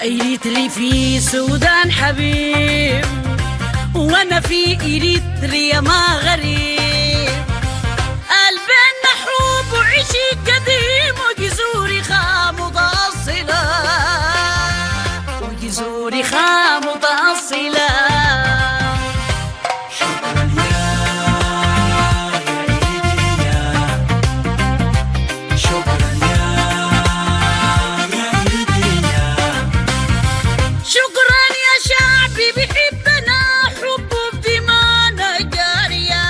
إريتري في سودان حبيب، وأنا في إريتريا ما غريب. قلبنا حب وعشق قديم، وجذوري خا متأصلة، وجذوري خا متأصلة. شكرا يا، يا إيديا. شكرا يا، يا إيديا. شكرا يا شعبي بيحبنا، حبه بدمانا جارية.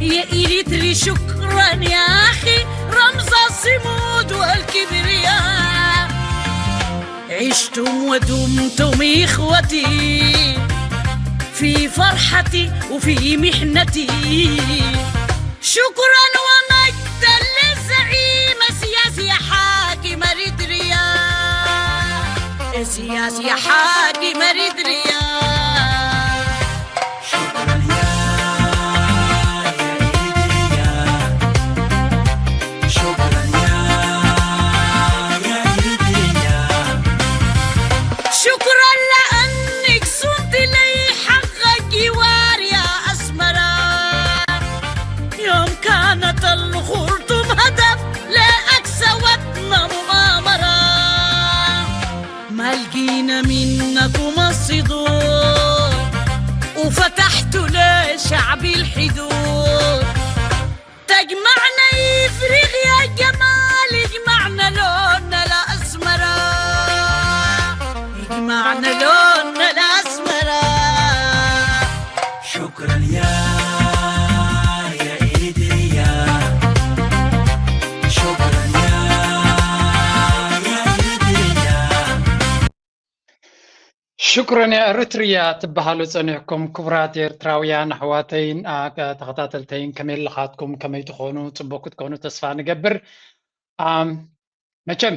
يا إريتري شكرا يا أخي، رمز الصمود والكبرياء. عشتم ودمتم إخوتي في فرحتي وفي محنتي. شكرا ومجدا للزعيم السياسي حاكم إريتريا. السياسي حاكم إريتريا. شكرا يا، يا إيديا. شكرا يا، يا إيديا. شكرا لأنك صنت لي حق الجوار يا أسمرة. يوم كانت الخرطوم هدف لأقصى وطن مغامرة. ما لقينا منكم الصدور، وفتحتوا لشعب الحدود. تجمعنا إفريقيا جمال، يجمعنا لوننا الأسمرة، يجمعنا لوننا الأسمرة. شكرا يا، يا إيديا. شكرا يا، يا إيديا. ሽክረን ኤርትርያ ትበሃሉ ጸኒሕኩም ክቡራት ኤርትራውያን ኣሕዋተይን፣ ኣ፣ ተኸታተልተይን ከመይ ኣለኻትኩም? ከመይ ትኾኑ? ጽቡቕ ክትኮኑ ተስፋ ንገብር። ኣም፣ መቸም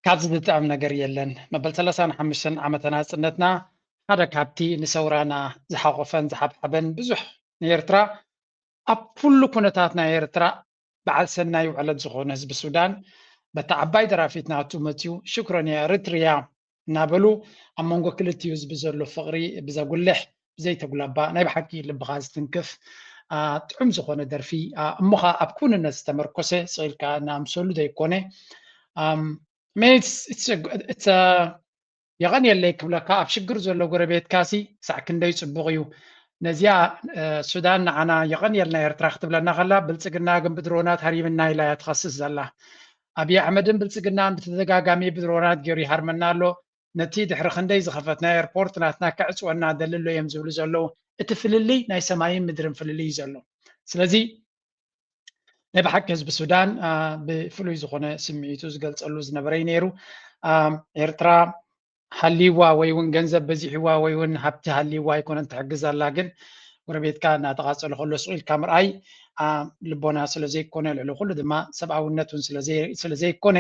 ካብዚ ዝጥዕም ነገር የለን። መበል ሰላሳን ሓሙሽተን ዓመተ ናጽነትና ሓደ ካብቲ ንሰውራና ዝሓቖፈን ዝሓብሓበን ብዙሕ ንኤርትራ ኣብ ኩሉ ኩነታት ናይ ኤርትራ በዓል ሰናይ ውዕለት ዝኾነ ህዝቢ ሱዳን በታ ዓባይ ደራፊት ናቱ መጺኡ ሽክረን ያ ኤርትርያ እናበሉ ኣብ መንጎ ክልቲኡ ህዝቢ ዘሎ ፍቕሪ ብዘጉልሕ ብዘይተጉላባ ናይ ብሓቂ ልብኻ ዝትንክፍ፣ ኣ፣ ጥዑም ዝኾነ ደርፊ፣ ኣ፣ እሞ ኸኣ ኣብ ክውንነት ዝተመርኮሰ ስቕ ኢልካ እናኣምሰሉ ዘይኮነ፣ ኣም፣ I mean, it's, it's a, it's a፣ የቐንየለይ ክብለካ፣ ኣብ ሽግር ዘሎ ጎረቤትካሲ ሳዕ ክንደይ ጽቡቕ እዩ። ነዚኣ፣ እ፣ ሱዳን ንዓና የቐንየልና ኤርትራ ክትብለና ከላ፣ ብልጽግና ግን ብድሮናት ሃሪምና ኢላ እያ ትኸስስ ዘላ። ኣብይ ኣሕመድን ብልጽግናን ብተደጋጋሚ ብድሮናት ገይሩ ይሃርመና ኣሎ። ነቲ ድሕሪ ክንደይ ዝኸፈትናዮ ኤርፖርት ናትና ክዕጽወና ደሊ ኣሎ እዮም ዝብሉ ዘለዉ። እቲ ፍልልይ ናይ ሰማይን ምድርን ፍልልይ እዩ ዘሎ። ስለዚ ናይ ብሓቂ ህዝቢ ሱዳን፣ አ፣ ብፍሉይ ዝኾነ ስምዒቱ ዝገልጸሉ ዝነበረ እዩ ነይሩ። አ፣ ኤርትራ ሃልይዋ ወይ እውን ገንዘብ በዚሕዋ ወይ እውን ሃብቲ ሃልይዋ ኣይኮነን ትሕግዝ ኣላ፣ ግን ጎረቤትካ እናተቓጸለ ከሎ ስቕ ኢልካ ምርኣይ፣ አ፣ ልቦና ስለ ዘይኮነ፣ ልዕሊ ኩሉ ድማ ሰብኣውነት እውን ስለ ዘይ-፣ ስለ ዘይኮነ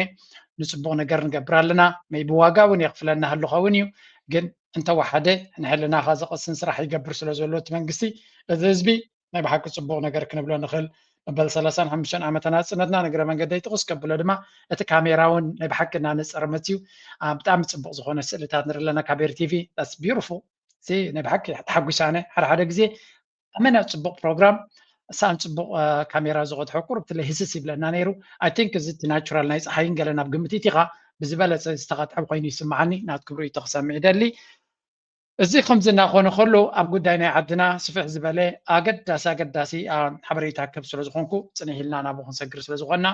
ንጽቡቕ ነገር ንገብር ኣለና። መይ ብዋጋ እውን የኽፍለና ህሉ ኸውን እዩ፣ ግን እንተወሓደ ንሕልናኻ ዘቐስን ስራሕ ይገብር ስለ ዘሎ እቲ መንግስቲ፣ እዚ ህዝቢ ናይ ብሓቂ ጽቡቕ ነገር ክንብሎ ንኽእል። መበል ሰላሳን ሓሙሽተን ዓመተ ናጽነትና ንግረ መንገደይ ጥቕስ ከብሎ ድማ እቲ ካሜራ እውን ናይ ብሓቂ እናነጸረ መጽዩ፣ አ፣ ብጣዕሚ ጽቡቕ ዝኾነ ስእልታት ንርኢ ኣለና ካብ ኤር ቲቪ። That's beautiful። እዚ ናይ ብሓቂ ተሓጒሰ ኣነ። ሓደ ሓደ ግዜ ኣመና ጽቡቕ ፕሮግራም፣ ሳን ጽቡቕ፣ አ፣ ካሜራ ዝቐድሖ ቁሩብ ትለ ህስስ ይብለና ነይሩ። I think እዚ እቲ ናቹራል ናይ ጸሓይን ገለን ኣብ ግምት ኢኻ ብዝበለጸ ዝተቐድሐ ኮይኑ ይስምዓኒ። ናትኩም ርእይቶ ክሰምዕ ይደሊ። እዚ ከምዚ እናኾነ ከሎ ኣብ ጉዳይ ናይ ዓድና ስፍሕ ዝበለ ኣገዳሲ ኣገዳሲ፣ አ፣ ሓበሬታ ክህብ ስለ ዝኾንኩ ጽንሕ ኢልና ናብኡ ክንሰግር ስለ ዝኾንና፣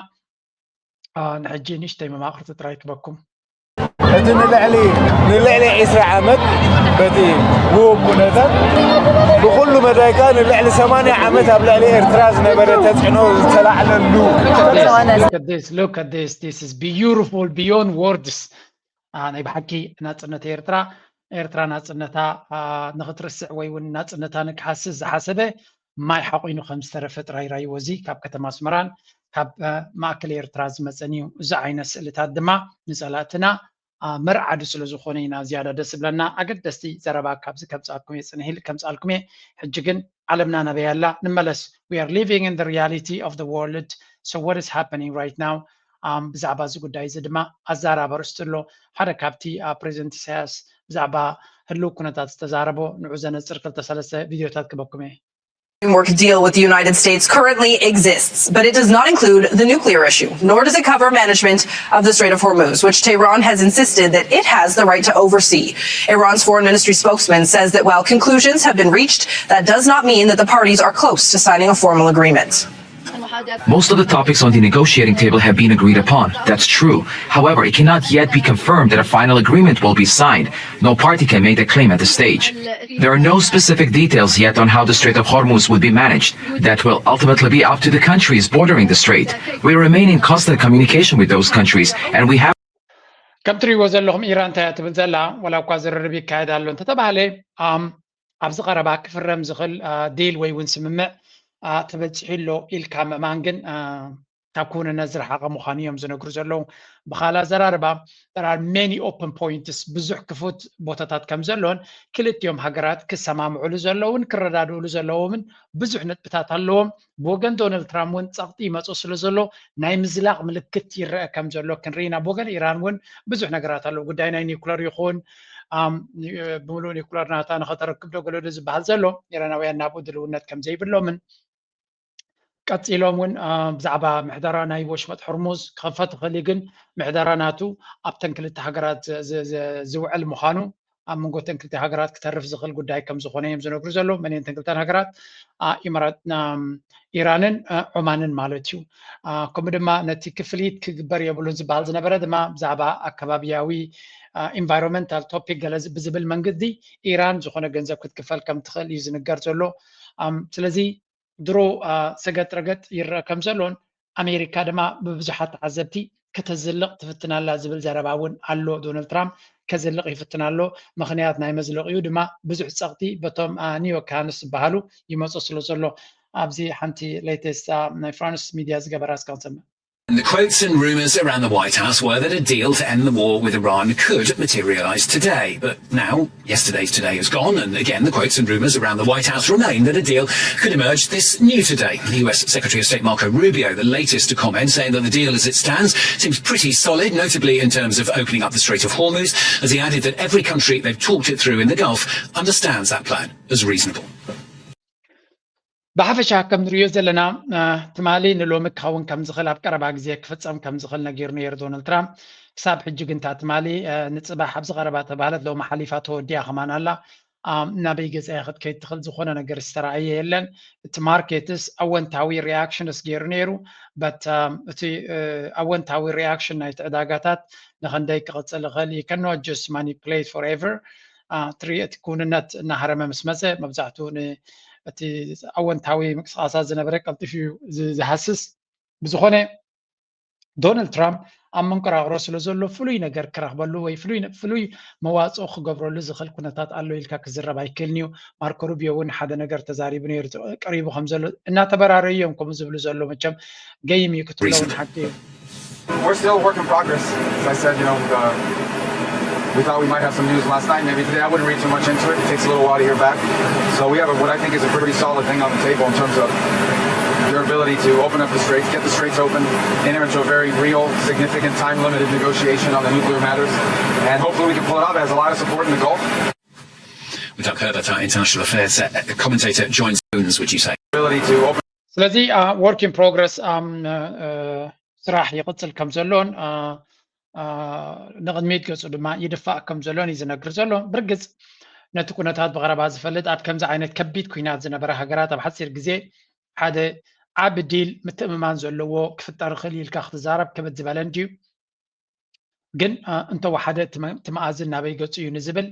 አ፣ ንሕጂ ንእሽተይ መማቕርቲ ጥራይ ክበኩም። እቲ ንልዕሊ፣ ንልዕሊ ዕስራ ዓመት በቲ ውሁብ ኩነታት ብኹሉ መዳይካ ንልዕሊ ሰማንያ ዓመት ኣብ ልዕሊ ኤርትራ ዝነበረ ተጽዕኖ ዝተላዕለሉ። Look at this, look at this, this is beautiful beyond words. አ፣ ናይ ብሓቂ ናጽነት ኤርትራ፣ ኤርትራ ናጽነታ፣ አ፣ ንኽትርስዕ ወይ እውን ናጽነታ ንክሓስስ ዝሓሰበ ማይ ሓቒኑ ከም ዝተረፈ ጥራይ ራይዎ። እዚ ካብ ከተማ ኣስመራን ካብ፣ አ፣ ማእከል ኤርትራ ዝመጸን እዩ። እዚ ዓይነት ስእልታት ድማ ንጸላእትና፣ አ፣ መርዓዲ ስለ ዝኾነ ኢና ዝያዳ ደስ ዝብለና። ኣገደስቲ ዘረባ ካብዚ ከምጻልኩም እየ፣ ጽንሕ ኢል ከምጻልኩም እየ። ሕጂ ግን ዓለምና ናበይ ኣላ? ንመለስ። We are living in the reality of the world. So what is happening right now? ብዛዕባ እዚ ጉዳይ እዚ ድማ ኣዛራቢ ኣርእስቲ ኣሎ። ሓደ ካብቲ ፕሬዚደንት ኢሳያስ ብዛዕባ ህልው ኩነታት ዝተዛረቦ ንዑ ዘነፅር ክልተ ሰለስተ ቪድዮታት ክበኩም እየ። Framework deal with the United States currently exists, but it does not include the nuclear issue, nor does it cover management of the Strait of Hormuz, which Tehran has insisted that it has the right to oversee. Iran's foreign ministry spokesman says that while conclusions have been reached, that does not mean that the parties are close to signing a formal agreement. Most of the topics on the negotiating table have been agreed upon. That's true. However, it cannot yet be confirmed that a final agreement will be signed. No party can make that claim at this stage. There are no specific details yet on how the Strait of Hormuz would be managed. That will ultimately be up to the countries bordering the strait. We remain in constant communication with those countries, and we have ከም ትሪእዎ ዘለኹም ኢራን እንታይ እያ ትብል ዘላ? ዋላ እኳ ዝርርብ ይካየድ ኣሎ እንተተባህለ፣ ኣብዚ ቀረባ ክፍረም ዝኽእል ዲል ወይ እውን ስምምዕ ተበፂሑ ኣሎ ኢልካ ምእማን ግን ካብ ክውንነት ዝረሓቐ ምዃኑ እዮም ዝነግሩ ዘለዉ። ብኻልእ ኣዘራርባ፣ there are many open points፣ ብዙሕ ክፉት ቦታታት ከም ዘሎን ክልቲኦም ሃገራት ክሰማምዕሉ ዘለውን ክረዳድእሉ ዘለዎምን ብዙሕ ነጥብታት ኣለዎም። ብወገን ዶናልድ ትራምፕ እውን ጸቕጢ ይመጾ ስለ ዘሎ ናይ ምዝላቕ ምልክት ይረአ ከም ዘሎ ክንርኢ ኢና። ብወገን ኢራን እውን ብዙሕ ነገራት ኣለዉ። ጉዳይ ናይ ኒውክለር ይኹን ብምሉእ ኒውክለር ናታ ንኸተረክብ ዶ ገለ ዶ ዝበሃል ዘሎ ኢራናውያን ናብኡ ድልውነት ከም ዘይብሎምን ቀጺሎም እውን ብዛዕባ ምሕደራ ናይ ወሽመጥ ሕርሙዝ ክኸፈት ይኽእል እዩ፣ ግን ምሕደራ ናቱ ኣብተን ክልተ ሃገራት ዝውዕል ምዃኑ ኣብ መንጎ ተን ክልተ ሃገራት ክተርፍ ዝኽእል ጉዳይ ከም ዝኾነ እዮም ዝነግሩ ዘለዉ። መን እየን ተን ክልተን ሃገራት? ኢማራት ኢራንን ዖማንን ማለት እዩ። ከምኡ ድማ ነቲ ክፍሊት ክግበር የብሉን ዝበሃል ዝነበረ ድማ ብዛዕባ ኣከባብያዊ ኢንቫይሮንመንታል ቶፒክ ገለ ብዝብል መንገዲ ኢራን ዝኾነ ገንዘብ ክትክፈል ከም ትኽእል እዩ ዝንገር ዘሎ። ስለዚ ድሮ ሰገጥ ረገጥ ይረአ ከም ዘሎን ኣሜሪካ ድማ ብብዙሓት ተዓዘብቲ ከተዝልቕ ትፍትን ኣላ ዝብል ዘረባ እውን ኣሎ። ዶናልድ ትራምፕ ከዝልቕ ይፍትን ኣሎ። ምኽንያት ናይ መዝለቒኡ ድማ ብዙሕ ጸቕጢ በቶም ኒዮካንስ ዝበሃሉ ይመጾ ስለ ዘሎ ኣብዚ ሓንቲ ሌተስት ናይ ፍራንስ ሚድያ ዝገበራ እስካ ንሰምዕ። The quotes and rumors around the White House were that a deal to end the war with Iran could materialize today. But now, yesterday's today is gone, and again, the quotes and rumors around the White House remain that a deal could emerge this new today. The U S Secretary of State Marco Rubio, the latest to comment, saying that the deal as it stands seems pretty solid, notably in terms of opening up the Strait of Hormuz, as he added that every country they've talked it through in the Gulf understands that plan as reasonable. ብሓፈሻ ከም ንሪኦ ዘለና ትማሊ ንሎሚ ክኸውን ከም ዝኽእል ኣብ ቀረባ ግዜ ክፍጸም ከም ዝኽእል ነጊሩ ነይሩ ዶናልድ ትራምፕ። ክሳብ ሕጂ ግን እታ ትማሊ ንፅባሕ ኣብዚ ቀረባ ተባህለት ሎሚ ሓሊፋ ተወዲኣ ከማን ኣላ። ናበይ ገፃ ክትከይድ ትኽእል ዝኾነ ነገር ዝተረኣየ የለን። እቲ ማርኬትስ ኣወንታዊ ሪኣክሽንስ ገይሩ ነይሩ። በት እቲ ኣወንታዊ ሪኣክሽን ናይቲ ዕዳጋታት ንኸንደይ ክቕፅል ይኽእል you cannot just manipulate forever። እቲ ክውንነት እናሃረመ ምስ መፀ መብዛሕትኡ እቲ ኣወንታዊ ምንቅስቃሳት ዝነበረ ቀልጢፉ እዩ ዝሃስስ። ብዝኾነ ዶናልድ ትራምፕ ኣብ መንቆራቕሮ ስለ ዘሎ ፍሉይ ነገር ክረኽበሉ ወይ ፍሉይ መዋፅኦ ክገብረሉ ዝኽእል ኩነታት ኣሎ ኢልካ ክዝረብ ኣይክእልን እዩ። ማርኮ ሩቢዮ እውን ሓደ ነገር ተዛሪቡ ነይሩ ቀሪቡ ከም ዘሎ እናተበራረዩ እዮም ከምኡ ዝብሉ ዘሎ መቸም ገይም እዩ ክትብለውን ሓቂ እዩ። We're still a work in progress. As I said, you know, uh, we thought we might have some news last night. Maybe today I wouldn't read too much into it. It takes a little while to hear back. So we have a, what I think is a pretty solid thing on the table in terms of their ability to open up the straits, get the straits open, enter into a very real, significant, time-limited negotiation on the nuclear matters, and hopefully we can pull it off. It has a lot of support in the Gulf. Without Herbert, our international affairs uh, commentator, joins Jones, would you say? Ability to open ስለዚ work in progress ስራሕ ይቕፅል ከም ዘሎን ንቕድሚት ገፁ ድማ ይድፋእ ከም ዘሎን እዩ ዝነግር ዘሎ። ብርግፅ ነቲ ኩነታት ብቐረባ ዝፈልጥ ኣብ ከምዚ ዓይነት ከቢድ ኩናት ዝነበረ ሃገራት ኣብ ሓፂር ግዜ ሓደ ዓቢ ዲል ምትእምማን ዘለዎ ክፍጠር ይኽእል ኢልካ ክትዛረብ ክብድ ዝበለ እንድዩ። ግን እንተወሓደ እቲ መኣዝን ናበይ ገፁ እዩ ንዝብል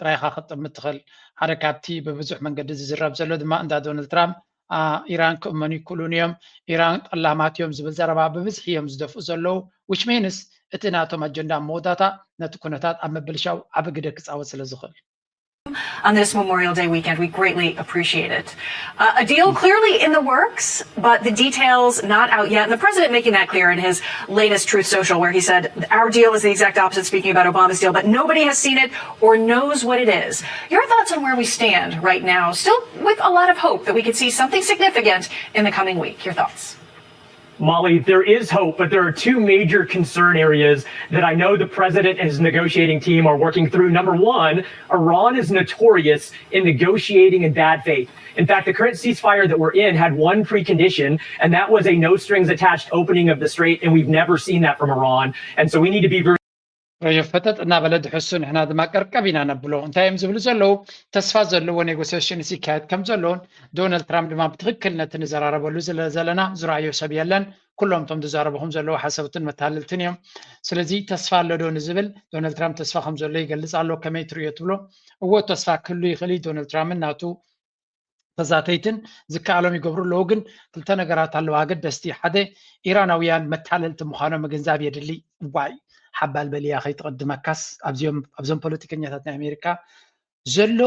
ጥራይኻ ክትጥምት ትኽእል። ሓደ ካብቲ ብብዙሕ መንገዲ ዝዝረብ ዘሎ ድማ እንዳ ዶናልድ ትራምፕ ኢራን ክእመኑ ይክእሉን እዮም፣ ኢራን ጠላማት እዮም ዝብል ዘረባ ብብዝሒ እዮም ዝደፍኡ ዘለዉ። Which means እቲ ናቶም ኣጀንዳ ኣብ መወዳእታ ነቲ ኩነታት ኣብ ምብልሻው ዓቢ ግደ ክፃወት ስለ ዝኽእል። On this Memorial Day weekend, we greatly appreciate it. Uh, a deal clearly in the works, but the details not out yet. And the president making that clear in his latest Truth Social, where he said, our deal is the exact opposite, speaking about Obama's deal, but nobody has seen it or knows what it is. Your thoughts on where we stand right now, still with a lot of hope that we could see something significant in the coming week. Your thoughts? Molly, there is hope, but there are two major concern areas that I know the president and his negotiating team are working through. Number one, Iran is notorious in negotiating in bad faith. In fact, the current ceasefire that we're in had one precondition, and that was a no strings attached opening of the strait, and we've never seen that from Iran. And so we need to be very ረዮ ፈጠጥ እናበለ ድሕሱ ንሕና ድማ ቀርቀብ ኢና ነብሎ። እንታይ እዮም ዝብሉ ዘለዉ? ተስፋ ዘለዎ ኔጎሲሽንስ ይካየድ ከም ዘለውን ዶናልድ ትራምፕ ድማ ብትኽክል ነቲ ንዘራረበሉ ዝለ- ዘለና ዝረኣዮ ሰብ የለን። ኩሎም እቶም ዝዛረብኹም ዘለዉ ሓሰብትን መታለልትን እዮም። ስለዚ ተስፋ ኣሎ ዶ ንዝብል ዶናልድ ትራምፕ ተስፋ ከም ዘሎ ይገልጽ ኣሎ። ከመይ ትርእዮ ትብሎ? እዎ ተስፋ ክህሉ ይኽእል እዩ። ዶናልድ ትራምፕን ናቱ ተዛተይትን ዝከኣሎም ይገብሩ ኣለዉ። ግን ክልተ ነገራት ኣለዉ ኣገደስቲ። ሓደ ኢራናውያን መታለልቲ ምዃኖም ምግንዛብ የድሊ። ዋይ ሓባል በልያ ከይትቕድመካስ ኣብዚኦም ኣብዞም ፖለቲከኛታት ናይ ኣሜሪካ ዘሎ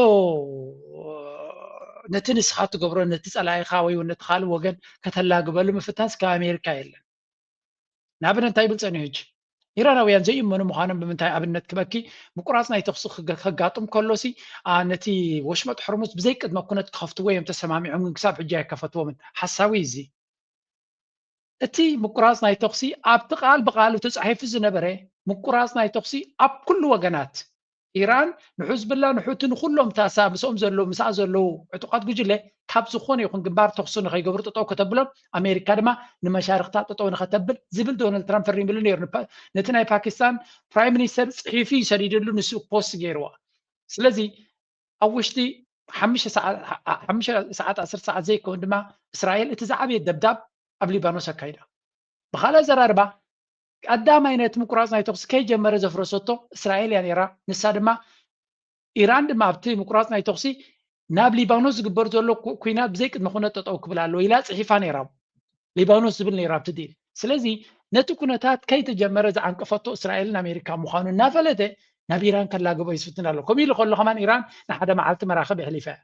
ነቲ ንስኻ ትገብሮ ነቲ ጸላኢኻ ወይ እውን ነቲ ካልእ ወገን ከተላግበሉ ምፍታንስ ካብ ኣሜሪካ የለን። ንኣብነት እንታይ ይብል ጸኒሑ ሕጂ ኢራናውያን ዘይእመኑ ምዃኖም ብምንታይ ኣብነት ክበኪ ምቁራጽ ናይ ተኽሲ ክገ- ከጋጥም ከሎሲ ኣ፣ ነቲ ወሽመጥ ሕርሙዝ ብዘይቅድመ ኩነት ክኸፍትዎ እዮም ተሰማሚዖም ግን ክሳብ ሕጂ ኣይከፈትዎምን። ሓሳዊ እዚ እቲ ምቁራጽ ናይ ተኽሲ ኣብቲ ቃል ብቃሉ ተጻሒፉ ዝነበረ ምቁራጽ ናይ ተኽሲ ኣብ ኩሉ ወገናት ኢራን ንሑዝብላ ንሑቲ ንኩሎም ታሳ ምስኦም ዘለዉ ምስኣ ዘለዉ ዕጡቃት ጉጅለ ካብ ዝኾነ ይኹን ግንባር ተኽሲ ንኸይገብሩ ጠጠው ከተብሎም ኣሜሪካ ድማ ንመሻርክታ ጠጠው ንኸተብል ዝብል ዶናልድ ትራምፕ ፈሪምሉ ነይሩ። ንፓ- ነቲ ናይ ፓኪስታን ፕራይም ሚኒስተር ጽሒፉ እዩ ሰዲድሉ ንሱ ፖስት ገይርዋ። ስለዚ ኣብ ውሽጢ ሓሙሽተ ሰዓት ሓሙሽተ ሰዓት ዓሰርተ ሰዓት ዘይከውን ድማ እስራኤል እቲ ዝዓበየ ደብዳብ ኣብ ሊባኖስ ኣካይዳ። ብኻልእ ኣዘራርባ ቀዳማይ ነቲ ምቁራጽ ናይ ተኹሲ ከይጀመረ ዘፍረሰቶ እስራኤል እያ ነይራ። ንሳ ድማ ኢራን ድማ ኣብቲ ምቁራጽ ናይ ተኹሲ ናብ ሊባኖስ ዝግበር ዘሎ ኩ- ኩናት ብዘይ ቅድመ ኩነት ጠጠው ክብል ኣለዎ ኢላ ጽሒፋ ነይራ። ሊባኖስ ዝብል ነይራ ኣብቲ ዲል። ስለዚ ነቲ ኩነታት ከይተጀመረ ዝዓንቀፈቶ እስራኤልን ኣሜሪካ ምዃኑ እናፈለተ ናብ ኢራን ከላግቦ ይስፍትን ኣሎ። ከምኡ ኢሉ ከሎ ከማን ኢራን ንሓደ መዓልቲ መራኽብ የሕሊፋ እያ።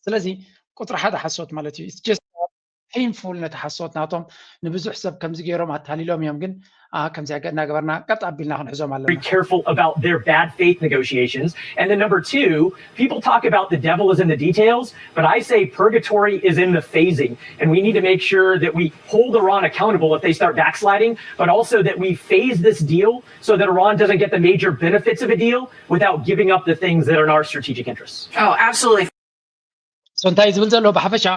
ስለዚ ቁፅሪ ሓደ ሓሶት ማለት እዩ። It's just painful ነቲ ሓሶት ናቶም ንብዙሕ ሰብ ከምዚ ገይሮም ኣታሊሎም እዮም። ግን አ፣ ከምዚ ኣገ- እናገበርና ቀጥ ኣቢልና ክንሕዞም ኣለና። careful about their bad faith negotiations. And then number two, people talk about the devil is in the details, but I say purgatory is in the phasing. And we need to make sure that we hold Iran accountable if they start backsliding, but also that we phase this deal so that Iran doesn't get the major benefits of a deal without giving up the things that are in our strategic interests. Oh, absolutely. So እንታይ ዝብል ዘሎ ብሓፈሻ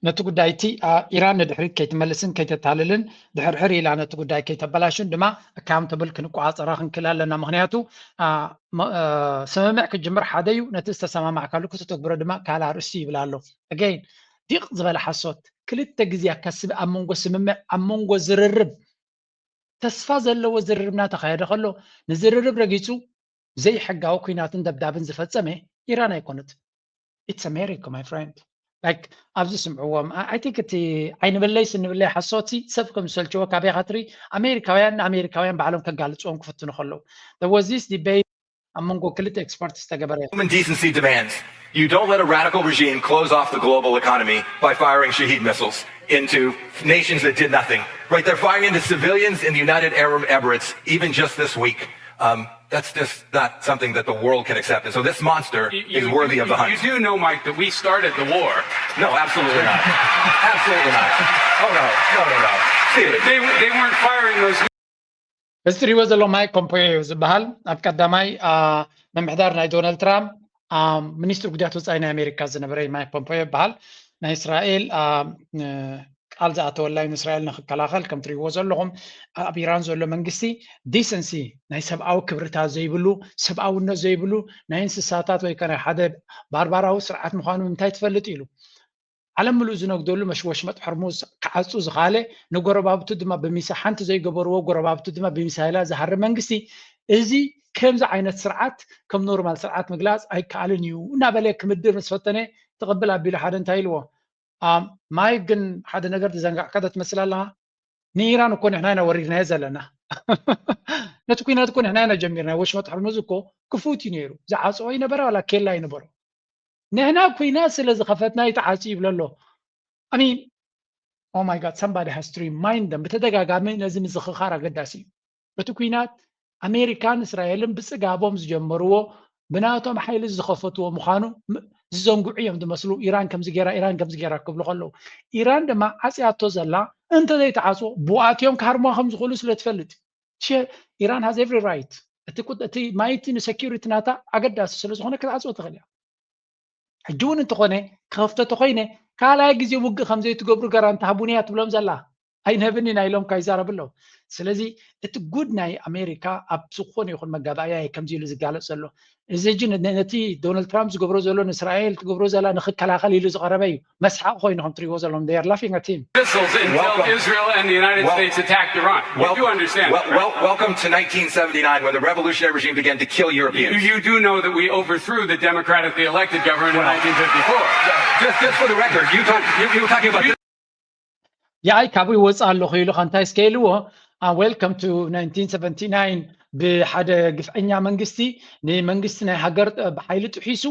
ነቲ ጉዳይ እቲ አ፣ ኢራን ንድሕሪት ከይትመልስን ከይተታልልን ድሕርሕር ኢላ ነቲ ጉዳይ ከይተበላሹን ድማ ኣካውንተብል ክንቆፃፀራ ክንክእል ኣለና። ምክንያቱ አ፣ መ- አ፣ ስምምዕ ክጅምር ሓደ እዩ፣ ነቲ ዝተሰማማዕካሉ ክተተግብሮ ድማ ካልእ ኣርእስቲ ይብል ኣሎ። ኣገይን ዲቕ ዝበለ ሓሶት ክልተ ግዜ ከስብ ኣብ መንጎ ስምምዕ ኣብ መንጎ ዝርርብ ተስፋ ዘለዎ ዝርርብ እናተኻየደ ከሎ ንዝርርብ ረጊፁ ዘይሕጋዊ ኩናትን ደብዳብን ዝፈፀመ ኢራን ኣይኮነት። It's America, my friend. Like ኣብዚ ስምዕዎም I think እቲ ዓይኒ በለይ ስኒ በለይ ሓሶት ሲ ሰብ ከም ዝሰልችዎ ካበይ ኢኻ ትርኢ? ኣሜሪካውያን ንኣሜሪካውያን ባዕሎም ከጋልፅዎም ክፍትኑ ከለዉ there was this debate ኣብ መንጎ ክልተ ኤክስፐርት ዝተገበረ Human decency demands you don't let a radical regime close off the global economy by firing Shahed missiles into nations that did nothing. Right? They're firing into civilians in the United Arab Emirates, even just this week. Um, that's just not something that the world can accept. And so this monster You- is you- worthy you- of the hunt. You do know, Mike, that we started the war. No, absolutely not. Absolutely not. Oh, no. No, no, no. Seriously. They, they weren't firing those እዚ ትሪእዎ ዘሎ ማይክ ፖምፖዮ እዩ ዝበሃል። ኣብ ቀዳማይ አ፣ ምምሕዳር ናይ ዶናልድ ትራምፕ አ፣ ሚኒስትሪ ጉዳያት ወፃኢ ናይ ኣሜሪካ ዝነበረ ማይክ ፖምፖዮ ይበሃል። ናይ እስራኤል አ፣ ን- ቃል ዝኣተወላ ንእስራኤል ንክከላኸል ከም ትሪእዎ ዘለኹም ኣብ ኢራን ዘሎ መንግስቲ ዲሰንሲ ናይ ሰብኣዊ ክብርታት ዘይብሉ ሰብኣውነት ዘይብሉ ናይ እንስሳታት ወይ ከ ናይ ሓደ ባርባራዊ ስርዓት ምዃኑ እንታይ ትፈልጥ ኢሉ ዓለም ምሉእ ዝነግደሉ መሽ ወሽመጥ ሕርሙዝ ክዓፁ ዝኻለ ንጎረባብቱ ድማ ብሚሳ ሓንቲ ዘይገበርዎ ጎረባብቱ ድማ ብሚሳይላ ዝሃርም መንግስቲ እዚ ከምዚ ዓይነት ስርዓት ከም ኖርማል ስርዓት ምግላፅ ኣይከኣልን እዩ እናበለ ክምድር ምስ ፈተነ ትቕብል ኣቢሉ ሓደ እንታይ ኢልዎ ማይክ ግን ሓደ ነገር ዝዘንጋዕካ ዶ ትመስል ኣለኻ ንኢራን እኮ ንሕና ኢና ወሪድናዮ ዘለና ነቲ ኩናት እኮ ንሕና ኢና ጀሚርና ወሽመጥ ሕርሙዝ እኮ ክፉት እዩ ነይሩ ዝዓፅኦ ይነበረ ዋላ ኬላ ይነበሮ ንሕና ኩናት ስለ ዝኸፈትና ይተዓፂ ይብሎ ኣሎ I mean, oh my God, somebody has to remind them. ብተደጋጋሚ ነዚ ምዝኽኻር ኣገዳሲ እዩ። እቲ ኩናት ኣሜሪካን እስራኤልን ብፅጋቦም ዝጀመርዎ ብናቶም ሓይሊ ዝኸፈትዎ ምዃኑ ም- ዝዘንግዑ እዮም ዝመስሉ። ኢራን ከምዚ ገይራ፣ ኢራን ከምዚ ገይራ ክብሉ ከለዉ፣ ኢራን ድማ ዓፅያቶ ዘላ እንተዘይተዓፅዎ ብኣትዮም ክሃርሙዋ ከም ዝኽእሉ ስለ ትፈልጥ፣ ኢራን has every right። እቲ ማይቲ ንሰኪሪቲ ናታ ኣገዳሲ ስለ ዝኾነ ክትዓፅዎ ትኽእል እያ። ሕጂ እውን እንተኾነ ክኸፍቶ ተኾይነ ካልኣይ ግዜ ውግእ ከም ዘይትገብሩ ጋራንቲ ሃቡኒ እያ ትብሎም ዘላ። ኣይንህብን ኢና ኢሎም ካይዛረቡ ኣለዉ። ስለዚ እቲ ጉድ ናይ ኣሜሪካ ኣብ ዝኾነ ይኹን መጋባእያ እዩ ከምዚ ኢሉ ዝጋለፅ ዘሎ። እዚ ሕጂ ነቲ ዶናልድ ትራምፕ ዝገብሮ ዘሎ ንእስራኤል ትገብሮ ዘላ ንክከላኸል ኢሉ ዝቐረበ እዩ። መስሓቕ ኮይኑ ከም ትሪእዎ ዘለኹም they are laughing at him። Israel and the United States attacked Iran. You do understand. Welcome to nineteen seventy-nine when the revolutionary regime began to kill Europeans. You do know that we overthrew the democratically elected government in nineteen fifty-four. Just, just for the record, you talk, you, you were talking about this. ያኣይ ካብኡ ይወፅእ ኣለኹ ኢሉ ከንታይ እስከ ኢልዎ። Welcome to nineteen seventy-nine። ብሓደ ግፍዐኛ መንግስቲ ንመንግስቲ ናይ ሃገር ብሓይሊ ጥሒሱ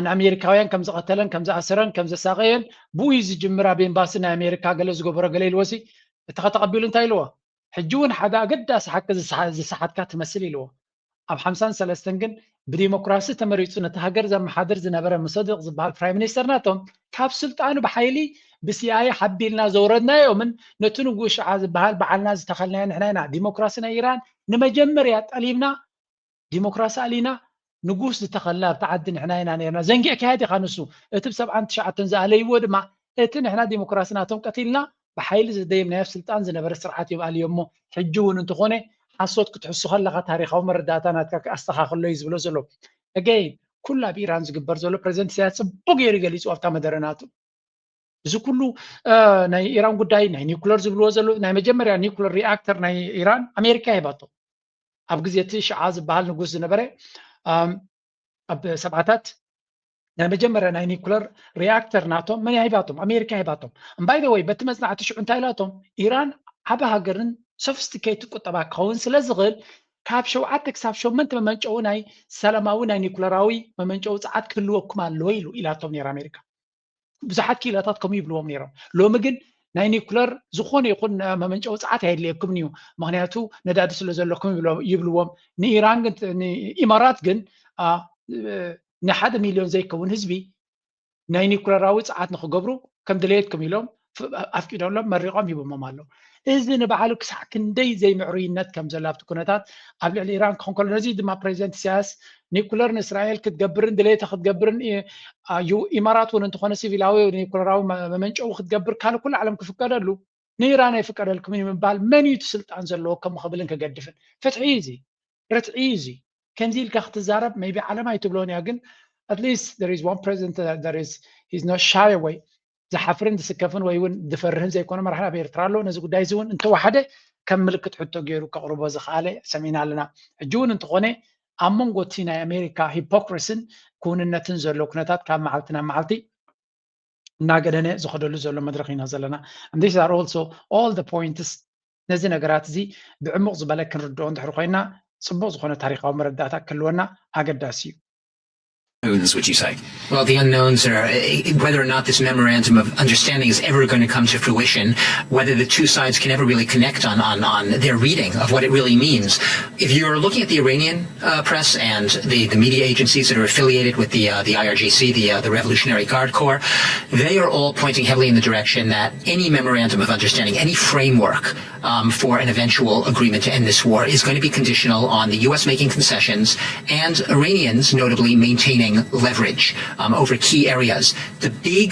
ንኣሜሪካውያን ከም ዝቐተለን ከም ዝኣሰረን ከም ዘሳቀየን ብኡ እዩ ዝጅምር። ኣብ ኤምባሲ ናይ ኣሜሪካ ገለ ዝገበሮ ገለ ኢልዎሲ እቲ ከተቐቢሉ እንታይ ኢልዎ? ሕጂ እውን ሓደ ኣገዳሲ ሓቂ ዝሰሓትካ ትመስል ኢልዎ። ኣብ ሓምሳን ሰለስተን ግን ብዲሞክራሲ ተመሪፁ ነቲ ሃገር ዘመሓድር ዝነበረ ሙሰድቕ ዝበሃል ፕራይም ሚኒስተር ናቶም ካብ ስልጣኑ ብሓይሊ ብሲኣይኤ ሓቢልና ዘውረድናዮምን ነቲ ንጉስ ሽዓ ዝበሃል በዓልና ዝተኸልናዮ ንሕና ኢና። ዲሞክራሲ ናይ ኢራን ንመጀመርያ ጠሊብና ዲሞክራሲ ኣሊና ንጉስ ዝተኸልና ኣብቲ ዓዲ ንሕና ኢና ነርና። ዘንጊዕካዮ ዲኻ ንሱ? እቲ ብ ሰብዓን ትሽዓተን ዝኣለይዎ ድማ እቲ ንሕና ዲሞክራሲ ናቶም ቀቲልና ብሓይሊ ዝደየብናዮ ስልጣን ዝነበረ ስርዓት እዮም ኣልዮሞ። ሕጂ እውን እንተኾነ ሓሶት ክትሕሱ ከለኻ ታሪኻዊ መረዳእታ ናትካ ኣስተኻኽሎ እዩ ዝብሎ ዘሎ። Again ኩሉ ኣብ ኢራን ዝግበር ዘሎ ፕረዚደንት ኢሳያስ ጽቡቅ ገይሩ ገሊጹ ኣብታ መደረ ናቱ። እዚ ኩሉ ናይ ኢራን ጉዳይ ናይ ኒኩለር ዝብልዎ ዘለዉ ናይ መጀመርያ ኒኩለር ሪኣክተር ናይ ኢራን ኣሜሪካ ሂባቶ። ኣብ ግዜ እቲ ሽዓ ዝበሃል ንጉስ ዝነበረ ኣብ ሰብዓታት ናይ መጀመርያ ናይ ኒኩለር ሪኣክተር ናቶም መን ሂባቶም? ኣሜሪካ ሂባቶም። By the way በቲ መጽናዕቲ ሽዑ እንታይ ኢላቶም? ኢራን ዓቢ ሃገርን ሶፊስቲኬትድ ቁጠባ ክኸውን ስለ ዝኽእል ካብ ሸውዓተ ክሳብ ሸሞንተ መመንጨዊ ናይ ሰላማዊ ናይ ኒኩለራዊ መመንጨዊ ጸዓት ክህልወኩም ኣለዎ ኢሉ ኢላቶም ነይራ ኣሜሪካ። ብዙሓት ክኢላታት ከምኡ ይብልዎም ነይሮም። ሎሚ ግን ናይ ኒኩለር ዝኾነ ይኹን መመንጨዊ ጸዓት ኣየድልየኩምን እዩ፣ ምኽንያቱ ነዳዲ ስለ ዘለኩም ይብልዎም። ንኢራን ግን ንኢማራት ግን ንሓደ ሚልዮን ዘይከውን ህዝቢ ናይ ኒኩለራዊ ጸዓት ንክገብሩ ከም ድሌትኩም ኢሎም ኣፍቂዶሎም መሪቖም ሂቦሞም ኣለዉ። እዚ ንባዕሉ ክሳዕ ክንደይ ዘይምዕሩይነት ከም ዘሎ ኣብቲ ኩነታት ኣብ ልዕሊ ኢራን ክኾን ከሎ ነዚ ድማ ፕሬዚደንት ኢሳያስ ኒኩለር ንእስራኤል ክትገብርን ድሌታ ክትገብርን ኢማራት እውን እንተኾነ ሲቪላዊ ኒኩለራዊ መመንጨዊ ክትገብር ካልእ ኩሉ ዓለም ክፍቀደሉ ንኢራን ኣይፍቀደልኩምን እዩ ምባል መን እዩ እቲ ስልጣን ዘለዎ ከም ክብልን ክገድፍን? ፍትሒ እዩ እዚ። ርትዒ እዩ እዚ። ከምዚ ኢልካ ክትዛረብ maybe ዓለም ኣይትብሎን እያ ግን at least there is one president that is he's not shy away ዝሓፍርን ዝስከፍን ወይ እውን ዝፈርህን ዘይኮነ መራሒ ኣብ ኤርትራ ኣሎ። ነዚ ጉዳይ እዚ እውን እንተወሓደ ከም ምልክት ሕቶ ገይሩ ከቕርቦ ዝኸኣለ ሰሚዕና ኣለና። ሕጂ እውን እንተኾነ ኣብ መንጎ እቲ ናይ ኣሜሪካ ሂፖክሪስን ክውንነትን ዘሎ ኩነታት ካብ መዓልቲ ናብ መዓልቲ እናገደነ ዝኸደሉ ዘሎ መድረኽ ኢና ዘለና። And these are also all the points ነዚ ነገራት እዚ ብዕሙቕ ዝበለ ክንርድኦ እንድሕር ኮይና ጽቡቕ ዝኾነ ታሪኻዊ መረዳእታ ክህልወና ኣገዳሲ እዩ። Who is what you say? Well, the unknowns are eh, whether or not this memorandum of understanding is ever going to come to fruition, whether the two sides can ever really connect on, on, on their reading of what it really means. If you're looking at the Iranian uh, press and the, the media agencies that are affiliated with the, uh, the I R G C, the, uh, the Revolutionary Guard Corps, they are all pointing heavily in the direction that any memorandum of understanding, any framework um, for an eventual agreement to end this war is going to be conditional on the U S making concessions and Iranians notably maintaining leverage um, over key areas. The big,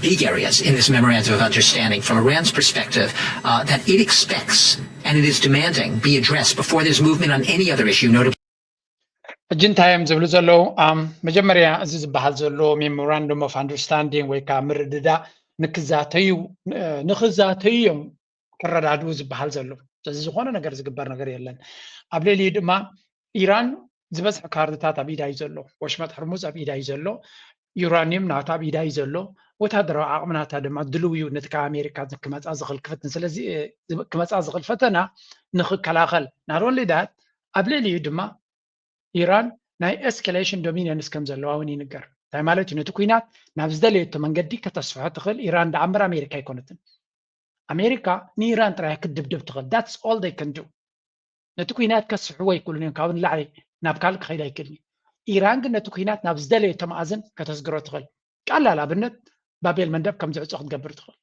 big areas in this memorandum of understanding from Iran's perspective uh, that it expects and it is demanding be addressed before there's movement on any other issue, notably ሕጂ እንታይ እዮም ዝብሉ ዘለዉ? መጀመርያ እዚ ዝበሃል ዘሎ memorandum of understanding ወይ ከዓ ምርድዳእ ንክዛተዩ ንክዛተዩ እዮም ክረዳድኡ ዝበሃል ዘሎ። ስለዚ ዝኾነ ነገር ዝግበር ነገር የለን። ኣብ ልዕሊኡ ድማ ኢራን ዝበዝሐ ካርድታት ኣብ ኢዳ እዩ ዘሎ። ወሽመጥ ሕርሙዝ ኣብ ኢዳ እዩ ዘሎ። ዩራኒየም ናታ ኣብ ኢዳ እዩ ዘሎ። ወታደራዊ ዓቕሚ ናታ ድማ ድልው እዩ ነቲ ካብ ኣሜሪካ ክመፃ ዝኽእል ክፍትን ስለዚ ክመፃ ዝኽእል ፈተና ንክከላኸል not only that ኣብ ልዕሊኡ ድማ ኢራን ናይ escalation dominions ከም ዘለዋ እውን ይንገር። እንታይ ማለት እዩ? ነቲ ኩናት ናብ ዝደለየቶ መንገዲ ከተስፍሖ ትኽእል ኢራን ደኣ እምበር ኣሜሪካ ኣይኮነትን። ኣሜሪካ ንኢራን ጥራይ ክትድብድብ ትኽእል። That's all they can do። ነቲ ኩናት ከስሕዎ ኣይክእሉን እዮም። ካብ ንላዕሊ ናብ ካልእ ክኸይድ ኣይክእልን እዩ። ኢራን ግን ነቲ ኩናት ናብ ዝደለየቶ መኣዝን ከተስግሮ ትኽእል። ቀላል ኣብነት፣ ባቤል መንደብ ከም ዝዕጾ ክትገብር ትኽእል።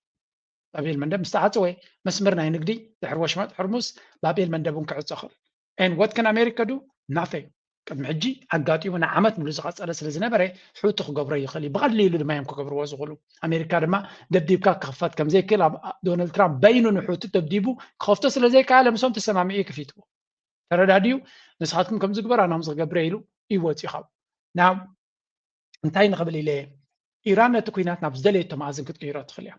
ባቤል መንደብ ምስ ተዓጽወ፣ መስመር ናይ ንግዲ ድሕሪ ወሽመጥ ሕርሙዝ ባቤል መንደብ እውን ክዕጾ ይኽእል። And what can America do? Nothing. ቅድሚ ሕጂ ኣጋጢሙ ንዓመት ሙሉ ዝቐጸለ ስለ ዝነበረ፣ ሑቲ ክገብሮ ይኽእል እዩ። ብቐሊሉ ድማ እዮም ክገብርዎ ዝኽእሉ። ኣሜሪካ ድማ ደብዲብካ ክኽፈት ከም ዘይክእል፣ ኣብ ዶናልድ ትራምፕ በይኑ ንሑቲ ደብዲቡ ክኸፍቶ ስለ ዘይከኣለ፣ ምስኦም ተሰማሚዑ እዩ ከፊትዎ። ተረዳድዩ፣ ንስኻትኩም ከም ዝግበር ኣነ ከም ዝገብረ ኢሉ ይወጽኡ ካብኡ። Now እንታይ ንኽብል ኢለ፣ ኢራን ነቲ ኩናት ናብ ዝደለየቶ መኣዝን ክትቅይሮ ትኽእል እያ።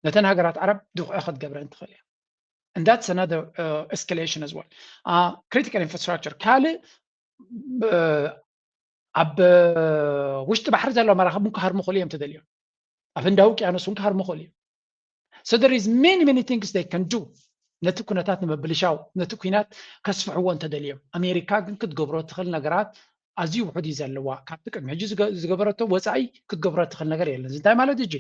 ነተን ሃገራት ዓረብ ድኹዒ ክትገብረን ትኽእል እያ። And that's another uh, escalation as well. Uh, critical infrastructure ካልእ፣ uh, ኣብ ውሽጢ ባሕሪ ዘለዋ መራኽብ እውን ክሃርሙ ክኽእሉ እዮም ተደልዮም። ኣብ ህንዳዊ ውቅያኖስ እውን ክሃርሙ ክኽእሉ እዮም። So there is many many things they can do ነቲ ኩነታት ንምብልሻው፣ ነቲ ኩናት ከስፍሕዎ እንተደልዮም። ኣሜሪካ ግን ክትገብሮ ትኽእል ነገራት ኣዝዩ ውሑድ እዩ ዘለዋ። ካብቲ ቅድሚ ሕጂ ዝገ- ዝገበረቶ ወፃኢ ክትገብሮ ትኽእል ነገር የለን። እዚ እንታይ ማለት እዩ?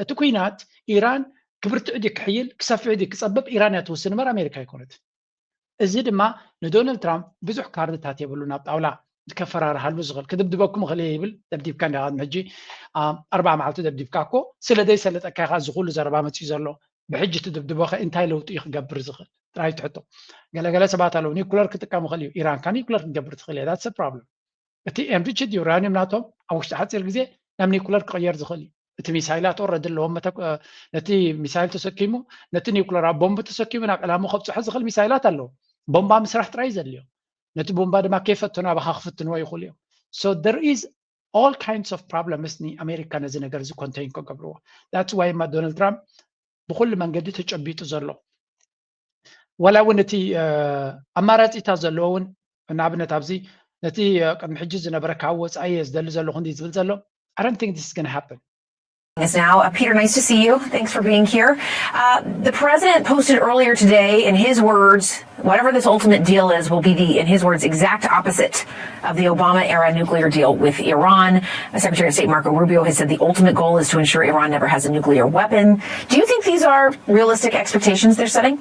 እቲ ኩናት ኢራን ክብርትዕ ድዩ ክሕይል፣ ክሰፍሕ ድዩ ክፀብብ ኢራን እያ ትውስን እምበር ኣሜሪካ ኣይኮነትን። እዚ ድማ ንዶናልድ ትራምፕ ብዙሕ ካርድታት የብሉን ኣብ ጣውላ ከፈራርሃሉ ዝኽእል። ክድብድበኩም እኽእል እየ ይብል። ደብዲብካ እንዲኻ ቅድሚ ሕጂ፣ አ፣ ኣርባዓ መዓልቲ ደብዲብካ እኮ፣ ስለ ዘይሰለጠካ ኢኻ እዚ ኩሉ ዘረባ መፂኡ ዘሎ። ብሕጂ ትድብድቦ ኸ እንታይ ለውጢ እዩ ክገብር ዝኽእል? ጥራይ ትሕቶ። ገለገለ ሰባት ኣለዉ፣ ኒኩለር ክጥቀም ይኽእል እዩ። ኢራን ከ ኒኩለር ክትገብር ትኽእል እያ። That's a problem። እቲ ኤንሪችድ ዩራኒየም ናቶም ኣብ ውሽጢ ሓፂር ግዜ ናብ ኒኩለር ክቕየር ዝኽእል እዩ። እቲ ሚሳይላት ኦረዲ ኣለዎም። መተ- ነቲ ሚሳይል ተሰኪሙ፣ ነቲ ኒኩለር ኣብ ቦምብ ተሰኪሙ ናብ ዕላሙ ከብፅሖ ዝኽእል ሚሳይላት ኣለዎ። ቦምባ ምስራሕ ጥራይ ዘድልዮ። ነቲ ቦምባ ድማ ከይፈተኑ ኣባኻ ክፍትንዎ ይኽእሉ እዮም። So there is all kinds of problems ንኣሜሪካ ነዚ ነገር እዚ ኮንቴን ክገብርዎ። That's why ማ ዶናልድ ትራምፕ ብኩሉ መንገዲ ተጨቢጡ ዘሎ። ወላ እውን እቲ እ፣ ኣማራፂታት ዘለዎ እውን ንኣብነት ኣብዚ ነቲ እ፣ ቅድሚ ሕጂ ዝነበረ ካብ ወፃኢ እየ ዝደሊ ዘለኹ እንዲ ዝብል ዘሎ I don't think this is going to happen. Is now. Uh, Peter, nice to see you. Thanks for being here. Uh, the president posted earlier today, in his words, whatever this ultimate deal is, will be the, in his words, exact opposite of the Obama era nuclear deal with Iran. Secretary of State Marco Rubio has said the ultimate goal is to ensure Iran never has a nuclear weapon. Do you think these are realistic expectations they're setting?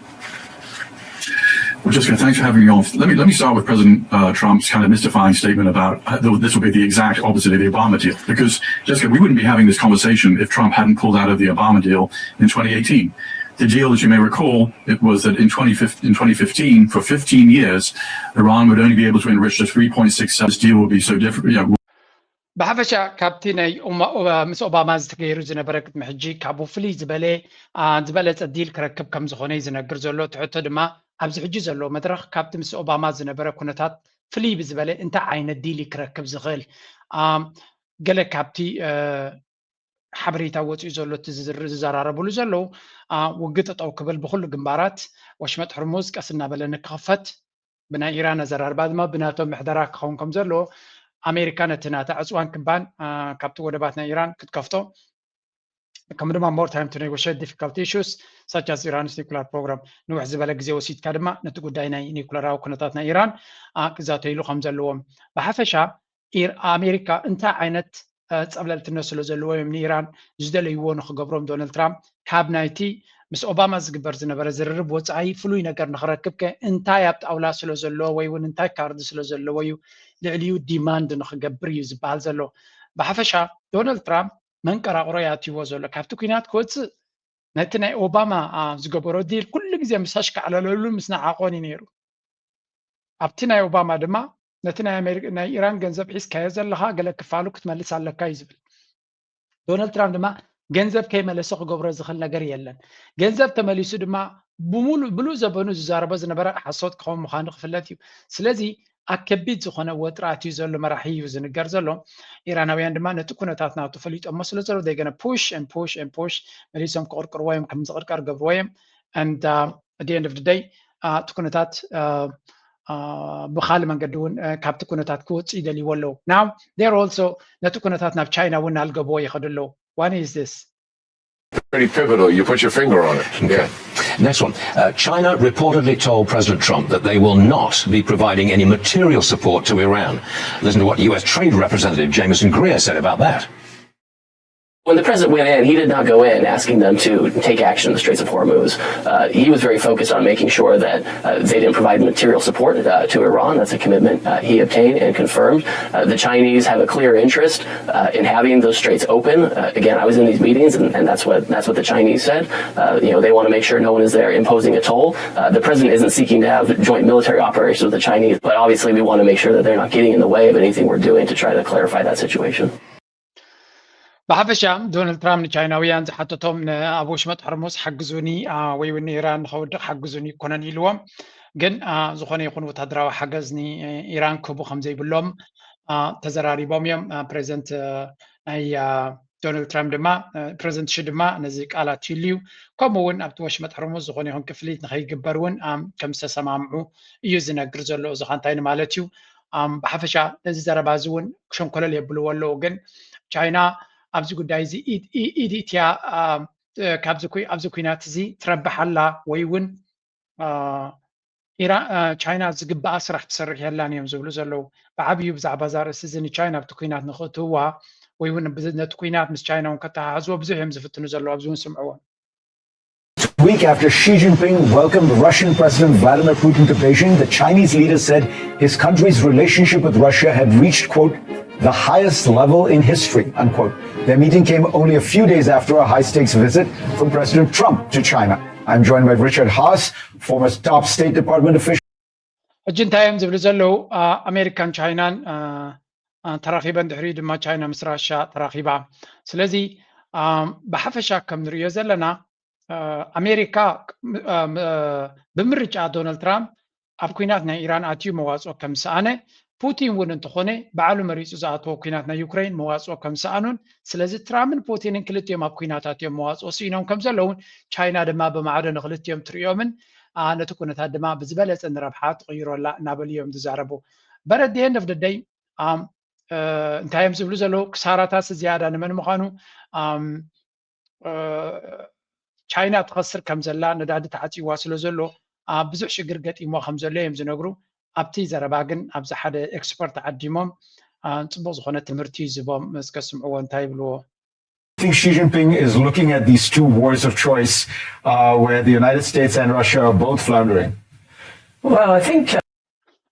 Well, Jessica, thanks for having me on. Let me let me start with President uh, Trump's kind of mystifying statement about uh, this will be the exact opposite of the Obama deal. Because, Jessica, we wouldn't be having this conversation if Trump hadn't pulled out of the Obama deal in twenty eighteen. The deal, as you may recall, it was that in, twenty, in twenty fifteen, for fifteen years, Iran would only be able to enrich to three point six seven. This deal would be so different. You know, ብሓፈሻ ካብቲ ናይ ኦማ- ኦባ- ምስ ኦባማ ዝተገይሩ ዝነበረ ቅድሚ ሕጂ ካብኡ ፍልይ ዝበለ አ፣ ዝበለፀ ዲል ክረክብ ከም ዝኾነ እዩ ዝነግር ዘሎ። እቲ ሕቶ ድማ ኣብዚ ሕጂ ዘሎ መድረኽ ካብቲ ምስ ኦባማ ዝነበረ ኩነታት ፍልይ ብዝበለ እንታይ ዓይነት ዲል እዩ ክረክብ ዝኽእል? አ፣ ገለ ካብቲ አ፣ ሓበሬታ ወፂኡ ዘሎ እቲ ዝዝር- ዝዘራረብሉ ዘለዉ አ፣ ውግእ ጠጠው ክብል ብኩሉ ግንባራት ወሽመጥ ሕርሙዝ ቀስ እናበለ ንክኽፈት ብናይ ኢራን ኣዘራርባ ድማ ብናቶ ምሕደራ ክኸውን ከም ዘለዎ ኣሜሪካ ነቲ ናታ ዕፅዋን ክባን አ፣ ካብቲ ወደባት ናይ ኢራን ክትከፍቶ ከም ድማ more time to negotiate difficult issues such as Iran's nuclear program ንውሕ ዝበለ ግዜ ወሲድካ ድማ ነቲ ጉዳይ ናይ ኒኩለራዊ ኩነታት ናይ ኢራን አ፣ ክዛተይሉ ከም ዘለዎም ብሓፈሻ ኢር- ኣሜሪካ እንታይ ዓይነት አ፣ ፀብለልትነት ስለ ዘለዎ እዮም ንኢራን ዝደለይዎ ንክገብሮም ዶናልድ ትራምፕ ካብ ናይቲ ምስ ኦባማ ዝግበር ዝነበረ ዝርርብ ወፃኢ ፍሉይ ነገር ንክረክብ ከ እንታይ ኣብ ጣውላ ስለ ዘለዎ ወይ እውን እንታይ ካርድ ስለ ዘለዎ እዩ ልዕሊኡ ዲማንድ ንክገብር እዩ ዝበሃል ዘሎ። ብሓፈሻ ዶናልድ ትራምፕ መንቀራቕሮ ያትይዎ ዘሎ ካብቲ ኩናት ክወፅእ ነቲ ናይ ኦባማ አ፣ ዝገበሮ ዲል ኩሉ ግዜ ምስ ኣሽካዕለለሉ ምስ ነዓቆን እዩ ነይሩ። ኣብቲ ናይ ኦባማ ድማ ነቲ ናይ ኣሜሪካ ናይ ኢራን ገንዘብ ሒዝካዮ ዘለኻ ገለ ክፋሉ ክትመልስ ኣለካ እዩ ዝብል። ዶናልድ ትራምፕ ድማ ገንዘብ ከይመለሰ ክገብሮ ዝኽእል ነገር የለን። ገንዘብ ተመሊሱ ድማ ብሙሉእ ብሉእ ዘበኑ ዝዛረቦ ዝነበረ ሓሶት ክኸውን ምዃኑ ክፍለጥ እዩ። ስለዚ ኣብ ከቢድ ዝኾነ ወጥሪ ኣትዩ ዘሎ መራሒ እዩ ዝንገር ዘሎ። ኢራናውያን ድማ ነቲ ኩነታት ናቱ ፈሊጦሞ ስለ ዘሎ they gonna push and push and push መሊሶም ክቕርቅርዎ እዮም ከም ዝቕርቀር ገብርዎ እዮም and uh, at the end of the day uh, እቲ ኩነታት uh, uh, ብካልእ መንገዲ እውን uh, ካብቲ ኩነታት ክወፅእ ይደልይዎ ኣለዉ now they're also ነቲ ኩነታት ናብ ቻይና እውን እናልገብዎ ይኸዱ ኣለዉ what is this Pretty pivotal. You put your finger on it. Yeah. Next one. Uh, China reportedly told President Trump that they will not be providing any material support to Iran. Listen to what U S Trade Representative Jamieson Greer said about that. When the president went in, he did not go in asking them to take action in the Straits of Hormuz. Uh, he was very focused on making sure that uh, they didn't provide material support uh, to Iran. That's a commitment uh, he obtained and confirmed. Uh, the Chinese have a clear interest uh, in having those straits open. Uh, again, I was in these meetings, and, and that's what that's what the Chinese said. Uh, you know, they want to make sure no one is there imposing a toll. Uh, the president isn't seeking to have joint military operations with the Chinese, but obviously we want to make sure that they're not getting in the way of anything we're doing to try to clarify that situation. ብሓፈሻ ዶናልድ ትራምፕ ንቻይናውያን ዝሓተቶም ኣብ ወሽመጥ ሕርሙዝ ሓግዙኒ ወይ እውን ንኢራን ንኸውድቕ ሓግዙኒ ይኮነን ኢልዎም። ግን ዝኾነ ይኹን ወታደራዊ ሓገዝ ንኢራን ክህቡ ከም ዘይብሎም ተዘራሪቦም እዮም። ፕሬዚደንት ናይ ዶናልድ ትራምፕ ድማ ፕሬዚደንት ሺ ድማ ነዚ ቃል ኣትዩሉ እዩ። ከምኡ እውን ኣብቲ ወሽመጥ ሕርሙዝ ዝኾነ ይኹን ክፍሊት ንኸይግበር እውን ከም ዝተሰማምዑ እዩ ዝነግር ዘሎ። እዚ ኸ እንታይ ንማለት እዩ? ብሓፈሻ ነዚ ዘረባ እዚ እውን ሸንኮለል የብልዎ ኣለዉ። ግን ቻይና ኣብዚ ጉዳይ እዚ ኢድ ኢድ ኢትያ ኣብዚ ኩናት እዚ ትረብሕ ኣላ ወይ እውን ኢራን ቻይና ዝግባኣ ስራሕ ትሰርሕ የላን እዮም ዝብሉ ዘለዉ። ብዓብዩ ብዛዕባ እዛ ርእሲ እዚ ንቻይና ኣብቲ ኩናት ንክእትውዋ ወይ እውን ነቲ ኩናት ምስ ቻይና እውን ከተሓሕዝዎ ብዙሕ እዮም ዝፍትኑ ዘለዉ። ኣብዚ እውን ስምዕዎም። Week after Xi Jinping welcomed Russian President Vladimir Putin to Beijing, the Chinese leader said his country's relationship with Russia had reached, quote, the highest level in history, unquote. Their meeting came only a few days after a high stakes visit from President Trump to China. I'm joined by Richard Haass, former top State Department official. ሕጂ እንታይ እዮም ዝብሉ ዘለዉ? ኣሜሪካን ቻይናን ተራኺበን፣ ድሕሪኡ ድማ ቻይና ምስ ራሻ ተራኺባ። ስለዚ ብሓፈሻ ከም ንርእዮ ዘለና ኣሜሪካ ብምርጫ ዶናልድ ትራምፕ ኣብ ኩናት ናይ ኢራን ኣትዩ መዋፅኦ ከም ዝሰኣነ፣ ፑቲን እውን እንተኾነ ባዕሉ መሪፁ ዝኣተዎ ኩናት ናይ ዩክሬን መዋፅኦ ከም ዝሰኣኑን፣ ስለዚ ትራምፕን ፑቲንን ክልቲኦም ኣብ ኩናት ኣትዮም መዋፅኦ ስኢኖም ከም ዘለውን ቻይና ድማ ብማዕዶ ንክልቲኦም ትርእዮምን ነቲ ኩነታት ድማ ብዝበለፀ ንረብሓ ትቕይሮ ኣላ እናበሉ እዮም ዝዛረቡ። But at the end of the day እንታይ እዮም ዝብሉ ዘለዉ? ክሳራታት ዝያዳ ንመን ምዃኑ ቻይና ትኸስር ከም ዘላ፣ ነዳዲ ተዓፂዋ ስለ ዘሎ ብዙሕ ሽግር ገጢሞ ከም ዘሎ እዮም ዝነግሩ። ኣብቲ ዘረባ ግን ኣብዚ ሓደ ኤክስፐርት ዓዲሞም ፅቡቅ ዝኾነ ትምህርቲ ዝቦም እስከ ስምዕዎ እንታይ ይብልዎ። I think Xi Jinping is looking at these two wars of choice uh, where the United States and Russia are both floundering. Well, I think. Uh...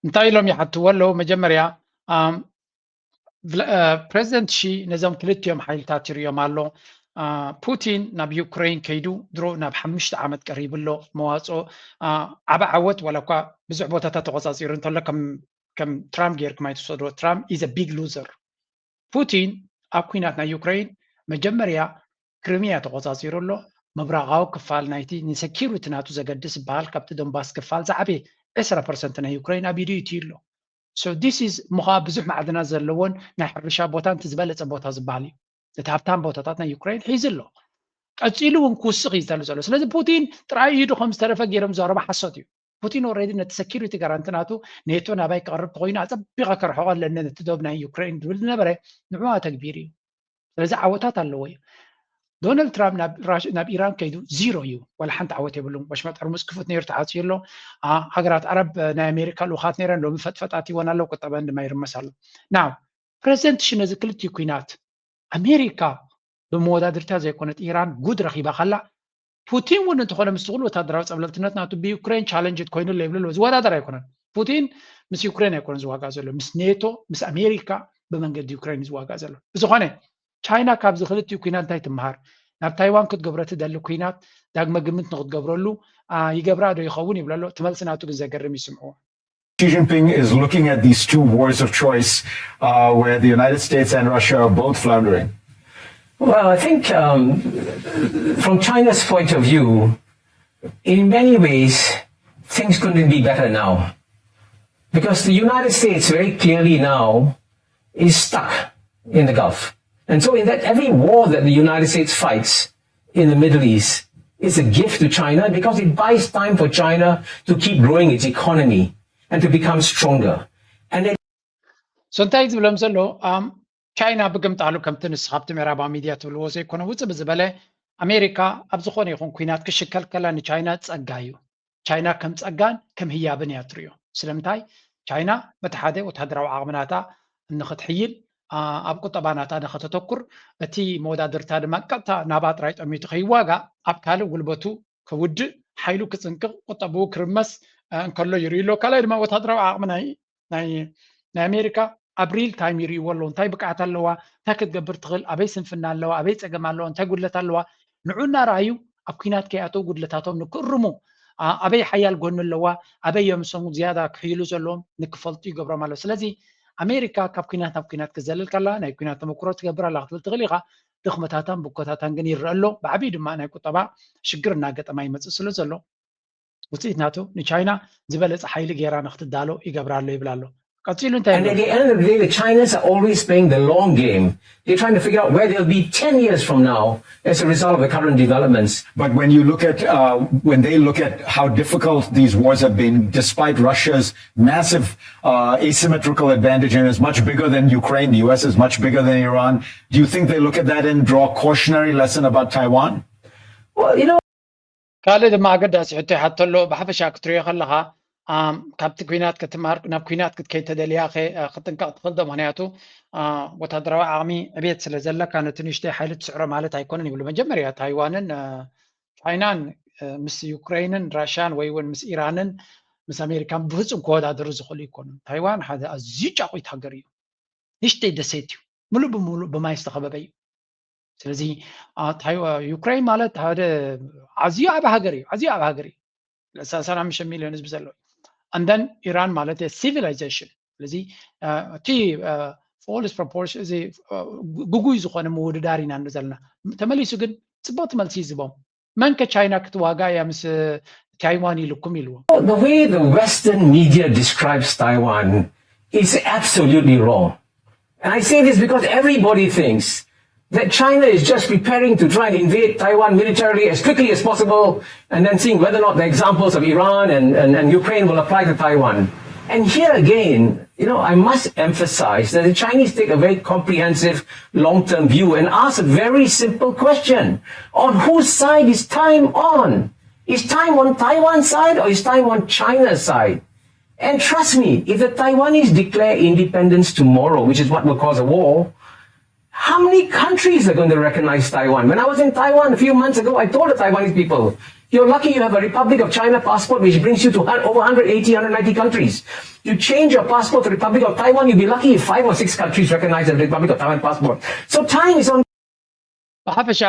እንታይ ኢሎም ይሓትዎ ኣለዉ? መጀመርያ ፕሬዚደንት ሺ ነዞም ክልቲኦም ሓይልታት ይርእዮም ኣሎ። ፑቲን ናብ ዩክሬን ከይዱ ድሮ ናብ ሓሙሽተ ዓመት ቀሪቡ ኣሎ። መዋፅኦ ዓቢ ዓወት ዋላ እኳ ብዙሕ ቦታታት ተቆፃፂሩ እንተሎ ከም ትራምፕ ጌርኩም ኣይትውሰድዎ። ትራምፕ is a big loser። ፑቲን ኣብ ኩናት ናይ ዩክሬን መጀመርያ ክሪሚያ ተቆፃፂሩ ኣሎ። ምብራቃዊ ክፋል ናይቲ ንሰኪሪቲ ናቱ ዘገድስ ዝበሃል ካብቲ ዶንባስ ክፋል ዝዓበየ ዕስራ ፐርሰንት ናይ ዩክሬን ኣብ ኢዱ ይእትዩ ኣሎ። So this is ምዃ ብዙሕ ማዕድናት ዘለዎን ናይ ሕርሻ ቦታን እቲ ዝበለፀ ቦታ ዝበሃል እዩ። እቲ ሃብታም ቦታታት ናይ ዩክሬን ሒዙ ኣሎ። ቀፂሉ እውን ክውስኽ እዩ ዝደሊ ዘሎ። ስለዚ ፑቲን ጥራይ ኢዱ ከም ዝተረፈ ገይሮም ዝዛረቡ ሓሶት እዩ። ፑቲን ኦልሬዲ ነቲ ሰኪሪቲ ጋራንቲ ናቱ ኔቶ ናባይ ክቐርብ ተኮይኑ ኣፀቢቐ ከርሕቆ ኣለኒ ነቲ ዶብ ናይ ዩክሬን ዝብል ዝነበረ ንዑ ኣተግቢሩ እዩ። ስለዚ ዓወታት ኣለዎ እዩ። ዶናልድ ትራምፕ ናብ ኢራን ከይዱ ዚሮ እዩ። ዋላ ሓንቲ ዓወት የብሉን። ወሽመጥ ሕርሙዝ ክፉት ነይሩ ተዓፅዩ ኣሎ። ሃገራት ዓረብ ናይ ኣሜሪካ ልኡኻት ነይረን ሎሚ ፈጥፈጥ ኣትይወን ኣለዉ። ቁጠበን ድማ ይርመስ ኣሎ። ናው ፕሬዚደንት ሺ ነዚ ክልቲኡ ኩናት ኣሜሪካ ብመወዳድርታ ዘይኮነት ኢራን ጉድ ረኺባ ከላ ፑቲን እውን እንተኾነ ምስ ኩሉ ወታደራዊ ፀብለልትነት ናቱ ብዩክሬን ቻለንጅ ኮይኑ ኣሎ ይብሉ ኣለዉ። ዝወዳደር ኣይኮነን። ፑቲን ምስ ዩክሬን ኣይኮነን ዝዋጋእ ዘሎ፣ ምስ ኔቶ ምስ ኣሜሪካ ብመንገዲ ዩክሬን እዩ ዝዋጋእ ዘሎ። ብዝኾነ ቻይና ካብዚ ክልቲኡ ኩናት እንታይ ትመሃር? ናብ ታይዋን ክትገብሮ ትደሊ ኩናት ዳግመ ግምት ንክትገብረሉ ይገብራ ዶ ይኸውን ይብሉ ኣሎ። እቲ መልሲ ናቱ ግን ዘገርም እዩ። ስምዕዎ። Xi Jinping is looking at these two wars of choice uh, where the United States and Russia are both floundering. Well, I think um, from China's point of view, in many ways, things couldn't be better now. Because the United States very clearly now is stuck in the Gulf. And so in that every war that the United States fights in the Middle East is a gift to China because it buys time for China to keep growing its economy and to become stronger. And it so እንታይ ዝብሎም ዘሎ ቻይና ብግምጣሉ ከምቲ ንስኻ ኣብቲ ምዕራባዊ ሚድያ ትብልዎ ዘይኮነ ውፅእ ብዝበለ ኣሜሪካ ኣብ ዝኾነ ይኹን ኩናት ክሽከል ከላ ንቻይና ፀጋ እዩ። ቻይና ከም ፀጋን ከም ህያብን እያ ትሪኦ። ስለምንታይ? ቻይና በቲ ሓደ ወታደራዊ ዓቕሚ ናታ ንክትሕይል ኣብ ቁጠባ ናታ ንኸተተኩር፣ እቲ መወዳድርታ ድማ ቀጥታ ናባ ጥራይ ጠሚቱ ከይዋጋእ፣ ኣብ ካልእ ጉልበቱ ከውድእ፣ ሓይሉ ክጽንቅቕ፣ ቁጠብኡ ክርመስ እንከሎ ይርእዩ ኣሎ። ካልኣይ ድማ ወታደራዊ ዓቕሚ ናይ ናይ ኣሜሪካ ኣብ ሪል ታይም ይርእይዎ ኣለዉ። እንታይ ብቅዓት ኣለዋ፣ እንታይ ክትገብር ትኽእል፣ ኣበይ ስንፍና ኣለዋ፣ ኣበይ ጸገም ኣለዋ፣ እንታይ ጉድለት ኣለዋ፣ ንዑ እናረኣዩ ኣብ ኲናት ከይኣተው ጉድለታቶም ንክእርሙ፣ ኣበይ ሓያል ጎኒ ኣለዋ፣ ኣበይ እዮም እሶም ዝያዳ ክሕይሉ ዘለዎም ንክፈልጡ ይገብሮም ኣሎ። ስለዚ ኣሜሪካ ካብ ኲናት ናብ ኲናት ክትዘልል ከላ ናይ ኲናት ተመክሮ ትገብር ኣላ ክትብል ትኽእል ኢኻ። ድኽመታታን ብኮታታን ግን ይረአ ኣሎ። ብዓብዩ ድማ ናይ ቁጠባ ሽግር እናገጠማ ይመጽእ ስለ ዘሎ ውፅኢት ናቱ ንቻይና ዝበለፀ ሓይሊ ገይራ ንክትዳሎ ይገብራ ኣሎ ይብል ኣሎ። ቀፂሉ እንታይ And at the end of the day, the Chinese are always playing the long game. They're trying to figure out where they'll be ten years from now as a result of the current developments. But when you look at, uh, when they look at how difficult these wars have been, despite Russia's massive uh, asymmetrical advantage and is much bigger than Ukraine, the U S is much bigger than Iran, do you think they look at that and draw a cautionary lesson about Taiwan? Well, you know, ካልእ ድማ ኣገዳሲ ሕቶ ይሓቶ ኣሎ። ብሓፈሻ ክትሪኦ ከለኻ ካብቲ ኲናት ክትማር ናብ ኲናት ክትከይድ ተደልያ ክጥንቀቕ ትኽእል ዶ? ምክንያቱ ወታደራዊ ዓቕሚ ዕቤት ስለ ዘለካ ነቲ ንእሽተይ ሓይሊ ትስዕሮ ማለት ኣይኮነን ይብሉ። መጀመርያ ታይዋንን ቻይናን ምስ ዩክሬንን ራሽያን ወይ እውን ምስ ኢራንን ምስ ኣሜሪካን ብፍጹም ክወዳደሩ ዝኽእሉ ኣይኮኑን። ታይዋን ሓደ ኣዝዩ ጫቑት ሃገር እዩ። ንእሽተይ ደሴት እዩ። ሙሉእ ብሙሉእ ብማይ ዝተኸበበ እዩ። ስለዚ ዩክሬን ማለት ሓደ ኣዝዩ ዓቢ ሃገር እዩ። ኣዝዩ ዓቢ ሃገር እዩ። ሰላሳ ሓሙሽተ ሚልዮን ህዝቢ ዘለዎ እዩ። And then ኢራን ማለት ሲቪላይዜሽን። ስለዚ እቲ ፎልስ ፕሮፖርሽን እዚ ግጉይ ዝኾነ ምውድዳር ኢና ንርኢ ዘለና። ተመሊሱ ግን ጽቡቕቲ መልሲ እዩ ዝቦም። መን ከ ቻይና ክትዋጋ እያ ምስ ታይዋን ኢልኩም ኢልዎ? The way the Western media describes Taiwan is absolutely wrong. And I say this because everybody thinks that China is just preparing to try and invade Taiwan militarily as quickly as possible and then seeing whether or not the examples of Iran and, and, and Ukraine will apply to Taiwan. And here again, you know, I must emphasize that the Chinese take a very comprehensive long-term view and ask a very simple question. On whose side is time on? Is time on Taiwan's side or is time on China's side? And trust me, if the Taiwanese declare independence tomorrow, which is what will cause a war, how many countries are going to recognize Taiwan? When I was in Taiwan a few months ago, I told the Taiwanese people, you're lucky you have a Republic of China passport, which brings you to over one hundred eighty, one hundred ninety countries. You change your passport to Republic of Taiwan, you'll be lucky if five or six countries recognize the Republic of Taiwan passport. So time is on. ብሓፈሻ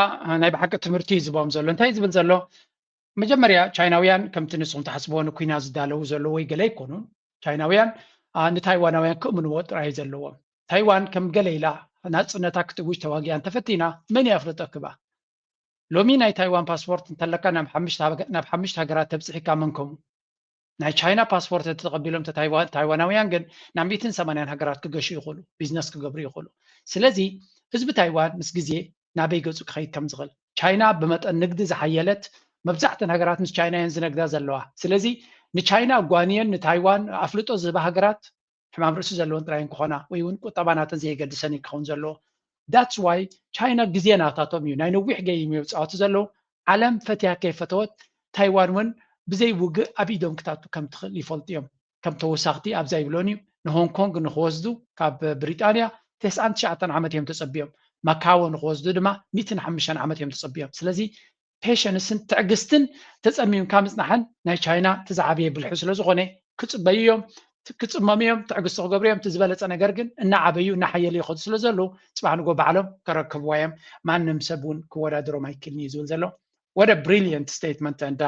ናይ ብሓቂ ትምህርቲ እዩ ዝቦም ዘሎ። እንታይ ዝብል ዘሎ? መጀመርያ ቻይናውያን ከምቲ ንስኹም ትሓስብዎ ንኩናት ዝዳለዉ ዘለዉ ወይ ገለ ኣይኮኑን። ቻይናውያን ንታይዋናውያን ክእምንዎ ጥራይ ዘለዎም። ታይዋን ከም ገለ ኢላ ናጽነታ ክትእውጅ ተዋጊኣ እንተፈቲና መን እዩ ኣፍልጦ ክባ? ሎሚ ናይ ታይዋን ፓስፖርት እንተለካ ናብ ሓምሽተ ሃገራት ተብጽሒካ መንከሙ? ናይ ቻይና ፓስፖርት ተተቐቢሎም ታይዋናውያን ግን ናብ ሚእትን ሰማንያን ሃገራት ክገሹ ይኽእሉ፣ ቢዝነስ ክገብሩ ይኽእሉ። ስለዚ ህዝቢ ታይዋን ምስ ግዜ ናበይ ገጹ ክኸይድ ከም ዝኽእል፣ ቻይና ብመጠን ንግዲ ዝሓየለት፣ መብዛሕተን ሃገራት ምስ ቻይና እየን ዝነግዳ ዘለዋ። ስለዚ ንቻይና ኣጓንየን ንታይዋን ኣፍልጦ ዝህባ ሃገራት ሕማም ርእሲ ዘለወን ጥራይ እንክኾና ወይ እውን ቁጠባ ናተን ዘየገድሰን እዩ ክኸውን ዘለዎ። That's why ቻይና ግዜ ናታቶም እዩ፣ ናይ ነዊሕ ገይም እዮም ዝፃወቱ ዘለዉ። ዓለም ፈትያ ከይፈተወት ታይዋን እውን ብዘይ ውግእ ኣብ ኢዶም ክታቱ ከም ትኽእል ይፈልጡ እዮም። ከም ተወሳኽቲ ኣብዛ ይብሎን እዩ። ንሆንግ ኮንግ ንክወስዱ ካብ ብሪጣንያ ተስዓን ትሽዓተን ዓመት እዮም ተጸቢዮም። ማካዎ ንክወስዱ ድማ ሚእትን ሓሙሽተን ዓመት እዮም ተጸቢዮም። ስለዚ ፔሸንስን ትዕግስትን ተጸሚምካ ምጽናሕን ናይ ቻይና እቲ ዝዓበየ ብልሒ ስለ ዝኾነ ክጽበዩ እዮም፣ ክጽመሙ እዮም፣ ትዕግስቲ ክገብሩ እዮም። እቲ ዝበለጸ ነገር ግን እናዓበዩ እናሓየሉ ይኸዱ ስለ ዘለዉ ጽባሕ ንጎ ባዕሎም ከረክብዋ እዮም። ማንም ሰብ እውን ክወዳደሮም ኣይክእልን እዩ ዝብል ዘሎ። What a brilliant statement and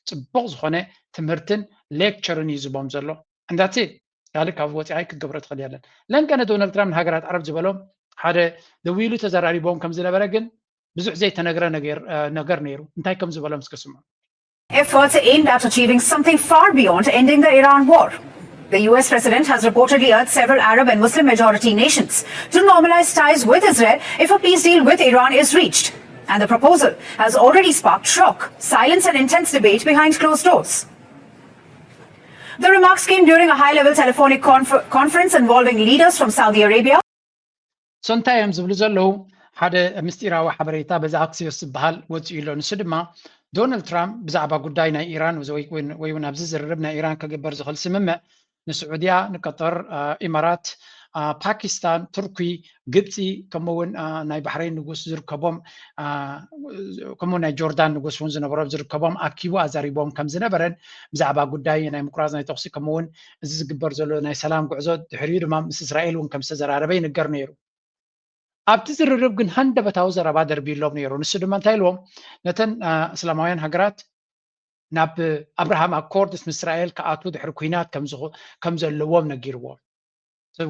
ጽቡቕ ዝኾነ ትምህርትን ሌክቸርን እዩ ዝቦም ዘሎ። And that's it. ካልእ ካብ ወፂኣይ ክትገብሮ ትኽእል የለን። ለንቀነ ዶናልድ ትራምፕ ንሃገራት ዓረብ ዝበሎም ሓደ ደዊሉ ተዘራሪቦም ከም ዝነበረ ግን ብዙሕ ዘይተነግረ ነገር ነይሩ። እንታይ ከም ዝበሎም እስከ ስምዑ። Efforts aimed at achieving something far beyond ending the Iran war. The U S president has reportedly urged several Arab and Muslim majority nations to normalize ties with Israel if a peace deal with Iran is reached. And the proposal has already sparked shock, silence, and intense debate behind closed doors. The remarks came during a high-level telephonic conf- conference involving leaders from Saudi Arabia. So እንታይ እዮም ዝብሉ ዘለዉ? ሓደ ምስጢራዊ ሓበሬታ በዚ ኣክሲዮስ ዝበሃል ወፂኡ ኣሎ። ንሱ ድማ ዶናልድ ትራምፕ ብዛዕባ ጉዳይ ናይ ኢራን ወይ እውን ኣብዚ ዝርርብ ናይ ኢራን ክግበር ዝኽእል ስምምዕ ንስዑድያ፣ ንቀጠር፣ ኢማራት፣ ፓኪስታን፣ ቱርኪ፣ ግብፂ፣ ከምኡውን ናይ ባሕሬን ንጉስ ዝርከቦም፣ ከምኡ ናይ ጆርዳን ንጉስ እውን ዝነበሮም ዝርከቦም ኣኪቡ ኣዛሪቦም ከም ዝነበረን፣ ብዛዕባ ጉዳይ ናይ ምቁራፅ ናይ ተኩሲ ከምኡውን እዚ ዝግበር ዘሎ ናይ ሰላም ጉዕዞ ድሕሪኡ ድማ ምስ እስራኤል እውን ከም ዝተዘራረበ ይንገር ነይሩ። ኣብቲ ዝርርብ ግን ሃንደበታዊ ዘረባ ደርቢሎም ነይሩ። ንሱ ድማ እንታይ ኢልዎም? ነተን እስላማውያን ሃገራት ናብ ኣብርሃም ኣኮርድስ ምስ እስራኤል ክኣትዉ ድሕሪ ኩናት ከም ዘለዎም ነጊርዎም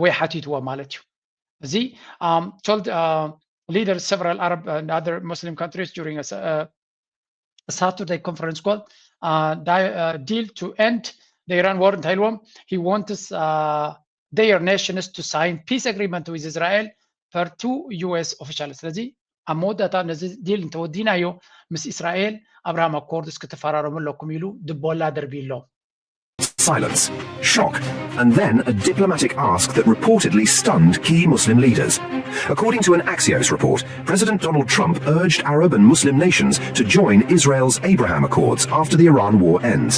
ወይ ሓቲትዎም ማለት እዩ። እዚ told leaders several Arab and other Muslim countries during a Saturday conference call, deal to end the Iran war እንታይ ኢልዎም? He wants their nations to sign peace agreement with Israel per two U S officials። ስለዚ ኣብ መወዳእታ ነዚ ዲል እንተወዲናዮ ምስ እስራኤል ኣብርሃም ኣኮርድስ ክትፈራረሙ ኣለኩም ኢሉ ድቦላ ደርቢሎም። Silence, shock, and then a diplomatic ask that reportedly stunned key Muslim leaders. According to an Axios report, President Donald Trump urged Arab and Muslim nations to join Israel's Abraham Accords after the Iran war ends.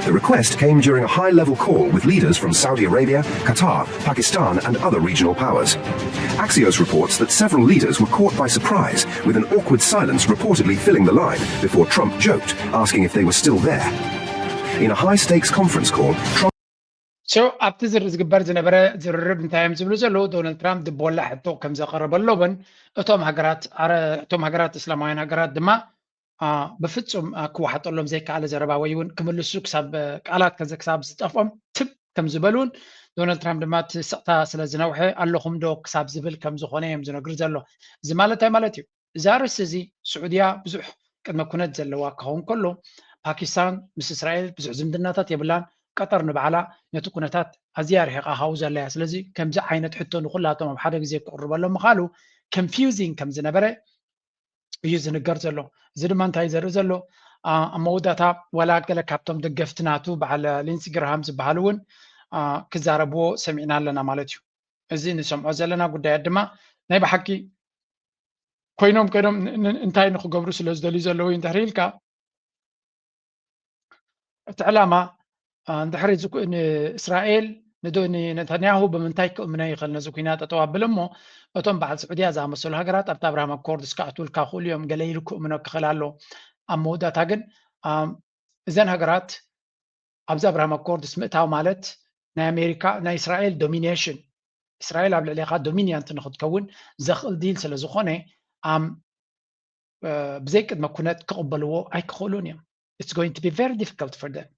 The request came during a high-level call with leaders from Saudi Arabia, Qatar, Pakistan, and other regional powers. Axios reports that several leaders were caught by surprise, with an awkward silence reportedly filling the line before Trump joked, asking if they were still there. In a high-stakes conference call, Trump So ኣብቲ ዝግበር ዝነበረ ዝርርብ እንታይ እዮም ዝብሉ ዘለዉ? ዶናልድ ትራምፕ ድቦላ ሕቶ ከም ዘቐረበሎምን እቶም ሃገራት እቶም ሃገራት እስላማውያን ሃገራት ድማ ብፍጹም ክወሓጠሎም ዘይከኣለ ዘረባ ወይ እውን ክምልሱ ክሳብ ቃላት ከዚ ክሳብ ዝጠፍኦም ትብ ከም ዝበሉን፣ ዶናልድ ትራምፕ ድማ እቲ ስቕታ ስለ ዝነውሐ ኣለኹም ዶ ክሳብ ዝብል ከም ዝኾነ እዮም ዝነግሩ ዘሎ። እዚ ማለት እንታይ ማለት እዩ? እዚ ኣርእስቲ እዚ ስዑድያ ብዙሕ ቅድመ ኩነት ዘለዋ ክኸውን ከሎ፣ ፓኪስታን ምስ እስራኤል ብዙሕ ዝምድናታት የብላን። ቀጠር ንባዕላ ነቲ ኩነታት ኣዝያ ርሒቓ ሃው ዘለያ። ስለዚ ከምዚ ዓይነት ሕቶ ንኩላቶም ኣብ ሓደ ግዜ ክቕርበሎም ምኻሉ confusing ከም ዝነበረ እዩ ዝንገር ዘሎ። እዚ ድማ እንታይ ዘርኢ ዘሎ? ኣብ መወዳእታ ዋላ ገለ ካብቶም ደገፍቲ ናቱ በዓል ሊንሲ ግርሃም ዝበሃሉ እውን ክዛረብዎ ሰሚዕና ኣለና ማለት እዩ። እዚ ንሰምዖ ዘለና ጉዳያት ድማ ናይ ብሓቂ ኮይኖም ኮይኖም እንታይ ንክገብሩ ስለ ዝደልዩ ዘለዉ እንድሕር ኢልካ እቲ ዕላማ እንድሕር ንእስራኤል ንነታንያሁ ብምንታይ ክእምኖ ይኽእል ነዚ ኩናት ጠጠው ኣብለ እሞ እቶም በዓል ስዑድያ ዝኣመሰሉ ሃገራት ኣብቲ ኣብርሃም ኣኮርድስ ክኣትውልካ ክእሉ እዮም ገለ ኢሉ ክእምኖ ክኽእል ኣሎ። ኣብ መወዳእታ ግን እዘን ሃገራት ኣብዚ ኣብርሃም ኣኮርድስ ምእታው ማለት ናይ ኣሜሪካ ናይ እስራኤል ዶሚኔሽን እስራኤል ኣብ ልዕሌኻ ዶሚኒያንት ንክትከውን ዘኽእል ዲል ስለ ዝኾነ ብዘይ ቅድመ ኩነት ክቕበልዎ ኣይክኽእሉን እዮም። It's going to be very difficult for them.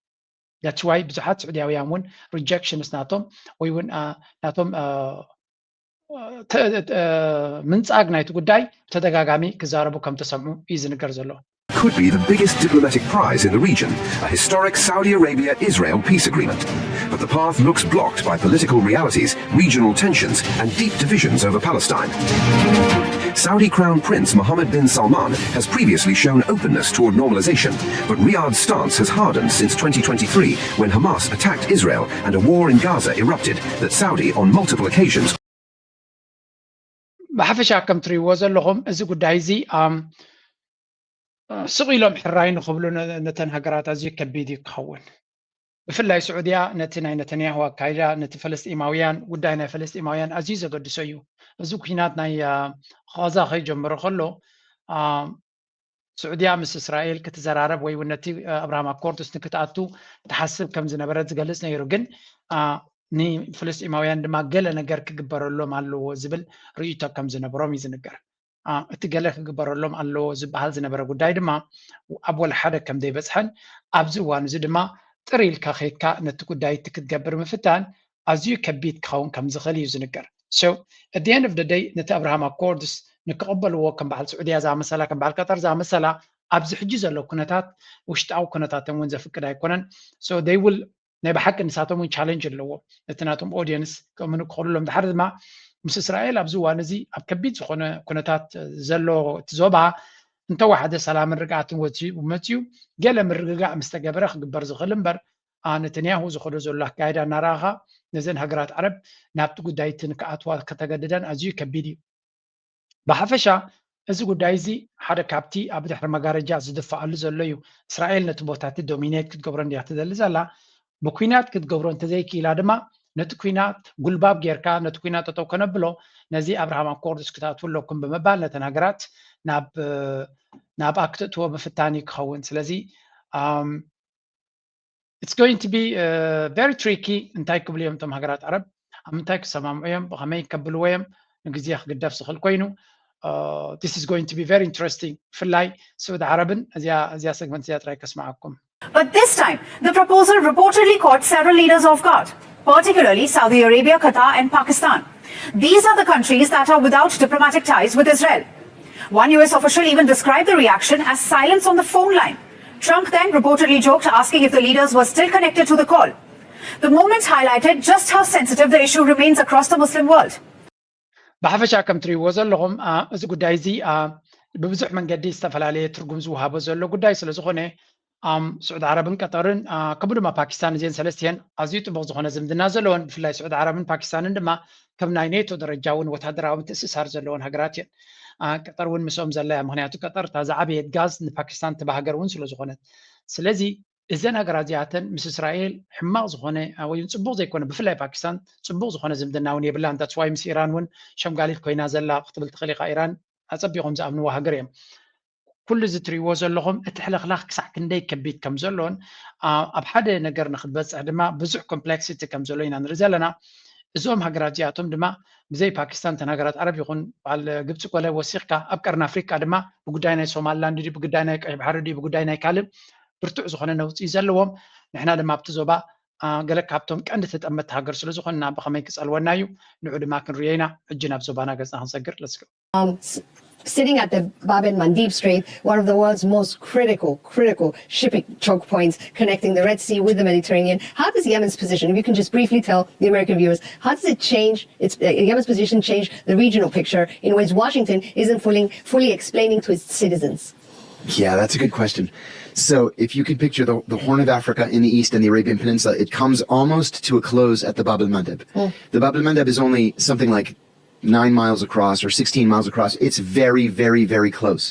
That's why ብዙሓት ስዑድያውያን እውን rejections ናቶም ወይ እውን ናቶም ምንጻግ ናይቲ ጉዳይ ብተደጋጋሚ ክዛረቡ ከም ተሰምዑ እዩ ዝንገር ዘሎ። Could be the biggest diplomatic prize in the region, a historic Saudi Arabia-Israel peace agreement. But the path looks blocked by political realities, regional tensions, and deep divisions over Palestine. Saudi Crown Prince Mohammed bin Salman has previously shown openness toward normalization, but Riyadh's stance has hardened since twenty twenty-three, when Hamas attacked Israel and a war in Gaza erupted that Saudi, on multiple occasions, ብሓፈሻ ከም ትሪእዎ ዘለኹም እዚ ጉዳይ እዚ ስቕ ኢሎም ሕራይ ንኽብሉ ነተን ሃገራት ኣዝዩ ከቢድ እዩ ክኸውን። ብፍላይ ስዑድያ ነቲ ናይ ነተንያሁ ኣካይዳ ነቲ ፈለስጢማውያን ጉዳይ ናይ ፈለስጢማውያን ኣዝዩ ዘገድሶ እዩ። እዚ ኩናት ናይ ቓዛ ከይጀመረ ከሎ ስዑድያ ምስ እስራኤል ክትዘራረብ ወይ እውን ነቲ ኣብርሃም ኣኮርድስ ንክትኣቱ ትሓስብ ከም ዝነበረት ዝገልጽ ነይሩ። ግን ንፍልስጢማውያን ድማ ገለ ነገር ክግበረሎም ኣለዎ ዝብል ርእይቶ ከም ዝነበሮም እዩ ዝንገር። እቲ ገለ ክግበረሎም ኣለዎ ዝበሃል ዝነበረ ጉዳይ ድማ ኣብ ወላ ሓደ ከም ዘይበጽሐን ኣብዚ እዋን እዚ ድማ ጥር ኢልካ ከይድካ ነቲ ጉዳይ እቲ ክትገብር ምፍታን ኣዝዩ ከቢድ ክኸውን ከም ዝኽእል እዩ ዝንገር። So at the end of the day ነቲ ኣብርሃም ኣኮርድስ ንክቕበልዎ ከም በዓል ስዑድያ ዝኣመሰላ ከም በዓል ቀጠር ዝኣመሰላ ኣብዚ ሕጂ ዘሎ ኩነታት ውሽጣዊ ኩነታቶም እውን ዘፍቅድ ኣይኮነን። So they will ናይ ብሓቂ ንሳቶም እውን ቻለንጅ ኣለዎም ነቲ ናቶም ኦዲየንስ ክእምኑ ክኽእሉሎም ድሓር ድማ ምስ እስራኤል ኣብዚ እዋን እዚ ኣብ ከቢድ ዝኾነ ኩነታት ዘሎ እቲ ዞባ እንተወሓደ ሰላምን ርግኣትን ወፂኡ መፅዩ ገለ ምርግጋእ ምስ ተገበረ ክግበር ዝኽእል እምበር ነተንያሁ ዝኸዶ ዘሎ ኣካይዳ እናረኣኻ ነዘን ሃገራት ዓረብ ናብቲ ጉዳይ እቲ ንክኣትዋ ከተገድደን ኣዝዩ ከቢድ እዩ። ብሓፈሻ እዚ ጉዳይ እዚ ሓደ ካብቲ ኣብ ድሕሪ መጋረጃ ዝድፈኣሉ ዘሎ እዩ። እስራኤል ነቲ ቦታ እቲ ዶሚኔት ክትገብሮ እንድያ ትደሊ ዘላ። ብኲናት ክትገብሮ እንተዘይክኢላ ድማ ነቲ ኩናት ጉልባብ ጌርካ ነቲ ኩናት ጠጠው ከነብሎ ነዚ ኣብርሃም ኣኮርድስ ክትኣትዉ ኣለኩም ብምባል ነተን ሃገራት ናብ ናብ ኣክትእትዎ ምፍታን እዩ ክኸውን። ስለዚ it's going to be very tricky። እንታይ ክብሉ እዮም እቶም ሃገራት ዓረብ? ኣብ ምንታይ ክሰማምዑ እዮም? ብኸመይ ከብልዎ እዮም? ንግዜ ክግደፍ ዝኽእል ኮይኑ this is going to be very interesting። ብፍላይ ስዑድ ዓረብን እዚኣ እዚኣ ሰግመንት እዚኣ ጥራይ ከስምዓኩም። But this time, the proposal reportedly caught several leaders off guard, particularly Saudi Arabia, Qatar, and Pakistan. These are the countries that are without diplomatic ties with Israel. One U S official even described the reaction as silence on the phone line. Trump then reportedly joked, asking if the leaders were still connected to the call. The moment highlighted just how sensitive the issue remains across the Muslim world. ብሓፈሻ ከም ትሪእዎ ዘለኹም እዚ ጉዳይ እዚ ብብዙሕ መንገዲ ዝተፈላለየ ትርጉም ዝወሃቦ ዘሎ ጉዳይ ስለ ዝኾነ ስዑድ ዓረብን ቀጠርን ከምኡ ድማ ፓኪስታን እዚአን ሰለስቲአን ኣዝዩ ጥቡቕ ዝኾነ ዝምድና ዘለወን፣ ብፍላይ ስዑድ ዓረብን ፓኪስታንን ድማ ከም ናይ ኔቶ ደረጃ እውን ወታደራዊ ምትእስሳር ዘለወን ሃገራት እየን። ቀጠር እውን ምስኦም ዘላ እያ። ምክንያቱ ቀጠር እታ ዝዓበየት ጋዝ ንፓኪስታን ትበሃገር እውን ስለ ዝኾነት። ስለዚ እዘን ሃገራት እዚኣተን ምስ እስራኤል ሕማቕ ዝኾነ ወይ እውን ፅቡቕ ዘይኮነ፣ ብፍላይ ፓኪስታን ፅቡቕ ዝኾነ ዝምድና እውን የብላን። That's why ምስ ኢራን እውን ሸምጋሊት ኮይና ዘላ ክትብል ትኽእል ኢኻ። ኢራን ኣፀቢቖም ዝኣምንዎ ሃገር እዮም። ኩሉ እዚ ትሪእዎ ዘለኹም እቲ ሕልኽላኽ ክሳዕ ክንደይ ከቢድ ከም ዘሎን ኣብ ሓደ ነገር ንክትበፅሕ ድማ ብዙሕ complexity ከም ዘሎ ኢና ንርኢ ዘለና። እዞም ሃገራት እዚኣቶም ድማ ብዘይ ፓኪስታን እተን ሃገራት ዓረብ ይኹን በዓል ግብፂ ኮለ ወሲኽካ ኣብ ቀርኒ ኣፍሪቃ ድማ ብጉዳይ ናይ ሶማልላንድ ድዩ ብጉዳይ ናይ ቀይሕ ባሕሪ ድዩ ብጉዳይ ናይ ካልእ ብርቱዕ ዝኾነ ነውፂ ዘለዎም። ንሕና ድማ ኣብቲ ዞባ ገለ ካብቶም ቀንዲ ተጠመቲ ሃገር ስለ ዝኾንና ብኸመይ ክፀልወና እዩ ንዑ ድማ ክንሪኦ ኢና። ሕጂ ናብ ዞባና ገፅና ክንሰግር። Let's go. Sitting at the Bab el Mandeb Strait, one of the world's most critical, critical shipping choke points connecting the Red Sea with the Mediterranean. How does Yemen's position, if you can just briefly tell the American viewers, how does it change its uh, Yemen's position change the regional picture in ways Washington isn't fully fully explaining to its citizens? Yeah, that's a good question. So, if you can picture the, the Horn of Africa in the east and the Arabian Peninsula, it comes almost to a close at the Bab el Mandeb. Mm. The Bab el Mandeb is only something like nine miles across or sixteen miles across. It's very, very, very close.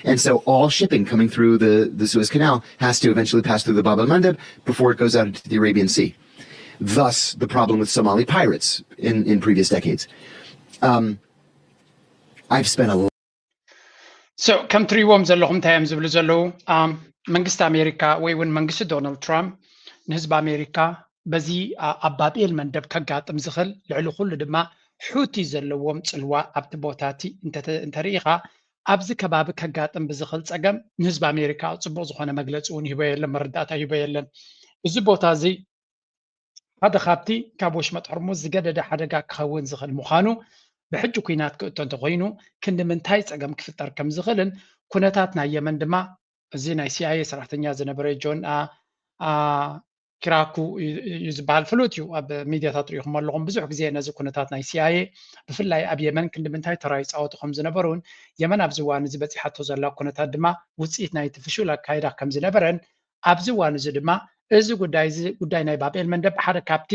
And so all shipping coming through the, the Suez Canal has to eventually pass through the Bab el Mandeb before it goes out into the Arabian Sea. Thus, the problem with Somali pirates in, in previous decades. Um, I've spent a lot. So, ከም ትሪእዎም ዘለኹም እንታይ እዮም ዝብሉ ዘለዉ? መንግስቲ ኣሜሪካ ወይ እውን መንግስቲ ዶናልድ ትራምፕ ንህዝቢ ኣሜሪካ በዚ ኣብ ባብኤል መንደብ ከጋጥም ዝኽእል ልዕሊ ኩሉ ድማ ሑቲ ዘለዎም ፅልዋ ኣብቲ ቦታ እቲ እንተሪኢኻ ኣብዚ ከባቢ ከጋጥም ብዝኽእል ፀገም ንህዝቢ ኣሜሪካ ፅቡቕ ዝኾነ መግለፂ እውን ይህቦ የለን፣ መረዳእታ ይህቦ የለን። እዚ ቦታ እዚ ሓደ ካብቲ ካብ ወሽመጥ ሕርሙዝ ዝገደደ ሓደጋ ክኸውን ዝኽእል ምዃኑ ብሕጂ ኩናት ክእቶ እንተኮይኑ ክንዲ ምንታይ ፀገም ክፍጠር ከም ዝኽእልን ኩነታት ናይ የመን ድማ እዚ ናይ ሲኣይኤ ሰራሕተኛ ዝነበረ ጆን ኪራኩ እዩ ዝበሃል ፍሉጥ እዩ። ኣብ ሚድያታት ሪኢኹም ኣለኹም ብዙሕ ግዜ ነዚ ኩነታት ናይ ሲኣይኤ ብፍላይ ኣብ የመን ክንዲ ምንታይ ተራ ይፃወቱ ከም ዝነበሩን የመን ኣብዚ እዋን እዚ በፂሓቶ ዘላ ኩነታት ድማ ውፅኢት ናይቲ ፍሹል ኣካይዳ ከም ዝነበረን ኣብዚ እዋን እዚ ድማ እዚ ጉዳይ እዚ ጉዳይ ናይ ባብኤል መንደብ ሓደ ካብቲ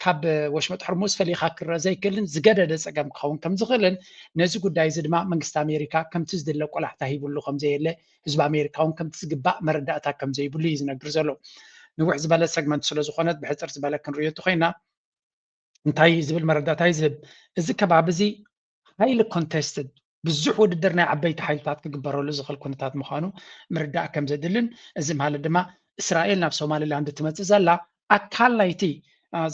ካብ ወሽመጥ ሕርሙዝ ፈሊኻ ክረአ ዘይክእልን ዝገደደ ፀገም ክኸውን ከም ዝኽእልን ነዚ ጉዳይ እዚ ድማ መንግስቲ ኣሜሪካ ከምቲ ዝድለ ቆላሕታ ሂብሉ ከም ዘየለ ህዝቢ ኣሜሪካ እውን ከምቲ ዝግባእ መረዳእታ ከም ዘይብሉ እዩ ዝነግር ዘሎ። ንውሕ ዝበለ ሰግመንት ስለ ዝኾነት ብሕፅር ዝበለ ክንርእዮ እንተኮይና እንታይ ዝብል መረዳእታ እዩ ዝህብ? እዚ ከባቢ እዚ highly contested ብዙሕ ውድድር ናይ ዓበይቲ ሓይልታት ክግበረሉ ዝኽእል ኩነታት ምዃኑ ምርዳእ ከም ዘድልን እዚ ማለት ድማ እስራኤል ናብ ሶማሊላንድ ትመፅእ ዘላ ኣካል ናይቲ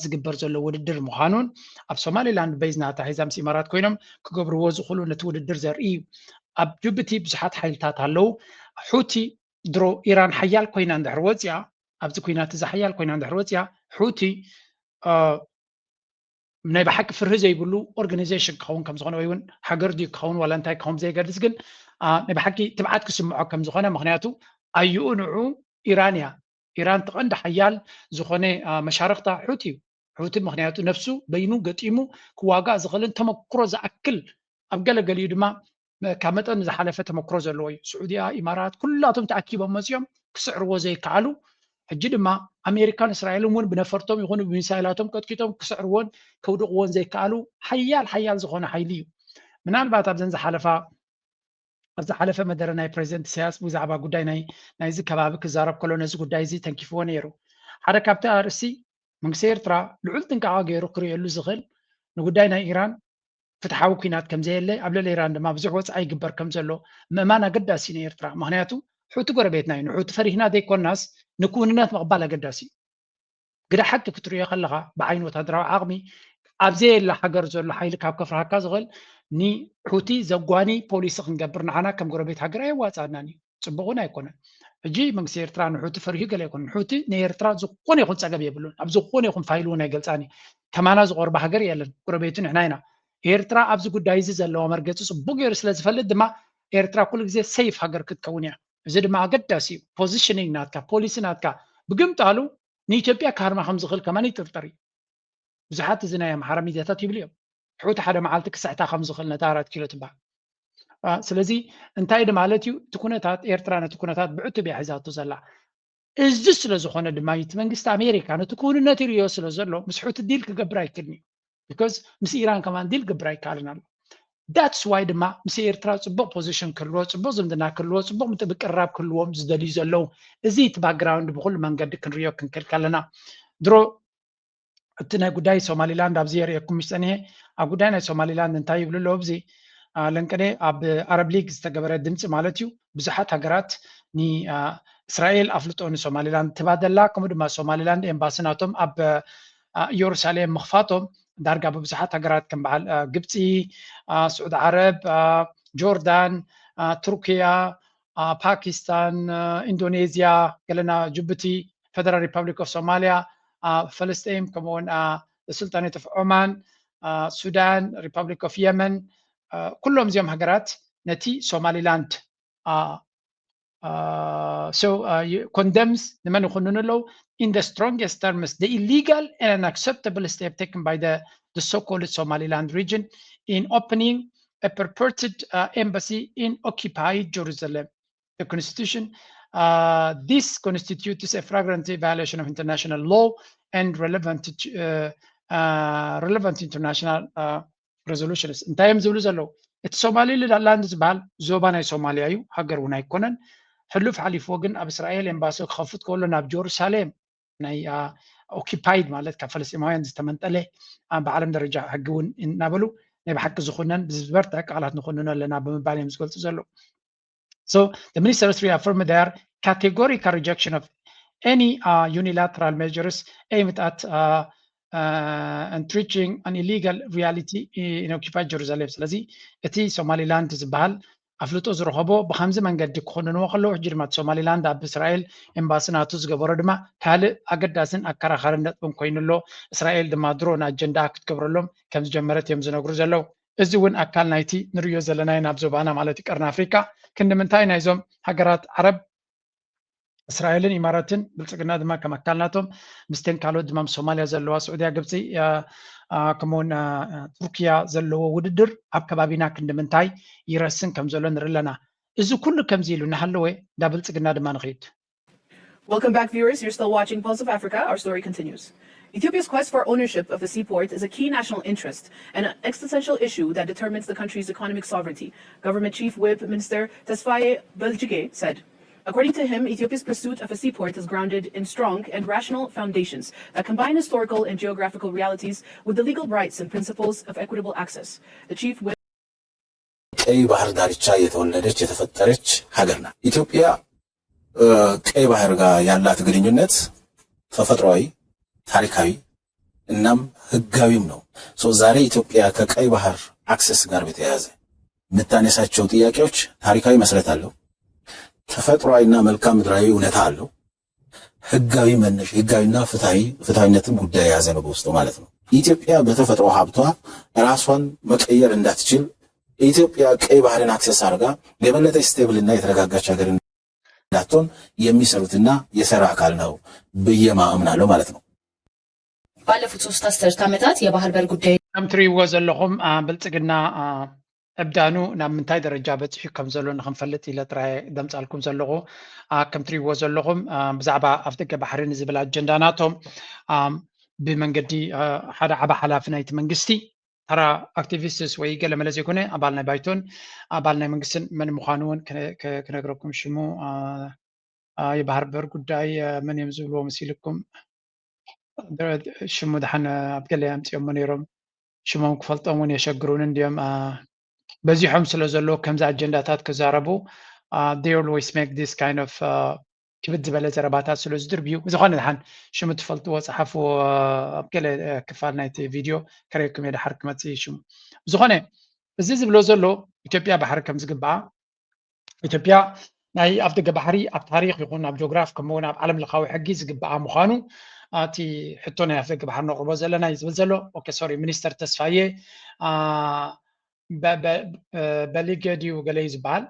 ዝግበር ዘሎ ውድድር ምዃኑን ኣብ ሶማሊላንድ በይዝ ናታ ሒዛ ምስ ኢማራት ኮይኖም ክገብርዎ ዝኽእሉ ነቲ ውድድር ዘርኢ እዩ። ኣብ ጅቡቲ ብዙሓት ሓይልታት ኣለዉ። ሑቲ ድሮ ኢራን ሓያል ኮይና እንድሕር ወፅያ ኣብዚ ኩናት እዚ ሓያል ኮይና እንድሕር ወፅያ ሑቲ ናይ ብሓቂ ፍርሂ ዘይብሉ ኦርጋናይዜሽን ክኸውን ከም ዝኾነ ወይ እውን ሃገር ድዩ ክኸውን ዋላ እንታይ ክኸውን ብዘይገድስ ግን ናይ ብሓቂ ትብዓት ክስምዖ ከም ዝኾነ ምክንያቱ ኣዩኡ ንዑ ኢራን እያ። ኢራን ትቐንዲ ሓያል ዝኾነ መሻርክታ ሑቲ እዩ። ሑቲ ምክንያቱ ነፍሱ በይኑ ገጢሙ ክዋጋእ ዝኽእልን ተመክሮ ዝኣክል ኣብ ገለገሊኡ ድማ ካብ መጠን ዝሓለፈ ተመክሮ ዘለዎ እዩ። ስዑድያ፣ ኢማራት ኩላቶም ተኣኪቦም መፂኦም ክስዕርዎ ዘይከኣሉ ሕጂ ድማ ኣሜሪካን እስራኤልን እውን ብነፈርቶም ይኹኑ ብሚሳይላቶም ቀጥቂጦም ክስዕርዎን ከውድቕዎን ዘይከኣሉ ሓያል ሓያል ዝኾነ ሓይሊ እዩ። ምናልባት ኣብዘን ዝሓለፋ ኣብ ዝሓለፈ መደረ ናይ ፕሬዚደንት ኢሳያስ ብዛዕባ ጉዳይ ናይ ናይዚ ከባቢ ክዛረብ ከሎ ነዚ ጉዳይ እዚ ተንኪፍዎ ነይሩ። ሓደ ካብቲ ኣርእስቲ መንግስቲ ኤርትራ ልዑል ጥንቃቐ ገይሩ ክርእየሉ ዝኽእል ንጉዳይ ናይ ኢራን ፍትሓዊ ኲናት ከም ዘየለ፣ ኣብ ልዕሊ ኢራን ድማ ብዙሕ ወጻኢ ይግበር ከም ዘሎ ምእማን ኣገዳሲ እዩ ንኤርትራ። ምኽንያቱ ሑቲ ጎረቤትና እዩ። ንሑቲ ፈሪህና ዘይኮናስ ንክውንነት ምቕባል ኣገዳሲ እዩ። ግዳ ሓቂ ክትርእዮ ከለኻ ብዓይኒ ወታደራዊ ዓቕሚ ኣብ ዘየላ ሃገር ዘሎ ሓይሊ ካብ ከፍርሃካ ዝኽእል ንሑቲ ዘጓኒ ፖሊሲ ክንገብር ንዓና ከም ጎረቤት ሃገር ኣየዋጽኣናን እዩ። ጽቡቕ እውን ኣይኮነን። ሕጂ መንግስቲ ኤርትራ ንሑቲ ፈሪሁ ገለ ኣይኮነን። ሑቲ ንኤርትራ ዝኾነ ይኹን ጸገም የብሉን። ኣብ ዝኾነ ይኹን ፋይል እውን ኣይገልጻን እዩ። ከማና ዝቐርባ ሃገር የለን። ጎረቤቱ ንሕና ኢና። ኤርትራ ኣብዚ ጉዳይ እዚ ዘለዋ መርገጺ ጽቡቕ ገይሩ ስለ ዝፈልጥ ድማ ኤርትራ ኩሉ ግዜ ሴፍ ሃገር ክትከውን እያ። እዚ ድማ ኣገዳሲ እዩ። ፖዚሽኒንግ ናትካ፣ ፖሊሲ ናትካ ብግምጣሉ ንኢትዮጵያ ክሃርማ ከም ዝኽእል ከማን ይጥርጠር እዩ። ብዙሓት እዚ ናይ ኣምሓራ ሚድያታት ይብሉ እዮም። ሑቲ ሓደ መዓልቲ ክስሕታ ከም ዝኽእል ነታ ኣራት ኪሎ ትበሃል። አ፣ ስለዚ እንታይ ማለት እዩ? እቲ ኩነታት ኤርትራ ነቲ ኩነታት ብዕቱብ እያ ሒዛቶ ዘላ። እዚ ስለ ዝኾነ ድማ እዩ እቲ መንግስቲ ኣሜሪካ ነቲ ክውንነት ይርእዮ ስለ ዘሎ ምስ ሑቲ ዲል ክገብር ኣይክእልን እዩ። ቢኮዝ ምስ ኢራን ከማን ዲል ክገብር ኣይከኣልን ኣሎ። ዳትስ ዋይ ድማ ምስ ኤርትራ ጽቡቕ ፖዚሽን ክህልዎ፣ ጽቡቕ ዝምድና ክህልዎ፣ ጽቡቕ ምት-፣ ምቅርራብ ክህልዎም ዝደልዩ ዘለዉ። እዚ እቲ ባክግራውንድ ብኹሉ መንገዲ ክንርእዮ ክንክእል ከለና ድሮ እቲ ናይ ጉዳይ ሶማሊላንድ ኣብዚ የርእየኩም ምስ ጸኒሐ፣ ኣብ ጉዳይ ናይ ሶማሊላንድ እንታይ ይብሉ ኣለዉ? ኣብዚ አ፣ ለንቀኔ ኣብ ኣረብ ሊግ ዝተገበረ ድምፂ ማለት እዩ። ብዙሓት ሃገራት ንእስራኤል ኣፍልጦ ንሶማሊላንድ ትባደላ፣ ከምኡ ድማ ሶማሊላንድ ኤምባሲ ናቶም ኣብ አ፣ ኢየሩሳሌም ምኽፋቶም ዳርጋ ብብዙሓት ሃገራት ከም በዓል አ፣ ግብፂ፣ አ፣ ስዑዲ ዓረብ፣ አ፣ ጆርዳን፣ አ፣ ቱርኪያ፣ አ፣ ፓኪስታን፣ አ፣ ኢንዶኔዝያ፣ ገለና ጅቡቲ፣ ፌደራል ሪፐብሊክ ኦፍ ሶማሊያ፣ አ፣ ፈለስጢን፣ ከምኡውን አ፣ ስልጣኔት ኦፍ ኦማን፣ አ፣ ሱዳን፣ ሪፐብሊክ ኦፍ የመን፣ አ፣ ኩሎም እዚኦም ሃገራት ነቲ ሶማሊላንድ አ፣ አ፣ so አ፣ ይ- condemns ንመን ይኹንኑ ኣለዉ? In the strongest terms, the illegal and unacceptable step taken by the, the so-called Somaliland region in opening a purported uh, embassy in occupied Jerusalem. The constitution, uh, this constitutes a flagrant violation of international law and relevant, uh, uh, relevant international uh, resolutions. እንታይ እዮም ዝብሉ ዘለዉ? እቲ ሶማሊላንድ ዝበሃል ዞባ ናይ ሶማልያ እዩ፣ ሃገር እውን ኣይኮነን። ሕሉፍ ሓሊፍዎ ግን ኣብ እስራኤል ኤምባሲ ክኸፍት ከሎ ናብ ጀሩሳሌም ናይ ኦኪፓይድ ማለት ካብ ፈለስጢማውያን ዝተመንጠለ አ፣ ብዓለም ደረጃ ሕጊ እውን እናበሉ ናይ ብሓቂ ዝኹነን ብዝበርትዐ ቃላት ንኹንኖ ኣለና ብምባል እዮም ዝገልፁ ዘለዉ። So the ministers reaffirmed their categorical rejection of any uh, unilateral measures aimed at uh, uh, entrenching an illegal reality in occupied Jerusalem. ስለዚ እቲ ሶማሊላንድ ዝበሃል ኣፍልጦ ዝረኸቦ ብከምዚ መንገዲ ክኾንንዎ ከለዉ፣ ሕጂ ድማ እቲ ሶማሊላንድ ኣብ እስራኤል ኤምባሲ ናቱ ዝገበሮ ድማ ካልእ ኣገዳስን ኣከራኻርን ነጥብን ኮይኑ ኣሎ። እስራኤል ድማ ድሮ ንኣጀንዳ ክትገብረሎም ከም ዝጀመረት እዮም ዝነግሩ ዘለዉ። እዚ እውን ኣካል ናይቲ ንርእዮ ዘለናዮ ናብ ዞባና ማለት እዩ ቀርኒ ኣፍሪቃ ክንዲ ምንታይ ናይዞም ሃገራት ዓረብ እስራኤልን ኢማራትን ብልጽግና ድማ ከም ኣካል ናቶም ምስተን ካልኦት ድማ ምስ ሶማልያ ዘለዋ ስዑድያ፣ ግብፂ፣ አ፣ አ፣ ከምኡውን አ፣ ቱርኪያ ዘለዎ ውድድር ኣብ ከባቢና ክንዲ ምንታይ ይረስን ከም ዘሎ ንርኢ ኣለና። እዚ ኩሉ ከምዚ ኢሉ እናሃለወ እንዳ ብልጽግና ድማ ንኸይድ። Welcome back, viewers. You're still watching Pulse of Africa. Our story continues. Ethiopia's quest for ownership of the seaport is a key national interest and an existential issue that determines the country's economic sovereignty, Government Chief Whip Minister Tesfaye Beljige said. According to him, Ethiopia's pursuit of a seaport is grounded in strong and rational foundations that combine historical and geographical realities with the legal rights and principles of equitable access. The chief ቀይ ባህር ዳርቻ የተወለደች የተፈጠረች ሀገር ናት። ኢትዮጵያ እ፣ ቀይ ባህር ጋር ያላት ግንኙነት ተፈጥሯዊ፣ ታሪካዊ እናም ህጋዊም ነው። ሶ ዛሬ ኢትዮጵያ ከቀይ ባህር አክሰስ ጋር በተያያዘ የምታነሳቸው ጥያቄዎች ታሪካዊ መሰረት አለው፣ ተፈጥሯዊና መልክዓ ምድራዊ እውነታ አለው፣ ህጋዊ መነሽ ህጋዊና ፍትሐዊ ፍትሐዊነትን ጉዳይ የያዘ ነው በውስጡ ማለት ነው። ኢትዮጵያ በተፈጥሮ ሀብቷ ራሷን መቀየር እንዳትችል ኢትዮጵያ ቀይ ባህርን አክሰስ አድርጋ የበለጠ ስቴብል እና የተረጋጋች ሀገር እንዳትሆን የሚሰሩትና የሰራ አካል ነው ብዬ አምናለሁ ማለት ነው። ባለፉት ሶስት አስርት ዓመታት የባህር በር ጉዳይ ከም ትርእይዎ ዘለኹም አ፣ ብልጽግና አ፣ ዕብዳኑ ናብ ምንታይ ደረጃ በፂሑ ከም ዘሎ ንክንፈልጥ ኢለ ጥራይ ደምፃልኩም ዘለኹ። አ፣ ከም ትርእይዎ ዘለኹም አ፣ ብዛዕባ ኣፍ ደገ ባሕሪ ንዝብል ኣጀንዳ ናቶም አ፣ ብመንገዲ አ፣ ሓደ ዓቢ ሓላፊ ናይቲ መንግስቲ ተራ ኣክቲቪስትስ ወይ ገለ መለ ዘይኮነ ኣባል ናይ ባይቶን ኣባል ናይ መንግስትን መን ምዃኑ እውን ክነ- ክ- ክነግረኩም ሽሙ አ፣ አ፣ የባህር በር ጉዳይ አ፣ መን እዮም ዝብልዎ መሲልኩም? ሽሙ ድሓን ኣብ ገለ ኣምፅኦሞ ነይሮም። ሽሞም ክፈልጦም እውን የሸግሩን እንዲዮም። በዚሖም ስለ ዘለዉ ከምዚ ኣጀንዳታት ክዛረቡ they always make this kind of ክብድ ዝበለ ዘረባታት ስለ ዝድርብዩ። ብዝኾነ ድሓን ሽሙ ትፈልጥዎ ፀሓፍዎ። ኣብ ገለ ክፋል ናይቲ ቪድዮ ከርእየኩም እየ ድሓር ክመፅእ እዩ ሽሙ። ብዝኾነ እዚ ዝብሎ ዘሎ ኢትዮጵያ ባሕሪ ከም ዝግባኣ ኢትዮጵያ ናይ ኣብ ደገ ባሕሪ ኣብ ታሪኽ ይኹን ኣብ ጂኦግራፍ ከምኡውን ኣብ ዓለም ለኻዊ ሕጊ ዝግባኣ ምዃኑ እቲ ሕቶ ናይ ኣፍ ደገ ባሕሪ ነቕርቦ ዘለና እዩ ዝብል ዘሎ። ኦኬ ሶሪ ሚኒስተር ተስፋዬ በሊገ ድዩ ገለ እዩ ዝበሃል።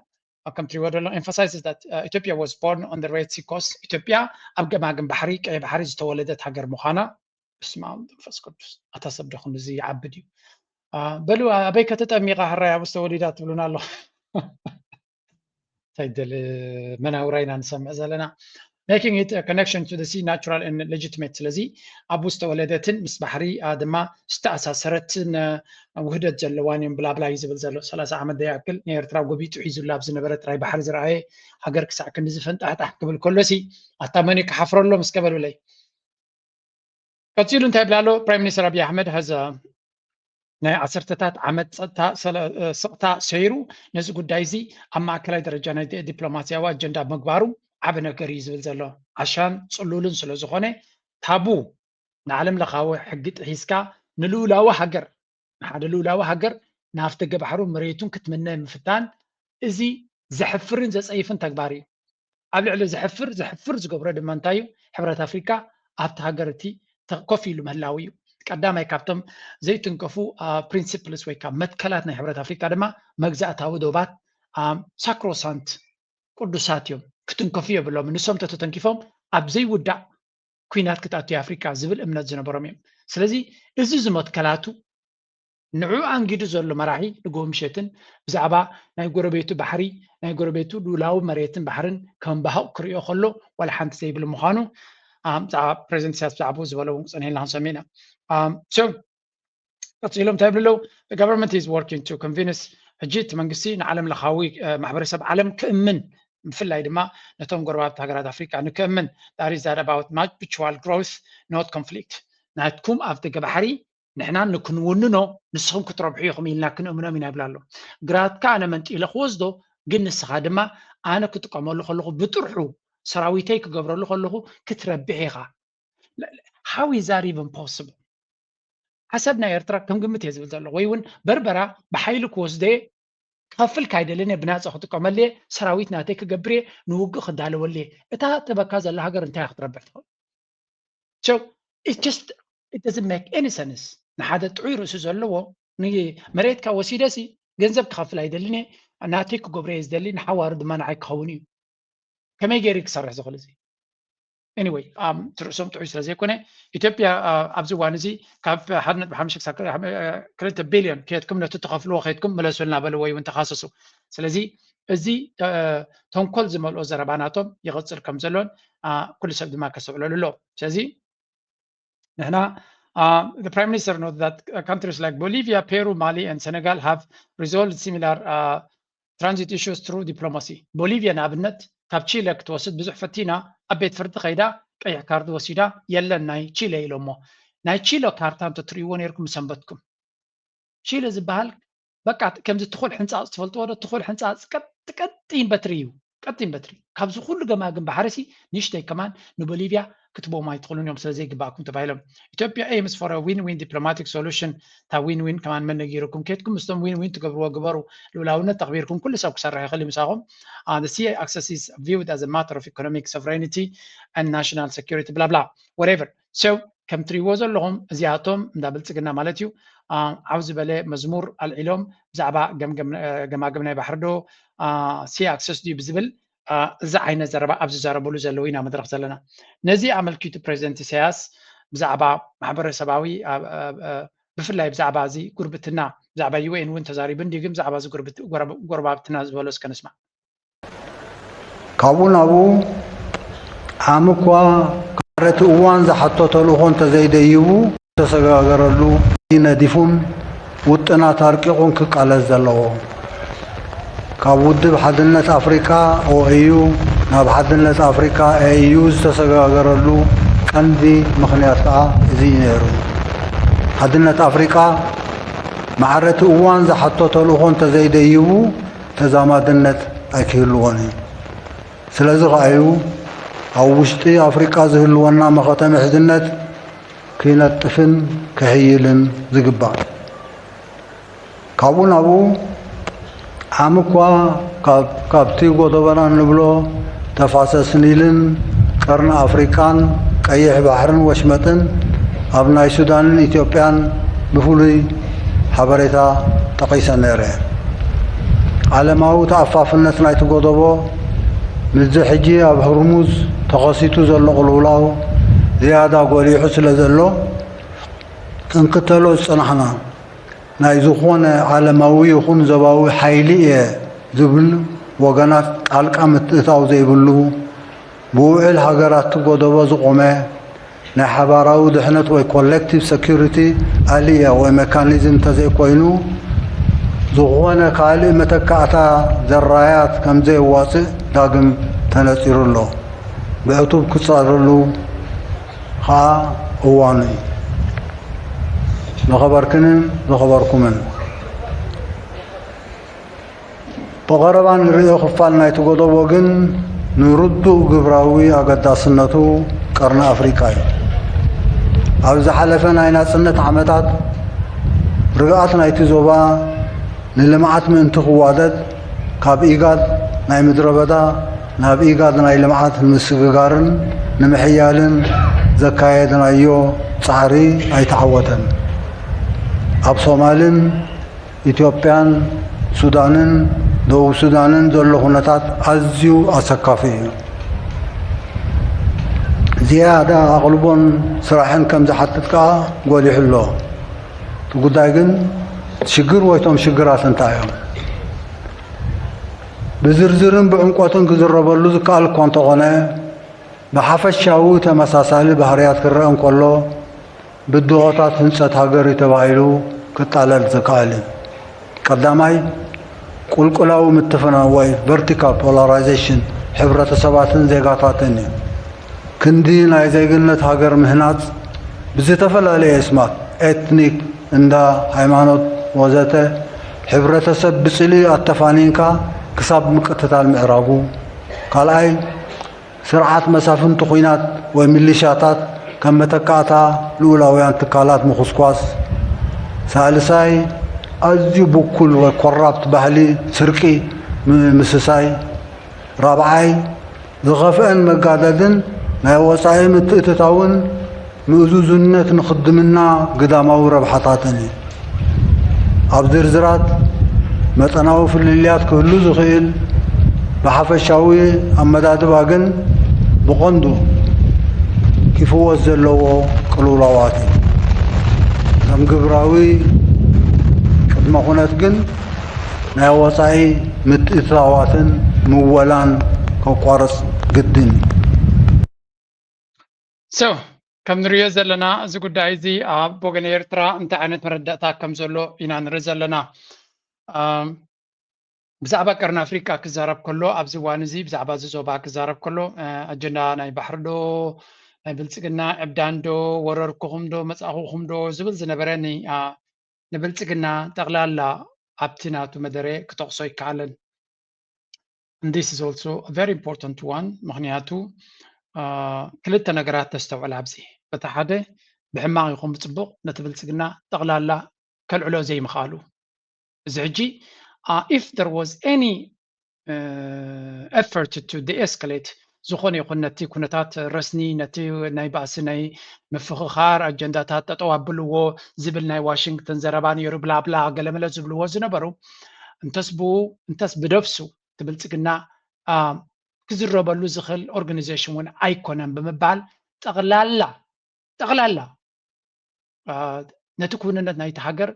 ከምትሪዎ ዘሎ emphasizes that Ethiopia was born on the Red Sea coast. ኢትዮጵያ ኣብ ገማግም ባሕሪ ቀይ ባሕሪ ዝተወለደት ሃገር ምዃና። በስመ ኣብ መንፈስ ቅዱስ ኣታ ሰብ ዶ ክንድዚ ይዓብድ እዩ። በሉ ኣበይ ከተጠሚቓ ሕራይ ኣብስ ተወሊዳ ትብሉና ኣሎ። እንታይ ደል መናውራ ኢና ንሰምዕ ዘለና። Making it a connection to the sea natural and legitimate። ስለዚ ኣብኡ ዝተወለደትን ምስ ባሕሪ ድማ ዝተኣሳሰረትን ውህደት ዘለዋን እዮም ብላብላ እዩ ዝብል ዘሎ። ሰላሳ ዓመት ደይኣክል ንኤርትራ ጎቢጡ ሒዙላ ኣብ ዝነበረ ጥራይ ባሕሪ ዝረኣየ ሃገር ክሳዕ ክንዲ ዝፈንጣሕጣሕ ክብል ከሎሲ ኣታ መን እዩ ክሓፍረሎም እስከ በሉለይ። ቀፂሉ እንታይ ይብል ኣሎ? ፕራይም ሚኒስተር ኣብይ ኣሕመድ has ናይ ዓሰርተታት ዓመት ፀጥታ ስቕታ ሰይሩ ነዚ ጉዳይ እዚ ኣብ ማእከላይ ደረጃ ናይ ዲፕሎማስያዊ ኣጀንዳ ምግባሩ ዓቢ ነገር እዩ ዝብል ዘሎ። ዓሻን ፅሉልን ስለ ዝኾነ ታቡ ንዓለም ለኻዊ ሕጊ ጥሒስካ ንልኡላዊ ሃገር ንሓደ ልኡላዊ ሃገር ናፍቲ ገባሕሩ መሬቱን ክትምነ ምፍታን እዚ ዘሕፍርን ዘፀይፍን ተግባር እዩ። ኣብ ልዕሊ ዘሕፍር ዘሕፍር ዝገብሮ ድማ እንታይ እዩ? ሕብረት ኣፍሪካ ኣብቲ ሃገር እቲ ኮፍ ኢሉ ምህላው እዩ። ቀዳማይ ካብቶም ዘይትንከፉ principles ወይ ካብ መትከላት ናይ ሕብረት ኣፍሪካ ድማ መግዛእታዊ ዶባት ሳክሮሳንት ቅዱሳት እዮም፣ ክትንከፉ የብሎም። ንሶም ተተተንኪፎም ኣብ ዘይውዳእ ኩናት ክትኣቱ ኣፍሪካ ዝብል እምነት ዝነበሮም እዮም። ስለዚ እዚ ዝመትከላቱ ንዑ ኣንጊዱ ዘሎ መራሒ ንጎ ምሸትን ብዛዕባ ናይ ጎረቤቱ ባሕሪ ናይ ጎረቤቱ ሉላዊ መሬትን ባሕርን ከም ባህቕ ክሪኦ ከሎ ዋላ ሓንቲ ዘይብል ምዃኑ ብዛዕባ ፕሬዚደንት ኢሳያስ ብዛዕባኡ ዝበሎ እውን ክፀንሔልና ክንሰምዕ ኢና። ቀፂሎም እንታይ ይብሉ ኣለዉ? Government is working to convince ሕጂ እቲ መንግስቲ ንዓለም ለኻዊ ማሕበረሰብ ዓለም ክእምን ብፍላይ ድማ ነቶም ጎረባብቲ ሃገራት ኣፍሪካ ንክእምን that is that about mutual growth not conflict ናትኩም ኣብ ደገ ባሕሪ ንሕና ንክንውንኖ ንስኹም ክትረብሑ ኢኹም ኢልና ክንእምኖም ኢና ይብላ ኣሎ። ግራትካ ኣነ መንጢለ ክወስዶ ግን ንስኻ ድማ ኣነ ክጥቀመሉ ከለኹ ብጥርሑ ሰራዊተይ ክገብረሉ ከለኹ ክትረብሕ ኢኻ። How is that even possible? ዓሰብ ናይ ኤርትራ ከም ግምት እየ ዝብል ዘለኹ ወይ እውን በርበራ ብሓይሊ ክወስደ ክኸፍል ካይደልን እየ ብናፀ ክጥቀመሉ እየ ሰራዊት ናተይ ክገብር እየ ንውግእ ክዳለወሉ እየ እታ ትበካ ዘላ ሃገር እንታይ ክትረብሕ ትኽእል? So it just it doesn't make any sense። ንሓደ ጥዑይ ርእሲ ዘለዎ ንመሬትካ ወሲደሲ ገንዘብ ክኸፍል ኣይደልን እየ ናተይ ክገብሮ እየ ዝደሊ ንሓዋሩ ድማ ንዓይ ክኸውን እዩ። ከመይ ገይሩ ክሰርሕ ዝኽእል እዚ? Anyway ትርእሶም ጥዑይ ስለ ዘይኮነ ኢትዮጵያ ኣብዚ እዋን እዚ ካብ ሓደ ነጥቢ ሓሙሽተ ክሳብ ክልተ ቢልዮን ከየትኩም ነቲ ትኸፍልዎ ከየትኩም ምለሱልና በልዎ ወይ እውን ተኻሰሱ። ስለዚ እዚ ተንኮል ዝመልኦ ዘረባ ናቶም ይቕፅል ከም ዘሎን ኩሉ ሰብ ድማ ከስተውዕለሉ ኣሎ። ስለዚ ንሕና the prime minister noted that countries like Bolivia, Peru, Mali and Senegal have resolved similar transit issues through diplomacy. ቦሊቪያ ንኣብነት ካብ ቺለ ክትወስድ ብዙሕ ፈቲና ኣብ ቤት ፍርዲ ከይዳ ቀይሕ ካርዲ ወሲዳ የለን ናይ ቺለ ኢሎሞ። ናይ ቺለ ካርታ እንተትርእይዎ ነይርኩም ምሰንበትኩም። ቺለ ዝበሃል በቃ ከምዚ ትኹል ሕንፃፅ ትፈልጥዎ ዶ? ትኹል ሕንፃፅ ቀጥ ቀጢን በትሪ እዩ። ቀጢን በትሪ ካብዚ ኩሉ ገማግም ባሕርሲ ንእሽተይ ከማን ንቦሊቪያ ክትቦም ኣይትኽእሉን እዮም ስለ ዘይግባእኩም ተባሂሎም። ኢትዮጵያ aims for a win win diplomatic solution። እታ ዊን ዊን ከማን መን ነጊርኩም? ከድኩም ምስቶም ዊን ዊን ትገብርዎ ግበሩ። ልኡላውነት ተኽቢርኩም ኩሉ ሰብ ክሰርሕ ይኽእል እዩ ምሳኹም። The sea access is viewed as a matter of economic sovereignty and national security bla bla whatever so ከም ትሪእዎ ዘለኹም እዚኣቶም እንዳ ብልፅግና ማለት እዩ ዓው ዝበለ መዝሙር ኣልዒሎም ብዛዕባ ገማግም ናይ ባሕሪ ዶ sea access ድዩ ብዝብል እዚ ዓይነት ዘረባ ኣብ ዝዛረብሉ ዘለዉ ኢና መድረኽ ዘለና። ነዚ ኣመልኪቱ ፕሬዚደንት ኢሳያስ ብዛዕባ ማሕበረሰባዊ ብፍላይ ብዛዕባ እዚ ጉርብትና ብዛዕባ ዩኤን እውን ተዛሪቡ እንዲ ግን ብዛዕባ እዚ ጎረባብትና ዝበሎ እስከ ንስማዕ። ካብኡ ናብኡ ዓሚ እኳ ካረቲ እዋን ዝሓቶ ተልእኾ እንተዘይደይቡ ዝተሰጋገረሉ ነዲፉን ውጥናት ኣርቂቑን ክቃለስ ዘለዎ። ካብ ውድብ ሓድነት ኣፍሪቃ ኦኤዩ ናብ ሓድነት ኣፍሪቃ ኤዩ ዝተሰጋገረሉ ቀንዲ ምኽንያት ከዓ እዚ እዩ ነይሩ። ሓድነት ኣፍሪቃ ማዕረቲ እዋን ዝሓቶ ተልእኾ እንተዘይደይቡ ተዛማድነት ኣይክህልዎን እዩ። ስለዚ ከዓ እዩ ኣብ ውሽጢ ኣፍሪቃ ዝህልወና መኸተ ምሕዝነት ክነጥፍን ክሕይልን ዝግባእ። ካብኡ ናብኡ ዓሚ እኳ ካብ- ካብቲ ጎደቦና እንብሎ ተፋሰስ ኒልን ቀርኒ ኣፍሪቃን ቀይሕ ባሕርን ወሽመጥን ኣብ ናይ ሱዳንን ኢትዮጵያን ብፍሉይ ሓበሬታ ጠቒሰ ነይረ። ዓለማዊ ተኣፋፍነት ናይቲ ጎደቦ ምስዚ ሕጂ ኣብ ህርሙዝ ተኸሲቱ ዘሎ ቅልውላው ዝያዳ ጎሊሑ ስለ ዘሎ ክንክተሎ ዝጸናሕና ናይ ዝኾነ ዓለማዊ ይኹን ዞባዊ ሓይሊ እየ ዝብል ወገናት ጣልቃ ምትእታው ዘይብሉ ብውዕል ሃገራት ጎደቦ ዝቖመ ናይ ሓባራዊ ድሕነት ወይ ኮሌክቲቭ ሰኪሪቲ ኣልያ ወይ ሜካኒዝም እንተዘይኮይኑ ዝኾነ ካልእ መተካእታ ዘራያት ከምዘየዋፅእ ዳግም ተነፂሩ ኣሎ። ብዕቱብ ክፃረሉ ከዓ እዋኑ እዩ። ዝኸበርክንን ዝኸበርኩምን ብቐረባ ንርእዮ ክፋል ናይቲ ጎደቦ ግን ንርዱእ ግብራዊ ኣገዳስነቱ ቀርኒ ኣፍሪቃ እዩ። ኣብ ዝሓለፈ ናይ ናጽነት ዓመታት ርግኣት ናይቲ ዞባ ንልምዓት ምእንቲ ክዋደድ ካብ ኢጋድ ናይ ምድረ በዳ ናብ ኢጋድ ናይ ልምዓት ንምስግጋርን ንምሕያልን ዘካየድናዮ ጻዕሪ ኣይተዓወተን። ኣብ ሶማልን ኢትዮጵያን ሱዳንን ደቡብ ሱዳንን ዘሎ ኩነታት ኣዝዩ ኣሰካፊ እዩ። ዝያዳ ኣቕልቦን ስራሕን ከም ዝሓትት ከኣ ጎሊሑ ኣሎ። እቲ ጉዳይ ግን ሽግር ወይ እቶም ሽግራት እንታይ እዮም? ብዝርዝርን ብዕምቆትን ክዝረበሉ ዝከኣል እኳ እንተኾነ ብሓፈሻዊ ተመሳሳሊ ባህርያት ክረአ እንከሎ ብድሆታት ህንጸት ሃገር እዩ ተባሂሉ ክጣለል ዝከኣል እዩ። ቀዳማይ ቁልቁላዊ ምትፍናን ወይ ቨርቲካል ፖላራይዜሽን ሕብረተሰባትን ዜጋታትን እዩ። ክንዲ ናይ ዜግነት ሃገር ምህናጽ ብዝተፈላለየ ኣስማት ኤትኒክ፣ እንዳ፣ ሃይማኖት ወዘተ ሕብረተሰብ ብጽልኢ ኣተፋኒንካ ክሳብ ምቅትታል ምዕራጉ። ካልኣይ ስርዓት መሳፍንቲ ኲናት ወይ ሚሊሻታት ከም መተካእታ ልኡላውያን ትካላት ምኹስኳስ። ሳልሳይ ኣዝዩ ብኩል ወይ ኮራፕት ባህሊ ስርቂ ምስሳይ። ራብዓይ ዝኸፍአን መጋደድን ናይ ወጻኢ ምትእትታውን ምእዙዝነት ንኽድምና ግዳማዊ ረብሓታትን እዩ። ኣብ ዝርዝራት መጠናዊ ፍልልያት ክህሉ ዝኽእል ብሓፈሻዊ ኣመዳድባ ግን ብቐንዱ ክፍወስ ዘለዎ ቅልውላዋት እዩ። ከም ግብራዊ ቅድመ ኩነት ግን ናይ ወጻኢ ምትእትታዋትን ምወላን ከቋርጽ ግድን እዩ። So ከም ንሪኦ ዘለና እዚ ጉዳይ እዚ ኣብ ወገን ኤርትራ እንታይ ዓይነት መረዳእታ ከም ዘሎ ኢና ንርኢ ዘለና። ብዛዕባ ቀርኒ ኣፍሪቃ ክዛረብ ከሎ ኣብዚ እዋን እዚ ብዛዕባ እዚ ዞባ ክዛረብ ከሎ ኣጀንዳ ናይ ባሕሪ ዶ ናይ ብልፅግና ዕብዳን ዶ ወረርኩኹም ዶ መፃእኹኹም ዶ ዝብል ዝነበረ ንብልፅግና ጠቕላላ ኣብቲ ናቱ መደረ ክጠቕሶ ይከኣለን። And this is also a very important one ምክንያቱ ክልተ ነገራት ተስተውዕል ኣብዚ በቲ ሓደ ብሕማቕ ይኹን ብፅቡቕ ነቲ ብልፅግና ጠቕላላ ከልዕሎ ዘይምኽኣሉ እዚ ሕጂ if there was any effort to de-escalate ዝኾነ ይኹን ነቲ ኩነታት ረስኒ ነቲ ናይ ባእሲ ናይ ምፍኽኻር ኣጀንዳታት ጠጠው ኣብልዎ ዝብል ናይ ዋሽንግተን ዘረባ ነይሩ ብላብላ ገለመለ ዝብልዎ ዝነበሩ እንተስ ብኡ እንተስ ብደብሱ እቲ ብልፅግና ክዝረበሉ ዝኽእል ኦርጋኒዜሽን እውን ኣይኮነን ብምባል ጠቕላላ ጠቕላላ ነቲ ክውንነት ናይቲ ሃገር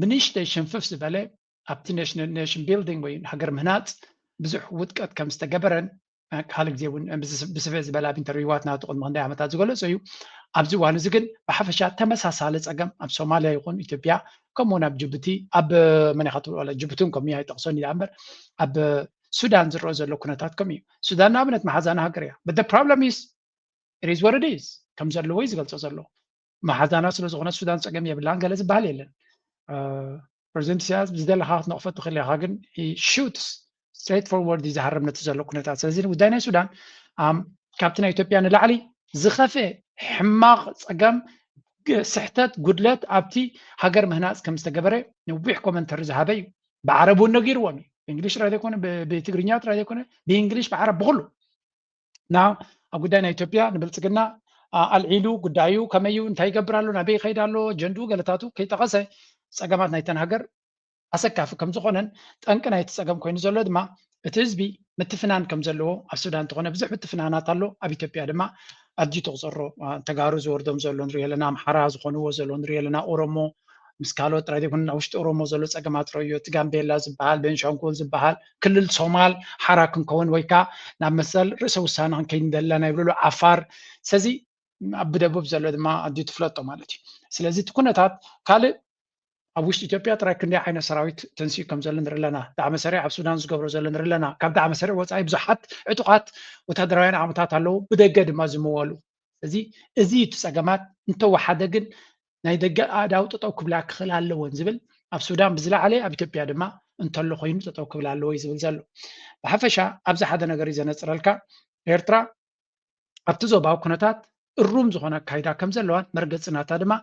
ብንእሽተይ ሽንፍፍ ዝበለ ኣብቲ ኔሽን ቢልዲንግ ወይ ሃገር ምህናፅ ብዙሕ ውጥቀት ከም ዝተገበረን ካልእ ግዜ እውን ብስፍሕ ዝበለ ኣብ ኢንተርቪዋት ናቱ ቅድሚ ክንደይ ዓመታት ዝገለፆ እዩ። ኣብዚ እዋን እዚ ግን ብሓፈሻ ተመሳሳሊ ፀገም ኣብ ሶማልያ ይኹን ኢትዮጵያ ከምኡውን ኣብ ጅቡቲ ኣብ መን ኢኻ ትብሎ ጅቡቲ እውን ከምኡ ኣይጠቕሶን እዩ እምበር ኣብ ሱዳን ዝረአ ዘሎ ኩነታት ከምኡ እዩ። ሱዳን ንኣብነት መሓዛና ሃገር እያ። But the problem is it is what it is ከም ዘለዎ እዩ ዝገልጾ ዘሎ። መሓዛና ስለ ዝኾነ ሱዳን ጸገም የብላን ገለ ዝበሃል የለን። ፕሬዚደንት ኢሳያስ ብዝደለኻ ክትነቕፎ ትኽእል ኢኻ፣ ግን ሹትስ ስትሬት ፎርወርድ እዩ ዝሃርም ነቲ ዘሎ ኩነታት። ስለዚ ጉዳይ ናይ ሱዳን ካብቲ ናይ ኢትዮጵያ ንላዕሊ ዝኸፍአ ሕማቕ ጸገም፣ ስሕተት፣ ጉድለት ኣብቲ ሃገር ምህናፅ ከም ዝተገበረ ነዊሕ ኮመንተሪ ዝሃበ እዩ። ብዓረብ እውን ነጊርዎም እዩ። ብእንግሊሽ ጥራይ ዘይኮነ፣ ብትግርኛ ጥራይ ዘይኮነ፣ ብእንግሊሽ፣ ብዓረብ፣ ብኩሉ። እና ኣብ ጉዳይ ናይ ኢትዮጵያ ንብልፅግና ኣልዒሉ ጉዳዩ ከመይ እዩ፣ እንታይ ይገብር ኣሎ፣ ናበይ ይኸይድ ኣሎ፣ ጀንድኡ ገለታቱ ከይጠቐሰ ፀገማት ናይተን ሃገር ኣሰካፊ ከም ዝኾነን ጠንቂ ናይቲ ፀገም ኮይኑ ዘሎ ድማ እቲ ህዝቢ ምትፍናን ከም ዘለዎ፣ ኣብ ሱዳን እንተኾነ ብዙሕ ምትፍናናት ኣሎ፣ ኣብ ኢትዮጵያ ድማ ኣድዩ ተቑፀሮ ተጋሩ ዝወርዶም ዘሎ ንሪኢ ኣለና፣ ኣምሓራ ዝኾንዎ ዘሎ ንሪኢ ኣለና፣ ኦሮሞ ምስ ካልኦት ጥራይ ዘይኮነ ኣብ ውሽጢ ኦሮሞ ዘሎ ፀገማት ረዮ፣ እቲ ጋምቤላ ዝበሃል፣ ቤንሻንጉል ዝበሃል፣ ክልል ሶማል ሓራ ክንከውን ወይ ከዓ ናብ መሰል ርእሰ ውሳነ ክንከይድ እንደለና ይብልሉ፣ ዓፋር። ስለዚ ኣብ ብደቡብ ዘሎ ድማ ኣድዩ ትፍለጦ ማለት እዩ። ስለዚ እቲ ኩነታት ካልእ ኣብ ውሽጢ ኢትዮጵያ ጥራይ ክንደይ ዓይነት ሰራዊት ተንሲኡ ከም ዘሎ ንርኢ ኣለና። ዳዕመ ሰሪዕ ኣብ ሱዳን ዝገብሮ ዘሎ ንርኢ ኣለና። ካብ ዳዕመ ሰሪዕ ወፃኢ ብዙሓት ዕጡቓት ወታደራውያን ዓቕምታት ኣለዉ፣ ብደገ ድማ ዝምወሉ። ስለዚ እዚ እቲ ፀገማት እንተወሓደ ግን ናይ ደገ ኣእዳው ጠጠው ክብላ ክኽእል ኣለወን ዝብል ኣብ ሱዳን ብዝለዓለ ኣብ ኢትዮጵያ ድማ እንተሎ ኮይኑ ጠጠው ክብል ኣለዎ እዩ ዝብል ዘሎ። ብሓፈሻ ኣብዚ ሓደ ነገር እዩ ዘነፅረልካ። ኤርትራ ኣብቲ ዞባዊ ኩነታት እሩም ዝኾነ ኣካይዳ ከም ዘለዋን መርገፂ ናታ ድማ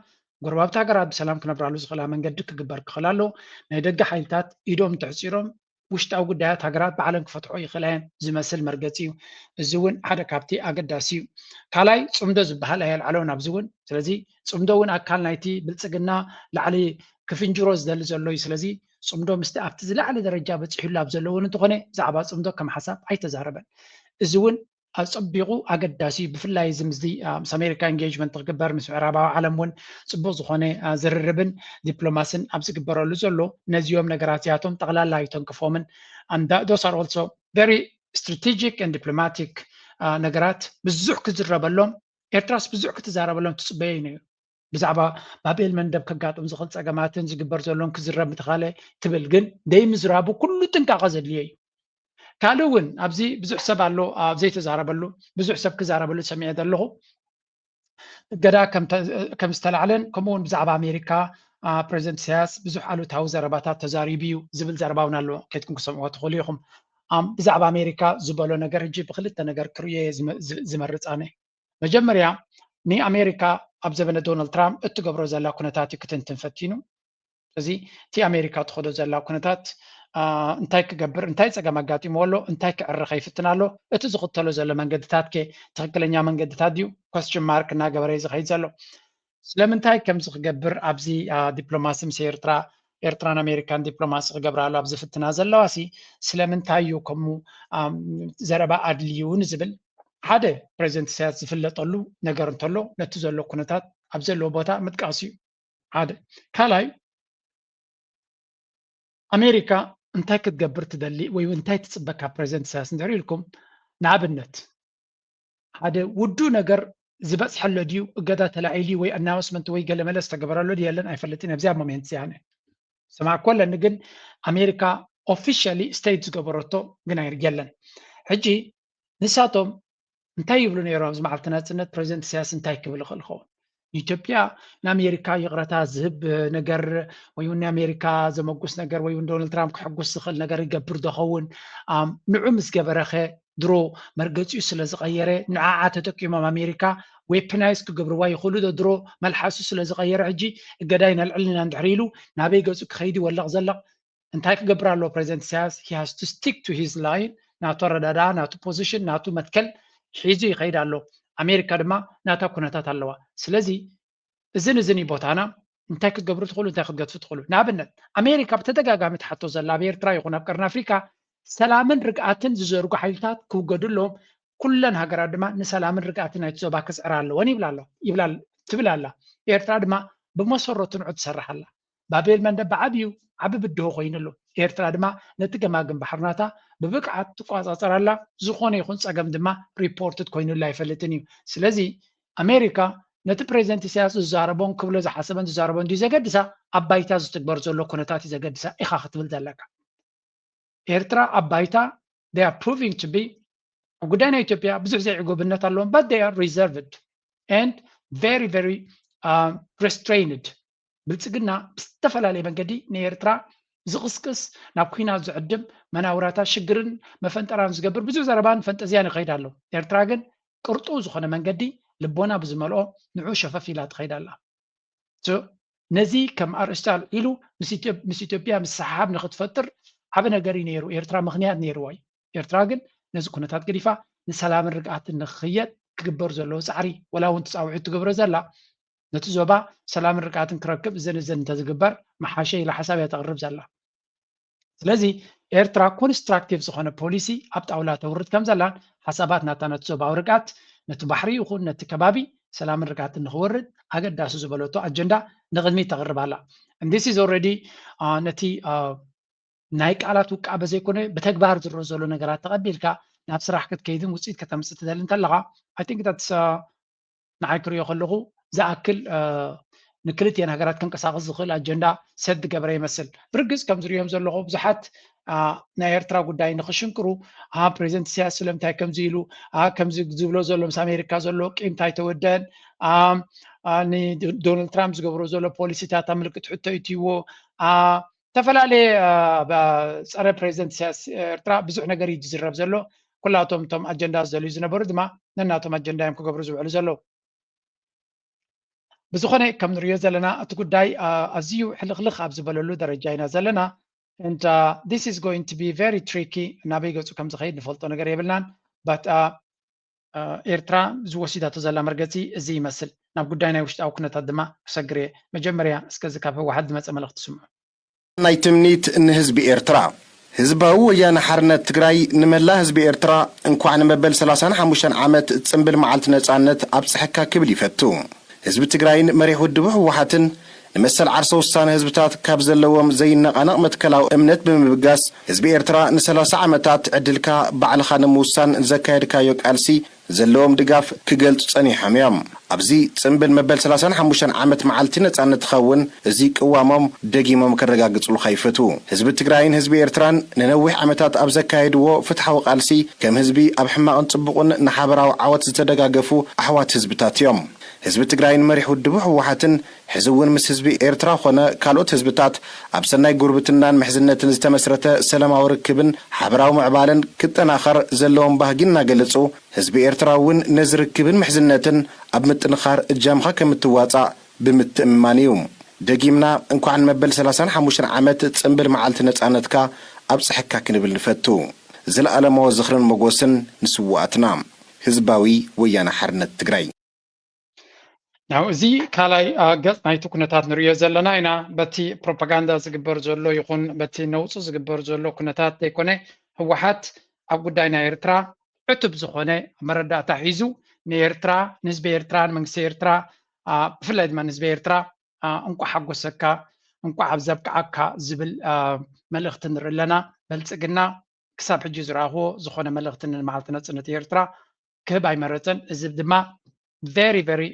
ጎረባብቲ ሃገራት ብሰላም ክነብራሉ ዝኽእላ መንገዲ ክግበር ክኽእል ኣለዎ። ናይ ደገ ሓይልታት ኢዶም እንተሕፂሮም ውሽጣዊ ጉዳያት ሃገራት ባዕለን ክፈትሖ ይኽእላ እየን ዝመስል መርገፂ እዩ። እዚ እውን ሓደ ካብቲ ኣገዳሲ እዩ። ካልኣይ ፅምዶ ዝበሃል ኣየልዓሎን ኣብዚ እውን። ስለዚ ፅምዶ እውን ኣካል ናይቲ ብልፅግና ላዕሊ ክፍንጅሮ ዝደሊ ዘሎ እዩ። ስለዚ ፅምዶ ምስቲ ኣብቲ ዝለዓለ ደረጃ በፂሑሉ ኣብ ዘሎ እውን እንተኾነ ብዛዕባ ፅምዶ ከም ሓሳብ ኣይተዛረበን። እዚ እውን ኣፀቢቑ ኣገዳሲ እዩ። ብፍላይ እዚ ምስዚ ምስ ኣሜሪካ ኢንጌጅመንት ክግበር ምስ ምዕራባዊ ዓለም እውን ፅቡቅ ዝኾነ ዝርርብን ዲፕሎማስን ኣብ ዝግበረሉ ዘሎ ነዚኦም ነገራት እዚኣቶም ጠቕላላ ኣይተንክፎምን። Those are also very strategic and diplomatic ነገራት ብዙሕ ክዝረበሎም፣ ኤርትራስ ብዙሕ ክትዛረበሎም ትፅበዮ እዩ ነይሩ። ብዛዕባ ባቤል መንደብ ከጋጥም ዝኽእል ፀገማትን ዝግበር ዘሎን ክዝረብ ምተኻለ ትብል፣ ግን ደይ ምዝራቡ ኩሉ ጥንቃቐ ዘድልዮ እዩ። ካልእ እውን ኣብዚ ብዙሕ ሰብ ኣሎ ኣብ ዘይተዛረበሉ፣ ብዙሕ ሰብ ክዛረበሉ ሰሚዐ ዘለኹ። እገዳ ከም ዝተላዕለን ከምኡ እውን ብዛዕባ ኣሜሪካ ፕሬዚደንት ኢሳያስ ብዙሕ ኣሉታዊ ዘረባታት ተዛሪቡ እዩ ዝብል ዘረባ እውን ኣሎ። ከድኩም ክሰምዕዎ ትኽእሉ ኢኹም። ብዛዕባ ኣሜሪካ ዝበሎ ነገር ሕጂ ብክልተ ነገር ክርእዮ ዝመርፅ ኣነ። መጀመርያ ንኣሜሪካ ኣብ ዘበነ ዶናልድ ትራምፕ እትገብሮ ዘላ ኩነታት እዩ ክትንትን ፈቲኑ። እዚ እቲ ኣሜሪካ ትኸዶ ዘላ ኩነታት እንታይ ክገብር፣ እንታይ ፀገም ኣጋጢሞ ኣሎ፣ እንታይ ክዕረ ከይፍትን ኣሎ፣ እቲ ዝኽተሎ ዘሎ መንገድታት ከ ትኽክለኛ መንገድታት ድዩ? ኮስችን ማርክ እናገበረ እዩ ዝኸይድ ዘሎ። ስለምንታይ ከምዚ ክገብር ኣብዚ ዲፕሎማሲ ምስ ኤርትራ፣ ኤርትራን ኣሜሪካን ዲፕሎማሲ ክገብራ ኣሎ ኣብ ዝፍትና ዘለዋ ሲ ስለምንታይ እዩ ከምኡ ዘረባ ኣድልዩ ንዝብል ሓደ ፕሬዚደንት ኢሳያስ ዝፍለጠሉ ነገር እንተሎ ነቲ ዘሎ ኩነታት ኣብ ዘለዎ ቦታ ምጥቃስ እዩ። ሓደ። ካልኣይ ኣሜሪካ እንታይ ክትገብር ትደሊ ወይ እንታይ ትፅበ ካብ ፕሬዚደንት ኢሳያስ እንድሕር ኢልኩም፣ ንኣብነት ሓደ ውዱ ነገር ዝበፅሐሎ ድዩ፣ እገዳ ተላዒሉ ወይ ኣናውንስመንት ወይ ገለመለ ዝተገበረሉ ድዩ የለን ኣይፈልጥን ኣብዚ ኣብ ሞሜንት እዚ ኣነ ሰማዕ ኮለኒ ግን ኣሜሪካ ኦፊሻሊ ስቴት ዝገበረቶ ግን የለን። ሕጂ ንሳቶም እንታይ ይብሉ ነይሮም ኣብዚ መዓልቲ ናፅነት ፕሬዚደንት ኢሳያስ እንታይ ክብል ይኽእል ይኸውን? ንኢትዮጵያ ንኣሜሪካ ይቕረታ ዝህብ ነገር ወይ እውን ንኣሜሪካ ዘመጉስ ነገር ወይ እውን ዶናልድ ትራምፕ ክሕጉስ ዝኽእል ነገር ይገብር ዶ ኸውን? ንዑ ምስ ገበረኸ ድሮ መርገፂኡ ስለ ዝቐየረ ንዓዓ ተጠቂሞም ኣሜሪካ ዌፕናይዝ ክገብርዋ ይኽእሉ ዶ? ድሮ መልሓሱ ስለ ዝቐየረ ሕጂ እገዳይ ነልዕልና እንድሕር ኢሉ ናበይ ገፁ ክኸይድ ይወለቕ ዘለቕ? እንታይ ክገብር ኣለዎ ፕሬዚደንት ኢሳያስ? He has to stick to his line። ናቱ ኣረዳድኣ፣ ናቱ ፖዚሽን፣ ናቱ መትከል ሒዙ ይኸይድ ኣሎ። ኣሜሪካ ድማ ናታ ኩነታት ኣለዋ። ስለዚ እዝን እዝን እዩ ቦታና። እንታይ ክትገብሩ ትኽእሉ፣ እንታይ ክትገድፉ ትኽእሉ። ንኣብነት ኣሜሪካ ብተደጋጋሚ ትሓቶ ዘላ ኣብ ኤርትራ ይኹን ኣብ ቀርኒ ኣፍሪካ ሰላምን ርግኣትን ዝዘርጉ ሓይልታት ክውገዱ ኣለዎም። ኩለን ሃገራት ድማ ንሰላምን ርግኣትን ናይቲ ዞባ ክፅዕራ ኣለወን ይብላ ኣሎ ይብላ ትብል ኣላ። ኤርትራ ድማ ብመሰረቱ ንዑ ትሰርሕ ኣላ። ባቤል መንደብ ብዓብዩ ዓቢ ብድሆ ኮይኑ ኣሎ። ኤርትራ ድማ ነቲ ገማግም ባሕርናታ ብብቅዓት ትቆፃፀር ኣላ። ዝኾነ ይኹን ፀገም ድማ ሪፖርትድ ኮይኑላ ኣይፈልጥን እዩ። ስለዚ ኣሜሪካ ነቲ ፕሬዚደንት ኢሳያስ ዝዛረቦን ክብሎ ዝሓሰበን ዝዛረቦን ድዩ ዘገድሳ፣ ኣብ ባይታ ዝትግበር ዘሎ ኩነታት እዩ ዘገድሳ ኢኻ ክትብል ዘለካ። ኤርትራ ኣብ ባይታ they are proving to be ኣብ ጉዳይ ናይ ኢትዮጵያ ብዙሕ ዘይዕጉብነት ኣለዎም፣ but they are reserved and very very restrained። ብልፅግና ብዝተፈላለየ መንገዲ ንኤርትራ ዝቕስቅስ፣ ናብ ኩናት ዝዕድም፣ መናውራታ ሽግርን መፈንጠራን ዝገብር ብዙሕ ዘረባን ፈንጠዝያን ይኸይድ ኣሎ። ኤርትራ ግን ቅርጡ ዝኾነ መንገዲ፣ ልቦና ብዝመልኦ ንዑ ሸፈፍ ኢላ ትኸይድ ኣላ። ነዚ ከም ኣርእስቲ ኣልዒሉ ምስ ኢትዮጵያ ምስሕሓብ ንክትፈጥር ዓቢ ነገር እዩ ነይሩ። ኤርትራ ምኽንያት ነይርዋ እዩ። ኤርትራ ግን ነዚ ኩነታት ገዲፋ ንሰላምን ርግኣትን ንክኽየድ ክግበር ዘለዎ ፃዕሪ፣ ወላ እውን ትፃውዒት ትገብሮ ዘላ፣ ነቲ ዞባ ሰላምን ርግኣትን ክረክብ እዘን እዘን እንተዝግበር መሓሸ ኢላ ሓሳብ እያ ተቕርብ ዘላ። ስለዚ ኤርትራ ኮንስትራክቲቭ ዝኾነ ፖሊሲ ኣብ ጣውላ ተውርድ ከም ዘላን ሓሳባት ናታ ነቲ ዞባዊ ርግኣት፣ ነቲ ባሕሪ ይኹን ነቲ ከባቢ ሰላምን ርግኣትን ንኽወርድ ኣገዳሲ ዝበለቶ ኣጀንዳ ንቕድሚት ተቕርብ ኣላ። And this is already ነቲ ናይ ቃላት ውቃበ ዘይኮነ ብተግባር ዝረአ ዘሎ ነገራት ተቐቢልካ ናብ ስራሕ ክትከይድን ውፅኢት ከተምፅእ ትደሊ እንተለኻ፣ I think that's ንዓይ ክሪኦ ከለኹ ዝኣክል ንክልቲኤን ሃገራት ከንቀሳቐስ ዝኽእል ኣጀንዳ ሰት ዝገበረ ይመስል። ብርግፅ ከም ዝሪኦም ዘለኹ ብዙሓት ናይ ኤርትራ ጉዳይ ንክሽንክሩ፣ ፕሬዚደንት ኢሳያስ ስለምንታይ ከምዚ ኢሉ፣ ከምዚ ዝብሎ ዘሎ ምስ ኣሜሪካ ዘሎ ቂም እንታይ ተወደን፣ ንዶናልድ ትራምፕ ዝገብሮ ዘሎ ፖሊሲታት ኣብ ምልክት ሕቶ እትይዎ፣ ዝተፈላለየ ጸረ ፕሬዚደንት ኢሳያስ ኤርትራ ብዙሕ ነገር እዩ ዝዝረብ ዘሎ። ኩላቶም እቶም ኣጀንዳ ዝደልዩ ዝነበሩ ድማ ነናቶም ኣጀንዳ እዮም ክገብሩ ዝውዕሉ ዘለዉ። ብዝኾነ ከም ንሪኦ ዘለና እቲ ጉዳይ ኣዝዩ ሕልኽልኽ ኣብ ዝበለሉ ደረጃ ኢና ዘለና። And this is going to be very tricky። ናበይ ገፁ ከም ዝኸይድ ንፈልጦ ነገር የብልናን። But ኤርትራ ዝወሲዳቶ ዘላ መርገፂ እዚ ይመስል። ናብ ጉዳይ ናይ ውሽጣዊ ኩነታት ድማ ክሰግር እየ። መጀመርያ እስከዚ ካብ ህወሓት ዝመፀ መልእኽቲ ስምዑ። ናይ ትምኒት ንህዝቢ ኤርትራ። ህዝባዊ ወያነ ሓርነት ትግራይ ንመላ ህዝቢ ኤርትራ እንኳዕ ንመበል ሰላሳን ሓሙሽተን ዓመት ጽንብል መዓልቲ ነጻነት ኣብጽሐካ ክብል ይፈቱ። ህዝቢ ትግራይን መሪሕ ውድቡ ህወሓትን ንመሰል ዓርሰ ውሳነ ህዝብታት ካብ ዘለዎም ዘይነቓነቕ መትከላዊ እምነት ብምብጋስ፣ ህዝቢ ኤርትራ ንሰላሳ ዓመታት ዕድልካ ባዕልኻ ንምውሳን ዘካየድካዮ ቃልሲ ዘለዎም ድጋፍ ክገልጹ ጸኒሖም እዮም። ኣብዚ ጽንብል መበል ሰላሳን ሓሙሽተን ዓመት መዓልቲ ነጻነትኻ እውን እዚ ቅዋሞም ደጊሞም ከረጋግጹልካ ይፈትዉ። ህዝቢ ትግራይን ህዝቢ ኤርትራን ንነዊሕ ዓመታት ኣብ ዘካየድዎ ፍትሓዊ ቃልሲ ከም ህዝቢ ኣብ ሕማቕን ጽቡቕን ንሓበራዊ ዓወት ዝተደጋገፉ ኣሕዋት ህዝብታት እዮም። ህዝቢ ትግራይን መሪሕ ውድቡ ህወሓትን ሕዚ እውን ምስ ህዝቢ ኤርትራ ኾነ ካልኦት ህዝብታት ኣብ ሰናይ ጉርብትናን ምሕዝነትን ዝተመስረተ ሰላማዊ ርክብን ሓበራዊ ምዕባለን ክጠናኸር ዘለዎም ባህጊ እናገለጹ፣ ህዝቢ ኤርትራ እውን ነዚ ርክብን ምሕዝነትን ኣብ ምጥንኻር እጃምኻ ከም እትዋጻእ ብምትእምማን እዩ። ደጊምና እንኳዕ ንመበል ሰላሳን ሓሙሽተን ዓመት ጽንብል መዓልቲ ነጻነትካ ኣብጽሐካ ክንብል ንፈቱ። ዘለኣለማዊ ዝኽርን መጎስን ንስውኣትና። ህዝባዊ ወያነ ሓርነት ትግራይ። ናው እዚ ካልኣይ ገጽ ናይቲ ኩነታት ንርእዮ ዘለና ኢና። በቲ ፕሮፓጋንዳ ዝግበር ዘሎ ይኹን በቲ ነውጺ ዝግበር ዘሎ ኩነታት ዘይኮነ፣ ህወሓት ኣብ ጉዳይ ናይ ኤርትራ ዕቱብ ዝኾነ መረዳእታ ሒዙ ንኤርትራ፣ ንህዝቢ ኤርትራ፣ ንመንግስቲ ኤርትራ፣ ብፍላይ ድማ ንህዝቢ ኤርትራ እንቋዕ ሓጎሰካ፣ እንቋዕ ኣብዚ ኣብቅዓካ ዝብል መልእኽቲ ንርኢ ኣለና። ብልጽግና ክሳብ ሕጂ ዝረኣኽዎ ዝኾነ መልእኽቲ ንመዓልቲ ናጽነት ኤርትራ ክህብ ኣይመረጸን። እዚ ድማ very very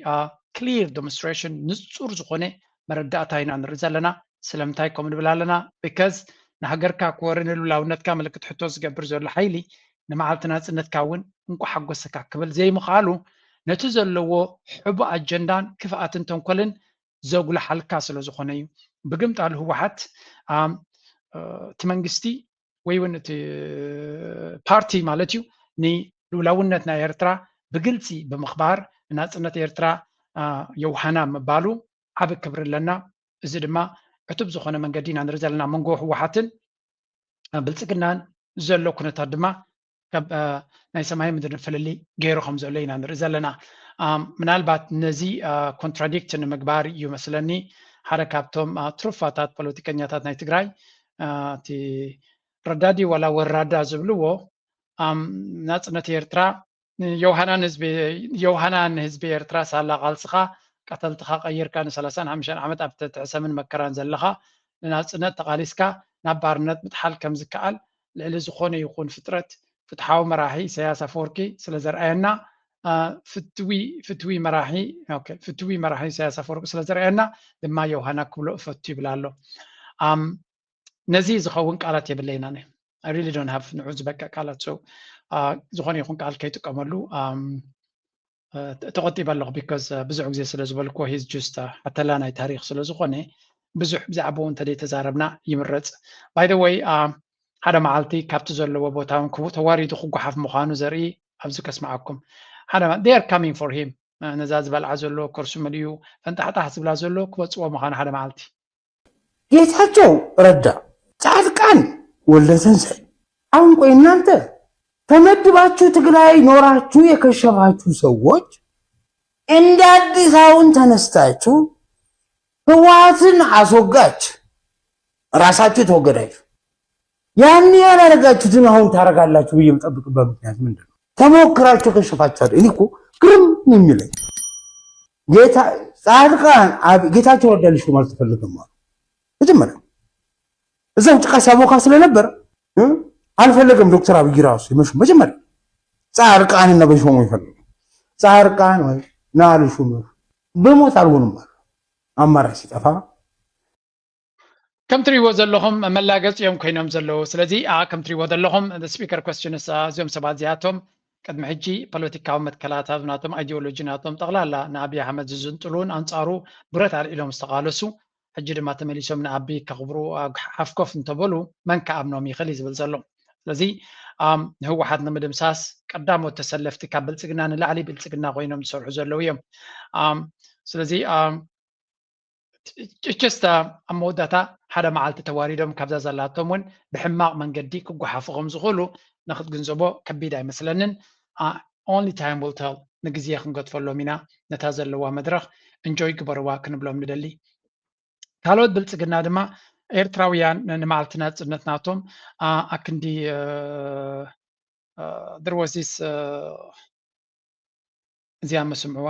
clear demonstration፣ ንጹር ዝኾነ መረዳእታ ኢና ንርኢ ዘለና። ስለምንታይ ከምኡ ንብል ኣለና? Because ንሃገርካ ክወሪ ንልውላውነትካ ምልክት ሕቶ ዝገብር ዘሎ ሓይሊ ንመዓልቲ ናጽነትካ እውን እንቋዕ ሓጎሰካ ክብል ዘይምኽኣሉ ነቲ ዘለዎ ሕቡእ ኣጀንዳን ክፍኣትን ተንኮልን ዘጉልሓልካ ስለ ዝኾነ እዩ። ብግምጣሉ ህወሓት እቲ መንግስቲ ወይ እውን እቲ ፓርቲ ማለት እዩ ንልውላውነት ናይ ኤርትራ ብግልፂ ብምኽባር ንናፅነት ኤርትራ የውሃና ምባሉ ዓቢ ክብሪ ኣለና። እዚ ድማ ዕቱብ ዝኾነ መንገዲ ኢና ንርኢ ዘለና መንጎ ህወሓትን ብልፅግናን ዘሎ ኩነታት ድማ ናይ ሰማይ ምድርን ፍልልይ ገይሩ ከም ዘሎ ኢና ንርኢ ዘለና። ምናልባት ነዚ ኮንትራዲክት ንምግባር እዩ መስለኒ ሓደ ካብቶም ትሩፋታት ፖለቲከኛታት ናይ ትግራይ እቲ ረዳዲ ዋላ ወራዳ ዝብልዎ ናፅነት ኤርትራ ዮሃና ንህዝቢ ዮሃና ንህዝቢ ኤርትራ ሳላ ቃልስኻ ቀተልትኻ ቀይርካ ንሰላሳን ሓሙሽተን ዓመት ኣብ ትሕቲ ሕሰምን መከራን ዘለኻ ንናጽነት ተቓሊስካ ናብ ባርነት ምጥሓል ከም ዝከኣል ልዕሊ ዝኾነ ይኹን ፍጥረት ፍትሓዊ መራሒ ኢሳያስ ኣፈወርቂ ስለ ዘርኣየና ፍትዊ ፍትዊ መራሒ ፍትዊ መራሒ ኢሳያስ ኣፈወርቂ ስለ ዘርኣየና ድማ ዮሃና ክብሎ እፈቱ ይብል ኣሎ። ነዚ ዝኸውን ቃላት የብለይና። I really don't have ንዑ ዝበቅዕ ቃላት። So ዝኾነ ይኹን ቃል ከይጥቀመሉ ተቆጢበ ኣለኹ። ቢካዝ ብዙሕ ግዜ ስለ ዝበልኩ ሂዝ ጁስት ሓተላ ናይ ታሪክ ስለ ዝኾነ ብዙሕ ብዛዕባኡ እንተዘይተዛረብና ይምረፅ። ባይ ወይ ሓደ መዓልቲ ካብቲ ዘለዎ ቦታ እውን ክቡ ተዋሪዱ ክጓሓፍ ምዃኑ ዘርኢ ኣብዚ ከስምዓኩም ሓደ they are coming for him ነዛ ዝበልዓ ዘሎ ከርሱ መሊኡ ፈንጣሕጣሕ ዝብላ ዘሎ ክወፅዎ ምዃኑ ሓደ መዓልቲ ጌታቸው ረዳ፣ ጻድቃን ወልደተንሳይ። አሁን ቆይ እናንተ ተመድባችሁ ትግራይ ኖራችሁ የከሸፋችሁ ሰዎች እንደ አዲስ አሁን ተነስታችሁ ህወሓትን አስወጋጅ ራሳችሁ ተወገዳችሁ ያኔ ያላረጋችሁትን አሁን ታረጋላችሁ ብዬ የምጠብቅበት ምክንያት ምንድን ነው? ተሞክራችሁ ከሸፋችኋል። እኔ እኮ ግርም የሚለኝ ጌታ ጻድቃን አብ- ጌታቸው ረዳ ሊሾም አልተፈለገም አሉ። መጀመሪያ እዛው ጭቃ ሲያቦካ ስለነበር እ? አልፈለገም ዶክተር አብይ ራሱ ይመሹ መጀመሪያ ጻድቃን እና በሾሙ ይፈልጉ ጻድቃን ወይ ና ልሹም በሞት አልሆንም አሉ። አማራጭ ሲጠፋ ከም ትሪእዎ ዘለኹም መላገፂ እዮም ኮይኖም ዘለዉ። ስለዚ ኣ ከም ትሪእዎ ዘለኹም ስፒከር ኮስችንስ እዚኦም ሰባት እዚኣቶም ቅድሚ ሕጂ ፖለቲካዊ መትከላት ናቶም ኣይዲዮሎጂ ናቶም ጠቕላላ ንኣብይ ኣሕመድ ዝዝንጥሉን ኣንፃሩ ብረት ኣልዒሎም ዝተቓለሱ ሕጂ ድማ ተመሊሶም ንኣቢ ከኽብሩ ሓፍኮፍ እንተበሉ መን ከኣምኖም ይኽእል እዩ ዝብል ዘሎ። ስለዚ ንህወሓት ንምድምሳስ ቀዳሞት ተሰለፍቲ ካብ ብልፅግና ንላዕሊ ብልፅግና ኮይኖም ዝሰርሑ ዘለዉ እዮም። ስለዚ ጭስተ ኣብ መወዳእታ ሓደ መዓልቲ ተዋሪዶም ካብዛ ዘላቶም እውን ብሕማቕ መንገዲ ክጓሓፉ ከም ዝኽእሉ ንክትግንዘቦ ከቢድ ኣይመስለንን። Only time will tell። ንግዜ ክንገድፈሎም ኢና ነታ ዘለዋ መድረኽ እንጆይ ግበርዋ ክንብሎም ንደሊ። ካልኦት ብልፅግና ድማ ኤርትራውያን ንመዓልቲ ናፅነት ናቶም ኣክንዲ there was this እዚኣ መስምዕዋ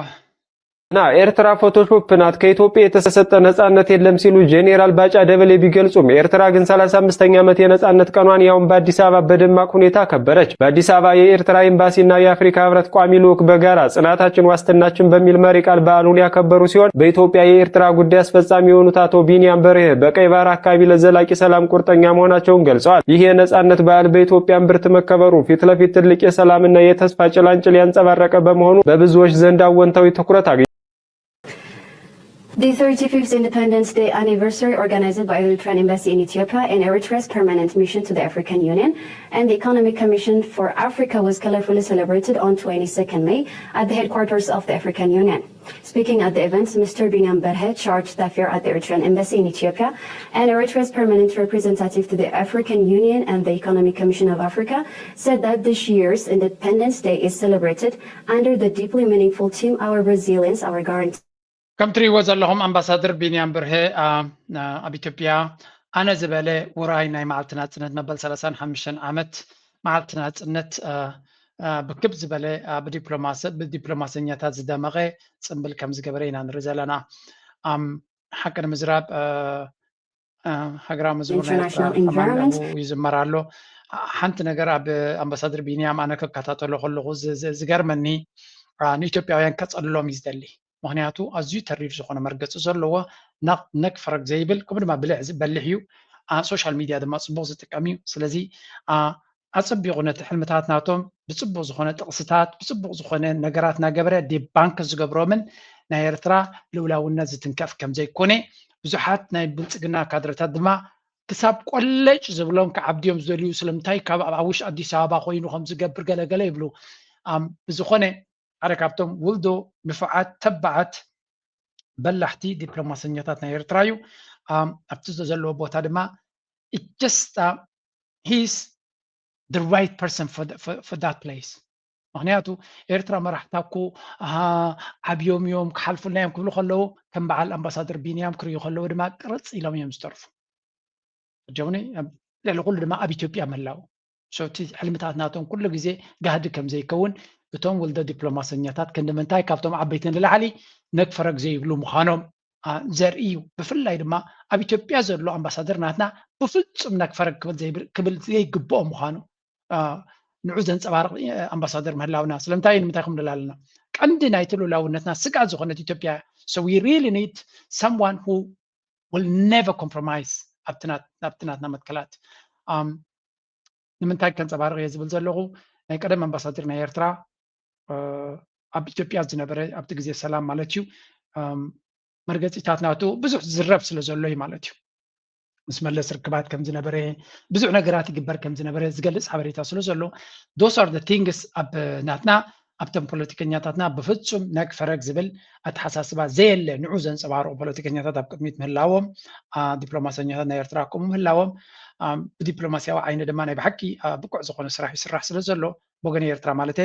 ና ኤርትራ ፎቶሾፕ ናት፣ ከኢትዮጵያ የተሰጠ ነጻነት የለም ሲሉ ጄኔራል ባጫ ደበሌ ቢገልጹም፣ ኤርትራ ግን ሰላሳ አምስተኛ ዓመት የነጻነት ቀኗን ያውም በአዲስ አበባ በደማቅ ሁኔታ ከበረች። በአዲስ አበባ የኤርትራ ኤምባሲና የአፍሪካ ህብረት ቋሚ ልዑክ በጋራ ጽናታችን ዋስትናችን በሚል መሪ ቃል በዓሉን ያከበሩ ሲሆን በኢትዮጵያ የኤርትራ ጉዳይ አስፈጻሚ የሆኑት አቶ ቢንያም በርሄ በቀይ ባህር አካባቢ ለዘላቂ ሰላም ቁርጠኛ መሆናቸውን ገልጸዋል። ይህ የነጻነት በዓል በኢትዮጵያ እምብርት መከበሩ ፊት ለፊት ትልቅ የሰላምና የተስፋ ጭላንጭል ያንጸባረቀ በመሆኑ በብዙዎች ዘንድ አወንታዊ ትኩረት አግኝቷል። The thirty-fifth Independence Day anniversary organized by Eritrean Embassy in Ethiopia and Eritrea's permanent mission to the African Union and the Economic Commission for Africa was colorfully celebrated on twenty-second May at the headquarters of the African Union. Speaking at the event, Mister Binyam Berhe charged the affair at the Eritrean Embassy in Ethiopia and Eritrea's permanent representative to the African Union and the Economic Commission of Africa said that this year's Independence Day is celebrated under the deeply meaningful theme Our Resilience, Our Guarantee. ከም ትሪእዎ ዘለኹም ኣምባሳደር ቢንያም ብርሄ ኣብ ኢትዮጵያ ኣነ ዝበለ ውራይ ናይ መዓልቲ ናፅነት መበል ሰላሳን ሓሙሽተን ዓመት መዓልቲ ናፅነት ብክብ ዝበለ ብዲፕሎማሰኛታት ዝደመቐ ፅምብል ከም ዝገበረ ኢና ንርኢ ዘለና። ሓቂ ንምዝራብ ሃገራዊ መዝሙር ናይ ኤርትራ ከማን ኣብኡ ይዝመር ኣሎ። ሓንቲ ነገር ኣብ ኣምባሳደር ቢንያም ኣነ ክከታተሎ ከለኹ ዝገርመኒ ንኢትዮጵያውያን ከፀልሎም እዩ ዝደሊ። ምክንያቱ ኣዝዩ ተሪር ዝኾነ መርገፂ ዘለዎ ነክ ፈረግ ዘይብል ከምኡ ድማ ብልዕ ዝበልሕ እዩ። ሶሻል ሚድያ ድማ ፅቡቅ ዝጥቀም እዩ። ስለዚ ኣፀቢቑ ነቲ ሕልምታት ናቶም ብፅቡቅ ዝኾነ ጥቕስታት ብፅቡቅ ዝኾነ ነገራት እናገበረ ዲባንክ ዝገብሮምን ናይ ኤርትራ ልኡላውነት ዝትንከፍ ከምዘይኮነ ብዙሓት ናይ ብልፅግና ካድረታት ድማ ክሳብ ቆለጭ ዝብሎም ክዓብድዮም ዝደልዩ ስለምንታይ ካብ ኣብ ውሽ ኣዲስ ኣበባ ኮይኑ ከም ዝገብር ገለገለ ይብሉ። ብዝኾነ ሓደ ካብቶም ውልዶ ንፉዓት ተባዓት በላሕቲ ዲፕሎማሰኛታት ናይ ኤርትራ እዩ። ኣብቲ ዘለዎ ቦታ ድማ just he's the right person for that place። ምክንያቱ ኤርትራ መራሕታ እኮ ዓብዮም እዮም ክሓልፉልና እዮም ክብሉ ከለዉ ከም በዓል ኣምባሳደር ቢንያም ክርእዩ ከለዉ ድማ ቅርፅ ኢሎም እዮም ዝተርፉ። ጀምኒ ልዕሊ ኩሉ ድማ ኣብ ኢትዮጵያ ምህላው እቲ ሕልምታት ናቶም ኩሉ ግዜ ጋህዲ ከም ዘይከውን እቶም ውልደ ዲፕሎማሰኛታት ክንዲ ምንታይ ካብቶም ዓበይቲ ንላዕሊ ነግ ፈረግ ዘይብሉ ምዃኖም ዘርኢ እዩ። ብፍላይ ድማ ኣብ ኢትዮጵያ ዘሎ ኣምባሳደር ናትና ብፍጹም ነግ ፈረግ ክብል ዘይግብኦ ምዃኑ ንዑ ዘንፀባርቕ ኣምባሳደር ምህላውና ስለምንታይ ንምንታይ ከም ንላልና ቀንዲ ናይቲ ልኡላውነትና ስግኣት ዝኾነት ኢትዮጵያ so we really need someone who will never compromise ኣብቲ ናትና መትከላት ንምንታይ ከንፀባርቕ እየ ዝብል ዘለኹ ናይ ቀደም ኣምባሳደር ናይ ኤርትራ ኣብ ኢትዮጵያ ዝነበረ ኣብቲ ግዜ ሰላም ማለት እዩ መርገፂታት ናቱ ብዙሕ ዝዝረብ ስለ ዘሎ እዩ ማለት እዩ። ምስ መለስ ርክባት ከም ዝነበረ ብዙሕ ነገራት ይግበር ከም ዝነበረ ዝገልፅ ሓበሬታ ስለ ዘሎ those are the things ኣብ ናትና ኣብቶም ፖለቲከኛታትና ብፍፁም ነግ ፈረግ ዝብል ኣተሓሳስባ ዘየለ ንዑ ዘንፀባርቑ ፖለቲከኛታት ኣብ ቅድሚት ምህላዎም ዲፕሎማሰኛታት ናይ ኤርትራ ከምኡ ምህላዎም ብዲፕሎማስያዊ ዓይኒ ድማ ናይ ብሓቂ ብቁዕ ዝኾነ ስራሕ ይስራሕ ስለ ዘሎ ብወገን ኤርትራ ማለት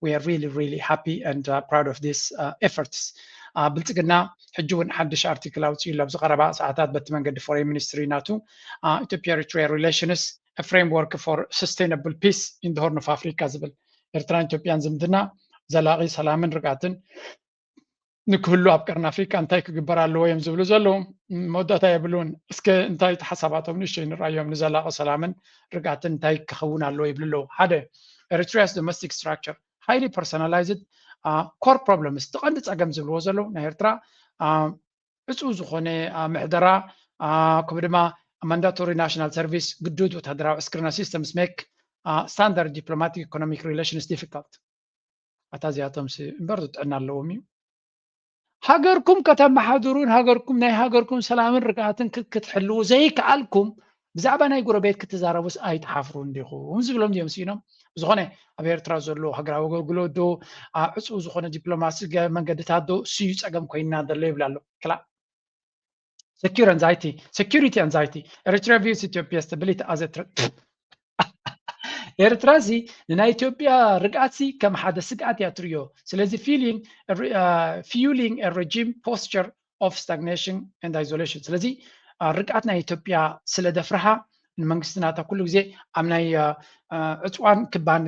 we are really really happy and proud of this efforts ብልፅግና ሕጂ እውን ሓድሽ ኣርቲክል ኣውፅኡ ኣሎ ኣብዚ ቀረባ ሰዓታት በቲ መንገዲ ፎሬን ሚኒስትሪ ናቱ ኢትዮጵያ ኤሪትሪያ relations a framework for sustainable peace in the Horn of Africa ዝብል ኤርትራን ኢትዮጵያን ዝምድና ዘላቒ ሰላምን ርግኣትን ንክህሉ ኣብ ቀርኒ ኣፍሪካ እንታይ ክግበር ኣለዎ እዮም ዝብሉ ዘለዉ መወዳእታ የብሉን እስከ እንታይ ሓሳባቶም ንእሽተይ ንርኣዮም ንዘላቒ ሰላምን ርግኣትን እንታይ ክኸውን ኣለዎ ይብሉ ኣለዉ ሓደ Eritrea's domestic structure highly personalized core problems እቲ ቀንዲ ፀገም ዝብልዎ ዘለዉ ናይ ኤርትራ ዕፁ ዝኾነ ምሕደራ ከምኡ ድማ mandatory national service ግዱድ ወታደራዊ ዕስክርና systems make standard diplomatic economic relations difficult ኣታ እዚኣቶም እምበር ጥዕና ኣለዎም እዩ ሃገርኩም ከተመሓድሩን ሃገርኩም ናይ ሃገርኩም ሰላምን ርግኣትን ክትሕልዉ ዘይከኣልኩም ብዛዕባ ናይ ጎረቤት ክትዛረቡስ ኣይትሓፍሩን ዲኹም ዝብሎም እዮም ስኢኖም ብዝኾነ ኣብ ኤርትራ ዘሎ ሃገራዊ ኣገልግሎት ዶ ዕፁ ዝኾነ ዲፕሎማሲ መንገድታት ዶ ስዩ ፀገም ኮይንና ዘሎ ይብል ኣሎ ክላ secure anxiety security anxiety Eritrea views Ethiopia stability as a threat ኤርትራ ሲ ንናይ ኢትዮጵያ ርግኣት ሲ ከም ሓደ ስግኣት እያ ትሪዮ ስለዚ fueling a regime posture of stagnation and isolation ስለዚ ርግኣት ናይ ኢትዮጵያ ስለ ደፍርሃ ንመንግስቲ ናታ ኩሉ ግዜ ኣብ ናይ ዕፅዋን ክባን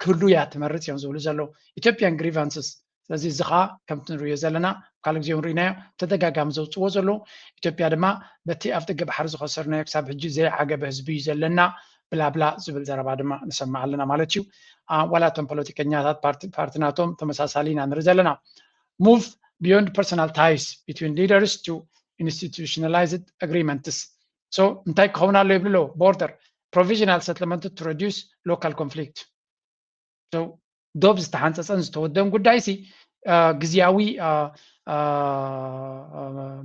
ክህሉ እያ ትመርፅ እዮም ዝብሉ ዘለዉ ኢትዮጵያን grievances ስለዚ እዚ ከዓ ከምቲ ንሪዮ ዘለና ካልእ ግዜ እውን ርኢናዮ ተደጋጋሚ ዘውፅዎ ዘለዉ ኢትዮጵያ ድማ በቲ ኣብ ደገ ባሕሪ ዝኸሰርናዮ ክሳብ ሕጂ ዘይዓገበ ህዝቢ እዩ ዘለና ብላብላ ዝብል ዘረባ ድማ ንሰምዕ ኣለና ማለት እዩ ዋላ እቶም ፖለቲከኛታት ፓርቲ ናቶም ተመሳሳሊ ኢና ንርኢ ዘለና move beyond personal ties between leaders to institutionalized agreements so እንታይ ክኸውን ኣሎ ይብሉ ኣለዉ border provisional settlement to reduce local conflict ዶብ ዝተሓንፀፀን ዝተወደን ጉዳይ ሲ ግዝያዊ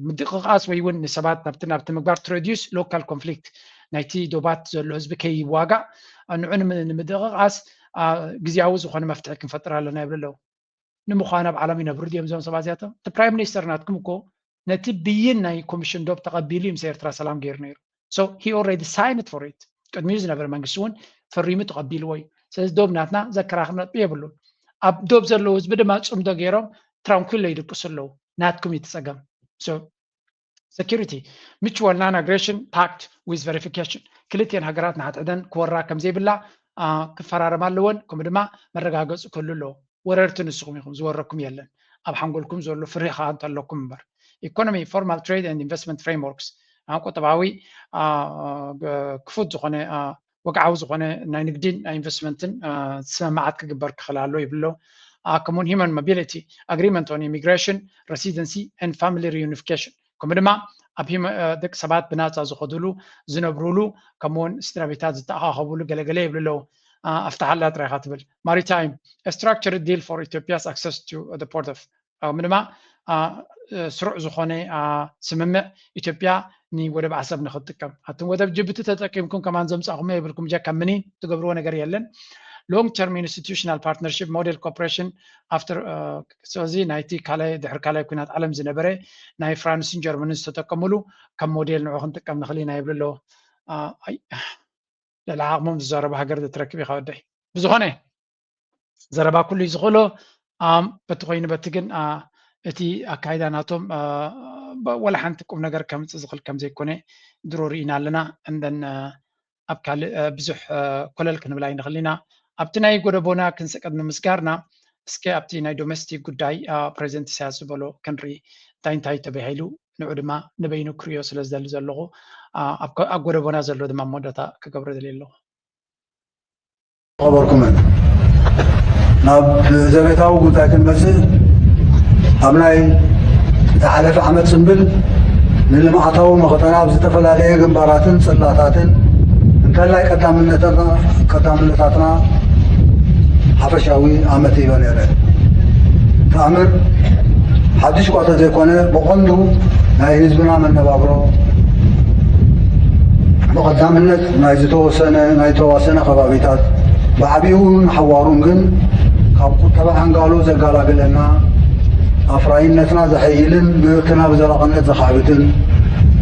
ምድቕቓስ ወይ እውን ንሰባት ናብቲ ናብቲ ምግባር ትረድዩስ local conflict ናይቲ ዶባት ዘሎ ህዝቢ ከይዋጋእ ንዑ ንምድቕቓስ ግዝያዊ ዝኾነ መፍትሒ ክንፈጥር ኣለና ይብሉ ኣለዉ ንምዃኑ ኣብ ዓለም ይነብሩ ድዮም እዞም ሰባት እዚኣቶም እቲ prime minister ናትኩም እኮ ነቲ ብይን ናይ ኮሚሽን ዶብ ተቐቢሉ እዩ ምስ ኤርትራ ሰላም ገይሩ ነይሩ so he already signed for it ቅድሚኡ ዝነበረ መንግስቲ እውን ፈሪሙ ተቐቢልዎ እዩ ስለዚ ዶብ ናትና ዘከራኽር ነጥቢ የብሉን ኣብ ዶብ ዘለዉ ህዝቢ ድማ ፅምዶ ገይሮም tranquilo ይድቅሱ ኣለዉ ናትኩም እዩ ትፀገም security mutual non-aggression pact with verification ክልቲኤን ሃገራት ንሓድሕደን ክወራ ከም ዘይብላ ክፈራረማ ኣለወን ከምኡ ድማ መረጋገፂ ክህሉ ኣለዎ ወረርቲ ንስኹም ኢኹም ዝወረኩም የለን ኣብ ሓንጎልኩም ዘሎ ፍርሂ ከዓ እንተለኩም እምበር economy formal trade and investment frameworks ቁጠባዊ ክፉት ዝኾነ ወግዓዊ ዝኾነ ናይ ንግድን ናይ ኢንቨስትመንትን ስምምዓት ክግበር ክኽእል ኣሎ ይብሎ ከምኡን human mobility agreement on immigration residency and family reunification ከምኡ ድማ ኣብ ደቂ ሰባት ብናፃ ዝኸድሉ ዝነብሩሉ ከምኡውን ስድራ ቤታት ዝተኣኻኸብሉ ገለገለ ይብሉ ኣለዉ ኣፍትሓላ ጥራይካ ትብል maritime structured deal for Ethiopia's access to the port of ከምኡ ድማ ስሩዕ ዝኾነ ስምምዕ ኢትዮጵያ ንወደብ ዓሰብ ንክትጥቀም ኣቱም ወደብ ጅቡቲ ተጠቂምኩም ከማን ዘምፃኹሞ የብልኩም ጀካ ምኒን ትገብርዎ ነገር የለን long term institutional partnership model cooperation after ስለዚ ናይቲ ካልኣይ ድሕሪ ካልኣይ ኩናት ዓለም ዝነበረ ናይ ፍራንስን ጀርመንን ዝተጠቀምሉ ከም ሞዴል ንዑ ክንጥቀም ንኽእል ኢና ይብሉ ኣለዉ ልዕሊ ዓቕሞም ዝዛረቡ ሃገር ዘትረክብ ኢኻ ወደይ ብዝኾነ ዘረባ ኩሉ እዩ ዝኽእሎ በቲ ኮይኑ በቲ ግን እቲ ኣካይዳ ናቶም ወላ ሓንቲ ቁም ነገር ከምፅእ ዝኽእል ከም ዘይኮነ ድሮ ርኢና ኣለና እንደን ኣብ ካልእ ብዙሕ ኮለል ክንብል ኣይንኽእል ኢና ኣብቲ ናይ ጎደቦና ክንስቀድ ንምስጋርና እስከ ኣብቲ ናይ ዶሜስቲክ ጉዳይ ፕሬዚደንት ኢሳያስ ዝበሎ ክንርኢ እንታይ እንታይ ተባሂሉ ንዑ ድማ ንበይኑ ክሪኦ ስለ ዝደሊ ዘለኹ ኣብ ጎደቦና ዘሎ ድማ መወዳእታ ክገብሮ ደልየ ኣለኹ ኸበርኩምን ናብ ዘቤታዊ ጉዳይ ክንመፅእ ኣብ ናይ ዝሓለፈ ዓመት ፅምብል ንልምዓታዊ መኸተና ኣብ ዝተፈላለየ ግንባራትን ፅላታትን እንተላይ ቀዳምነታትና ሓፈሻዊ ኣመት ይበ ነይረ። ተኣምር ሓድሽ እኳ ተዘይኮነ፣ ብቐንዱ ናይ ህዝብና መነባብሮ ብቐዳምነት ናይ ዝተወሰነ፣ ናይ ዝተዋሰነ ከባቢታት፣ ብዓቢኡ ንሓዋሩን ግን ካብ ቁጠባ ዓንጋሎ ዘጋላግለና፣ ኣፍራይነትና ዘሐይልን ምህርትና ብዘላቕነት ዘኻዕብትን፣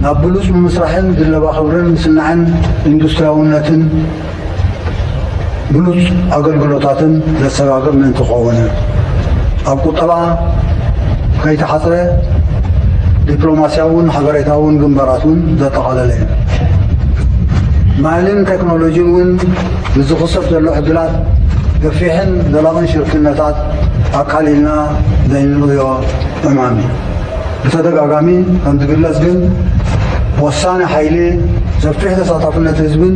ናብ ብሉጽ ምምስራሕን ድለባ ክብርን ምስናዕን ኢንዱስትሪያውነትን ብሉጽ ኣገልግሎታትን ዘሰጋግር ምእንቲ ክኸውን፣ ኣብ ቁጠባ ከይተሓጽረ ዲፕሎማስያውን ሓበሬታውን ግንባራት እውን ዘጠቓለለ እዩ። ማልን ቴክኖሎጂን እውን ንዝኽሰት ዘሎ ዕድላት ገፊሕን ዘላቕን ሽርክነታት ኣቃሊልና ዘይንርእዮ ዕማም እዩ። ብተደጋጋሚ ከም ዝግለጽ ግን፣ ወሳኒ ሓይሊ ሰፊሕ ተሳታፍነት ህዝብን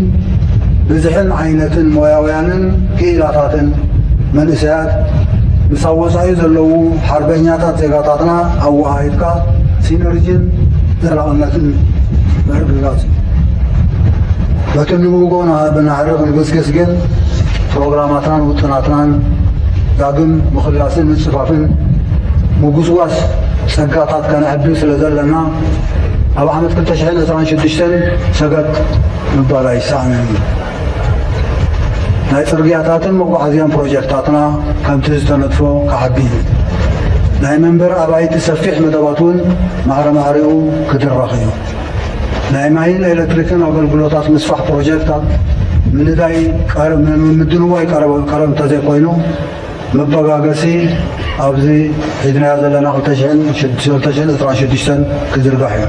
ብዝሕን ዓይነትን ሞያውያንን ክኢላታትን መንእሰያት ምስ ኣብ ወጻኢ ዘለዉ ሓርበኛታት ዜጋታትና ኣወሃሂድካ ሲነርጂን ዘላቕነትን ምርግጋጽ እዩ። በቲ ንብጎ ብናዕሪ ክንግስግስ ግን፣ ፕሮግራማትናን ውጥናትናን ዳግም ምኽላስን ምጽፋፍን ምጉስጓስ ጸጋታት ከነዕቢ ስለ ዘለና፣ ኣብ ዓመት ክልተ ሽሕን ዕስራን ሽዱሽተን ሰገጥ ምባል ኣይሰኣንን እዩ። ናይ ጽርግያታትን መጓዓዝያን ፕሮጀክታትና ከምቲ ዝተነጥፎ ክዓቢ እዩ። ናይ መንበሪ ኣባይቲ ሰፊሕ መደባት እውን ማዕረ ማዕሪኡ ክድረኽ እዩ። ናይ ማይን ኤሌክትሪክን ኣገልግሎታት ምስፋሕ ፕሮጀክታት ምንዳይ ቀረ-፣ ም-፣ ም-፣ ምድንዋይ ቀረብ፣ ቀረብ እንተዘይኮይኑ፣ መበጋገሲ ኣብዚ ሒዝናዮ ዘለና ክልተ ሽሕን ሽድ-፣ ክልተ ሽሕን ዕስራን ሽዱሽተን ክዝርጋሕ እዩ።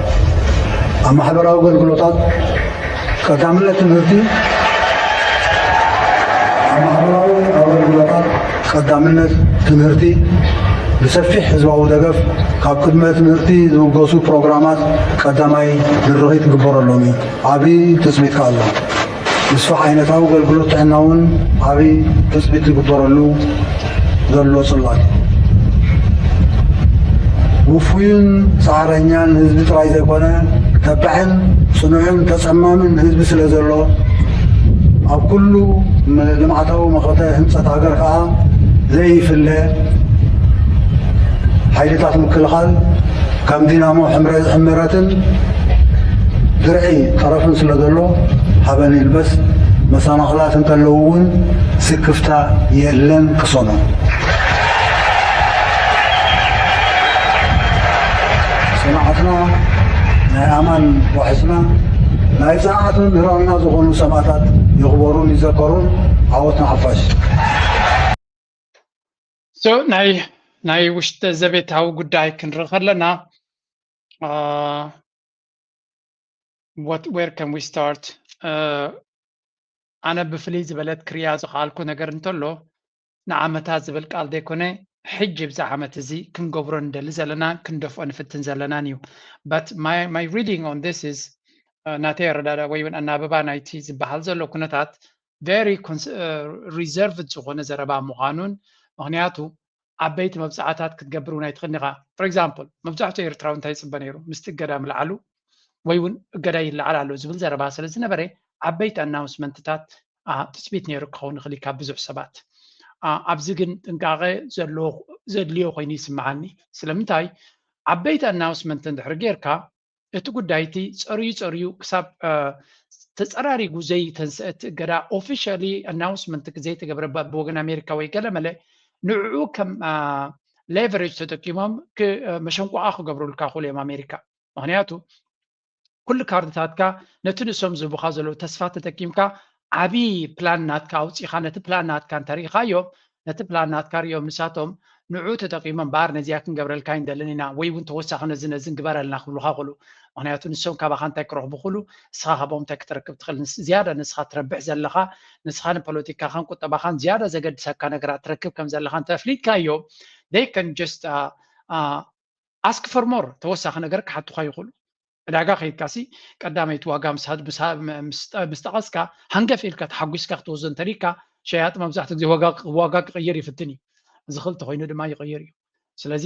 ኣብ ማሕበራዊ ኣገልግሎታት ቀዳምነት ትምህርቲ፣ ኣብ ማሕበራዊ ኣገልግሎታት ቀዳምነት ትምህርቲ ብሰፊሕ ህዝባዊ ደገፍ ካብ ቅድመ ትምህርቲ ዝብገሱ ፕሮግራማት ቀዳማይ ድርኺት ክግበረሎም እዩ። ዓብዪ ትጽቢት ከኣ ኣሎ። ምስፋሕ ዓይነታዊ ኣገልግሎት ጥዕና እውን ዓብዪ ትጽቢት ዝግበረሉ ዘሎ ጽላት እዩ። ውፉይን ጻዕረኛን ህዝቢ ጥራይ ዘይኮነ፣ ተባዕን ጽኑዕን ተጸማምን ህዝቢ ስለ ዘሎ፣ ኣብ ኩሉ ም-፣ ልምዓታዊ መኸተ ህንጸት ሃገር ከኣ ዘይፍለ ሓይልታት ምክልኻል ከም ዲናሞ ሕምረ-፣ ሕምረትን ድርዒ ጠረፍን ስለ ዘሎ፣ ሃበን ይልበስ መሰናኽላት እንተለዉ እውን ስክፍታ የለን። ቅሰኑ። ጽንዓትና ናይ ኣማን ዋሕስና፣ ናይ ጽንዓት መምህራንና ዝኾኑ ሰማእታት ይኽበሩን ይዘከሩን። ዓወት ንሓፋሽ። So ናይ ናይ ውሽጢ ዘቤታዊ ጉዳይ ክንርኢ ከለና፣ uh, what, where can we start? Uh, ኣነ ብፍልይ ዝበለት ክሪያ ዝኸኣልኩ ነገር እንተሎ፣ ንዓመታት ዝብል ቃል ዘይኮነ፣ ሕጂ ብዚ ዓመት እዚ ክንገብሮ ንደሊ ዘለና ክንደፍኦ ንፍትን ዘለናን እዩ። But my, my reading on this is, uh, ናተይ ኣረዳዳ ወይ እውን ኣናብባ ናይቲ ዝበሃል ዘሎ ኩነታት very cons-, uh, reserved ዝኾነ ዘረባ ምዃኑን፣ ምኽንያቱ ዓበይቲ መብጻዕታት ክትገብር እውን ኣይትኽእልን ኢኻ። For example፣ መብዛሕትኡ ኤርትራዊ እንታይ ይጽበ ነይሩ? ምስቲ እገዳ ምልዓሉ ወይ እውን እገዳ ይለዓል ኣሎ ዝብል ዘረባ ስለ ዝነበረ፣ ዓበይቲ ኣናውንስመንትታት፣ አ፣ ትጽቢት ነይሩ ክኸውን ይኽእል እዩ ካብ ብዙሕ ሰባት። አ፣ ኣብዚ ግን ጥንቃቐ ዘለዎ፣ ዘድልዮ ኮይኑ ይስምዓኒ። ስለምንታይ? ዓበይቲ ኣናውንስመንት እንድሕር ጌርካ፣ እቲ ጉዳይ እቲ ጸርዩ ጸርዩ ክሳብ፣ አ፣ ተጸራሪጉ ዘይተንስአ እቲ እገዳ፣ ኦፊሻሊ ኣናውንስመንት ዘይተገብረ ብ-፣ ብወገን ኣሜሪካ ወይ ገለመለ፣ ንዕኡ ከም፣ አ፣ ሌቨሬጅ ተጠቂሞም ክ-፣ አ፣ መሸንቆቓ ክገብሩልካ ይኽእሉ እዮም ኣሜሪካ። ምኽንያቱ፣ ኩሉ ካርድታትካ ነቲ ንሶም ዝህቡኻ ዘለዉ ተስፋ ተጠቂምካ፣ ዓቢ ፕላን ናትካ ኣውጺኻ፣ ነቲ ፕላን ናትካ እንተ ርኢኻዮ፣ ነቲ ፕላን ናትካ ሪኦም ንሳቶም ንዕኡ ተጠቂሞም፣ እምበኣር ነዚኣ ክንገብረልካ ኣይንደልን ኢና፣ ወይ እውን ተወሳኺ ነዚ ነዝን ግበረልና ክብሉኻ ይኽእሉ። ምኽንያቱ ንሶም ካባኻ እንታይ ክረኽቡ ይኽእሉ፣ ንስኻ ካብኦም እንታይ ክትረክብ ትኽእል? ንስ-፣ ዝያዳ ንስኻ ትረብሕ ዘለኻ፣ ንስኻ ንፖለቲካኻን ቁጠባኻን ዝያዳ ዘገድሰካ ነገራት ትረክብ ከም ዘለኻ እንተ ኣፍሊጥካዮም፣ they can just, uh, uh, ask for more፣ ተወሳኺ ነገር ክሓቱኻ ይኽእሉ። ዕዳጋ ከይድካሲ ቀዳመይቲ ዋጋ ምስ ሃድ-፣ ምስ ሃ-፣ ም-፣ ምስ ጠ-፣ ምስ ጠቐስካ፣ ሃንገፍ ኢልካ ተሓጒስካ ክትወስዶ እንተሪካ፣ ሸያጢ መብዛሕትኡ ግዜ ዋጋ፣ ዋጋ ክቕይር ይፍትን እዩ። እዚ ክልተ ኮይኑ ድማ ይቕይር እዩ። ስለዚ፣